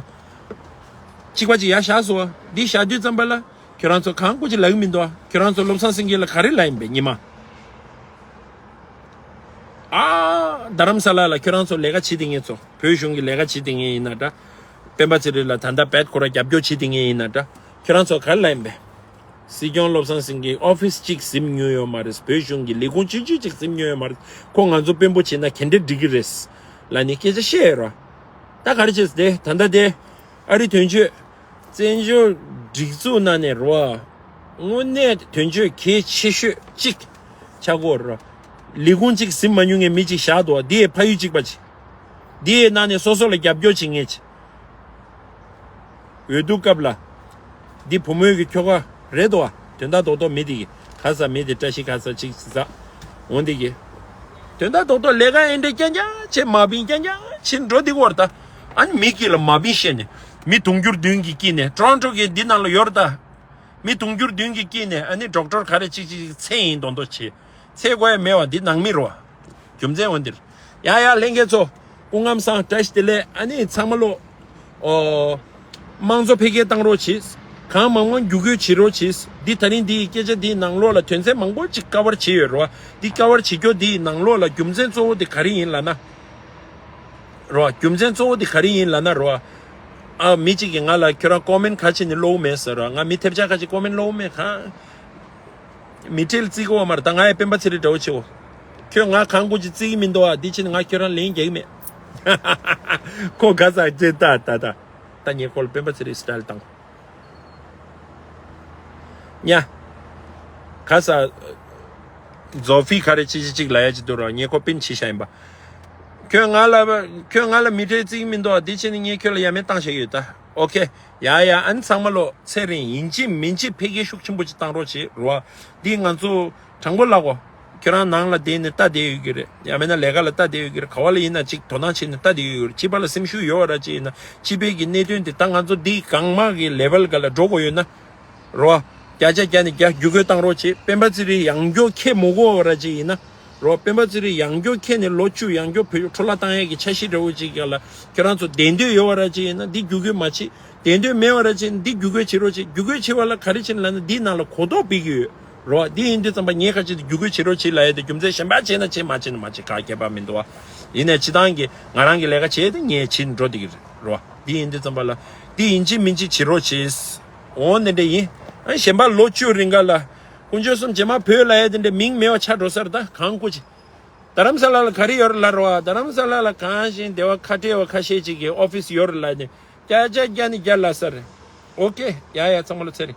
གཅིག་པ་གཅིག་ཡར་བཞག་སོང་བ། འདི་བཞག་དུས་ཙམ་པ་ལ་ཁྱོད་རང་ཚོ་གང་དགོས་ཅིག་ལབ་ཀྱི་མི་འདུག་ཨ། ཁྱོད་རང་ཚོ་བློ་བཟང་སེང་གེ་ལ་ག་རེ་ལབ་ཡིན་པས་ཉི་མ། ཨ། རྡ་རམ་ས་ལ་ལ་ཁྱོད་རང་ཚོ་ལས་ཀ་བྱེད་དེ་ངེད་ཚོ་བོད་གཞུང་གི་ལས་ཀ་བྱེད་དེ་ངེད་ཡིན་ན་འདྲ། སྤེན་པ་ཚེ་རིང་ལ་ད་ལྟ་བེད་ཁོ་ར་རྒྱབ་སྐྱོར་བྱེད་དེ་ངེད་ཡིན་ན་འདྲ། ཁྱོད་རང་ཚོ་ག་རེ་ལབ་ཡིན་པས། སྲིད་སྐྱོང་བློ་བཟང་སེང་གེ་ཨོ་ཕིས་གཅིག་ཟིན་མྱོང་ཡོད་མ་རེད། བོད་གཞུང་གི་ལས་ཁུངས་ཆུང་ཆུང་གཅིག་ཟིན་མྱོང་ཡོད་མ་རེད། ཁོ་ང་ཚོ་དཔོན་པོ་བྱེད་ན་ག་འདྲས་འགྲིག་གི་རེད། ལ་ནི་སྐད་ཆ་བཤད་ཡོད་ར། ད་ག་རེ་བྱས་ཏེ་ད་ལྟ་དེ་ཨ་རི་དོན་གཅོད་ བཙན་བྱོལ་སྒྲིག་འཛུགས་ནང་ནས་རོ། དངོས་གནས་དོན་གཅོད་གལ་ཆེ་ཤོས་གཅིག་ཆགས་ཀྱི་ཡོད་རོ། ལས་ཁུངས་གཅིག་ཟིན་མ་མྱོང་མཁན་མི་གཅིག་བཞག་འདུག་འདི་ཡི་ཕ་ཡུལ་གཅིག་པ་ཅིག་འདི་ཡི་ནང་ནས་སོ་སོ་ལ་རྒྱབ་སྐྱོར་བྱེད་མཁན་ཅིག་འོས་བསྡུ་སྐབས་ལ། འདི་བུ་མོའི་གི་ཁྱོ་ག་རེད་དོ། དོན་དག་རྡོག་རྡོག་མི་དེ་གི་ཁ་ས་མི་དེ་བཀྲ་ཤིས་ཁ་ས་ཅིག་ཟ། འོང་དེ་གི་དོན་དག་རྡོག་རྡོག་ལས་ཀ་ཨེ་འདྲ་རྐྱང་རྐྱང་བྱེད་མ་བིན་རྐྱང་རྐྱང་བྱེད་འགྲོ་དེ་གི་བར་ད། ཨ་ནི་མི་གི་ལ་མ་བིན་བཤད་ནས་མི་དུང་ཕྱུར་བདུན་གི་དཀྱིལ་ནས་ཊོ་རོན་ཊོ་གི་འདི་ནང་ལ་ཡོད་རེད་ད། མི་དུང་ཕྱུར་བདུན་གྱི་དཀྱིལ་ནས་ཨ་ནི་ཌོག་ཊར་ག་རེ་གཅིག་གཅིག་ཚེ་ཡིན་མདོག་མདོག་བྱེད། ཚེ་དགོས་ཡ་མེད་བ་འདི་ནང་མི་རོ། རྒྱུ་མཚན་འོ་འདིར། ཡ་ཡ་ལྷན་རྒྱས་ཚོ། སྐུ་ཁམས་བཟང་བཀྲ་ཤིས་བདེ་ལེགས། ཨ་ནི་ཚང་མ་ལོ། ཨོ། དམངས་གཙོ་འཕེལ་རྒྱས་བཏང་རོགས་གྱིས། གང་མང་མང་བརྒྱུད་སྐུལ་བྱེད་རོགས་གྱིས། འདི་ད་རིང་འདི་ཡི་སྐད་ཆ་འདིའི་ནང་ལོགས་ལ་དོན་ཚན་མང་པོ་ཅིག་ཀ་བར་བྱེད་ཡོད་རོ། འདི་ཀ་བར་བྱེད་རྒྱུ་འདིའི་ནང་ལོགས་ལ་རྒྱུ་མཚན་གཙོ་བོ་འདི་ག་རེ་ཡིན་ལབ་ན། རོ། རྒྱུ་མཚན་གཙོ་བོ་དེ་ག་རེ་ཡིན་ལབ་ན་རོ། ཨ་མི་གཅིག་གིས་ང་ལ་ཁྱོད་རང་ཀོ་མེན་ཁ་ཕྱེ་ནས་ཀློག་མེད་ཟེར་རོ། ང་མི་ཐེབས་ཆག་ཁ་ཕྱེ་ཀོ་མེན་ཀློག་མེད་གང་། མི་ཁྲེལ་བརྩི་གོ་མར་ད་ང་ཡི་སྤེན་པ་ཚེ་རིང་འདྲ་བོ་ཆེ་བོ། ཁྱོད་ང་གང་དགོས་ཀྱི་བརྩི་གི་མི་འདུག་ཨ། འདི་ཕྱིན་ང་ཁྱོད་རང་ལན་རྒྱག་གི་མེད། ཁོ་ག་ས་ཅེ་ད་ད་ད། ད་ངས་ཁོ་ལ་སྤེན་པ་ཚེ་རིང་སི་ཊལ་བཏང་། ཉ། ག་ས། ཛོ་ཧྥི་ག་རེ་ཅི་ཅི་ཅིག་ལ་ཡ་ཅི་འདུག་རོ། ངས་ཁོ་པིན་བྱེད་བཞག་ཡིན་པ། ཁྱོད་ང་ལ། ཁྱོད་ང་ལ་མི་ཁྲེལ་བརྩི་གི་མི་འདུག་ཨ། འདི་ཕྱིན་ངས་ཁྱོད་ལ་ཡ་མེད་བཏང་བཞག་ཡོད་ད། ཨོ་ཁེ། ཡ་ཡ་ཨ་ནི་ཚང་མ་ལོ་ཚེ་རིང་ཡིན་གཅིག་མིན་གཅིག་འཕེལ་རྒྱས་ཤུགས་ཆེན་པོ་ཅིག་བཏང་རོགས་བྱེད་རོ། འདི་ང་ཚོ་དྲང་པོ་ལབ་གོ། ཁྱོད་རང་ནང་ལ་བསྡད་ནས་ལྟ་བསྡད་ཡོད་ཀྱི་རེད། ཡང་མིན་ན་ལས་ཀ་ལ་ལྟ་བསྡད་ཡོད་ཀྱི་རེད། ག་བ་ལ་ཡིན་ན་ཅིག་དོ་སྣང་བྱས་ནས་ལྟ་བསྡད་ཡོད་ཀྱི་རེད། སྤྱི་པ་ལ་སེམས་ཤུགས་ཡོད་བ་ར་ཅིག་ཡིན་ན་སྤྱི་པའི་གི་གནད་དོན་དེ་ད་ང་ཚོ་འདི་གང་མང་གི་ལེ་ཝལ་ག་ལ་འགྲོ་དགོས་ཡོད་ན། རོ། བརྒྱ་ཆ་བརྒྱ་ནས་བརྒྱ་བརྒྱུད་སྐུལ་བཏང་རོགས་བྱེད། སྤེན་པ་ཚེ་རིང་ཡང་བསྐྱར་ཁས་མི་དགོས་བ་ར་ཅིག་ཡིན་ན། རོ། སྤེན་པ་ཚེ་རིང་ཡང་བསྐྱར་ཁས་ནས་ལོ་བཅུ་ཡང་བསྐྱར་བོད་འཕྲོ་བརླག་བཏང་ཡས་ཀྱི་འཆར་གཞི་འདྲ་བོ་ཅིག་ག་ལ་ཁྱོད་རང་ཚོ་བདེན་འདོད་ཡོད་བ་ར་ཅིག་ཡིན་ན་འདི་བརྒྱུད་སྐུལ་མ་བྱེད། བདེན་འདོད་མེད་བ་ར་ཅིག་ཡིན་ན་འདི་བརྒྱུད་སྐུལ་བྱེད་རོགས་བྱེད། བརྒྱུད་སྐུལ་བྱེད་པ་ལ་ག་རེ་བྱེད་ལབ་ན་འདིའི་ནང་ལ་གོ་རྟོགས་སྤེལ་གྱི་ཡོད། རོ། འདི་ཡིན་དུས་ཙམ་པ་ངས་ཁ་ཅིག་ཏུ་བརྒྱུད་སྐུལ་བྱེད་རོགས་བྱེད་ལབ་ཡས་དེ་རྒྱུ་མཚན་གཞན་པ་བྱས་ན་བྱེད་མ་བྱས་ན་མ་བྱེད་ག་ཁྱད་པར་མི་འདུག་བ། ཡིན་ནའི་སྤྱི་བཏང་གི་ང་རང་གི་ལས་ཀ་བྱས་ཏེ་ངས་བྱེད་འགྲོ་བསྡད་ཀྱི་རེད་རོ། འདི་ཡིན་དུས་ཙམ་པ་ལ་འདི་ཡིན་གཅིག་མིན་གཅིག་བྱེད་རོགས་བྱེད། འོ་འདི་འདྲ་ཡིན། ཨ་གཞན་པ་ལོ་བཅུ་རིང་ག་ལ་དཀོན་མཆོག་གསུམ་རྗེས་མ་བོད་ལབ་ཡས་དེ་འདྲ་མིང་མེད་པ་ཆགས་འགྲོ་ས་རེད། ད་གང་ཁུ་ཅི། རྡ་རམ་ས་ལ་ལ་ག་རེ་ཡོད་རེད་ལབ་རོ། རྡ་རམ་ས་ལ་ལ་གང་ཞིག་སྡེ་བ་ཁ་བྲལ་བ་ཁ་ཤས་ཅིག་གི་ཨོ་ཕིས་ཡོད་རེད་ལབ་ནས་བརྒྱ་ཆ་བརྒྱ་ནས་བརྒྱ་ལབ་ས་རེད། ཨོ་ཀེ། ཡ་ཡ་ཚང་མ་ལ་ཚེ་རིང་།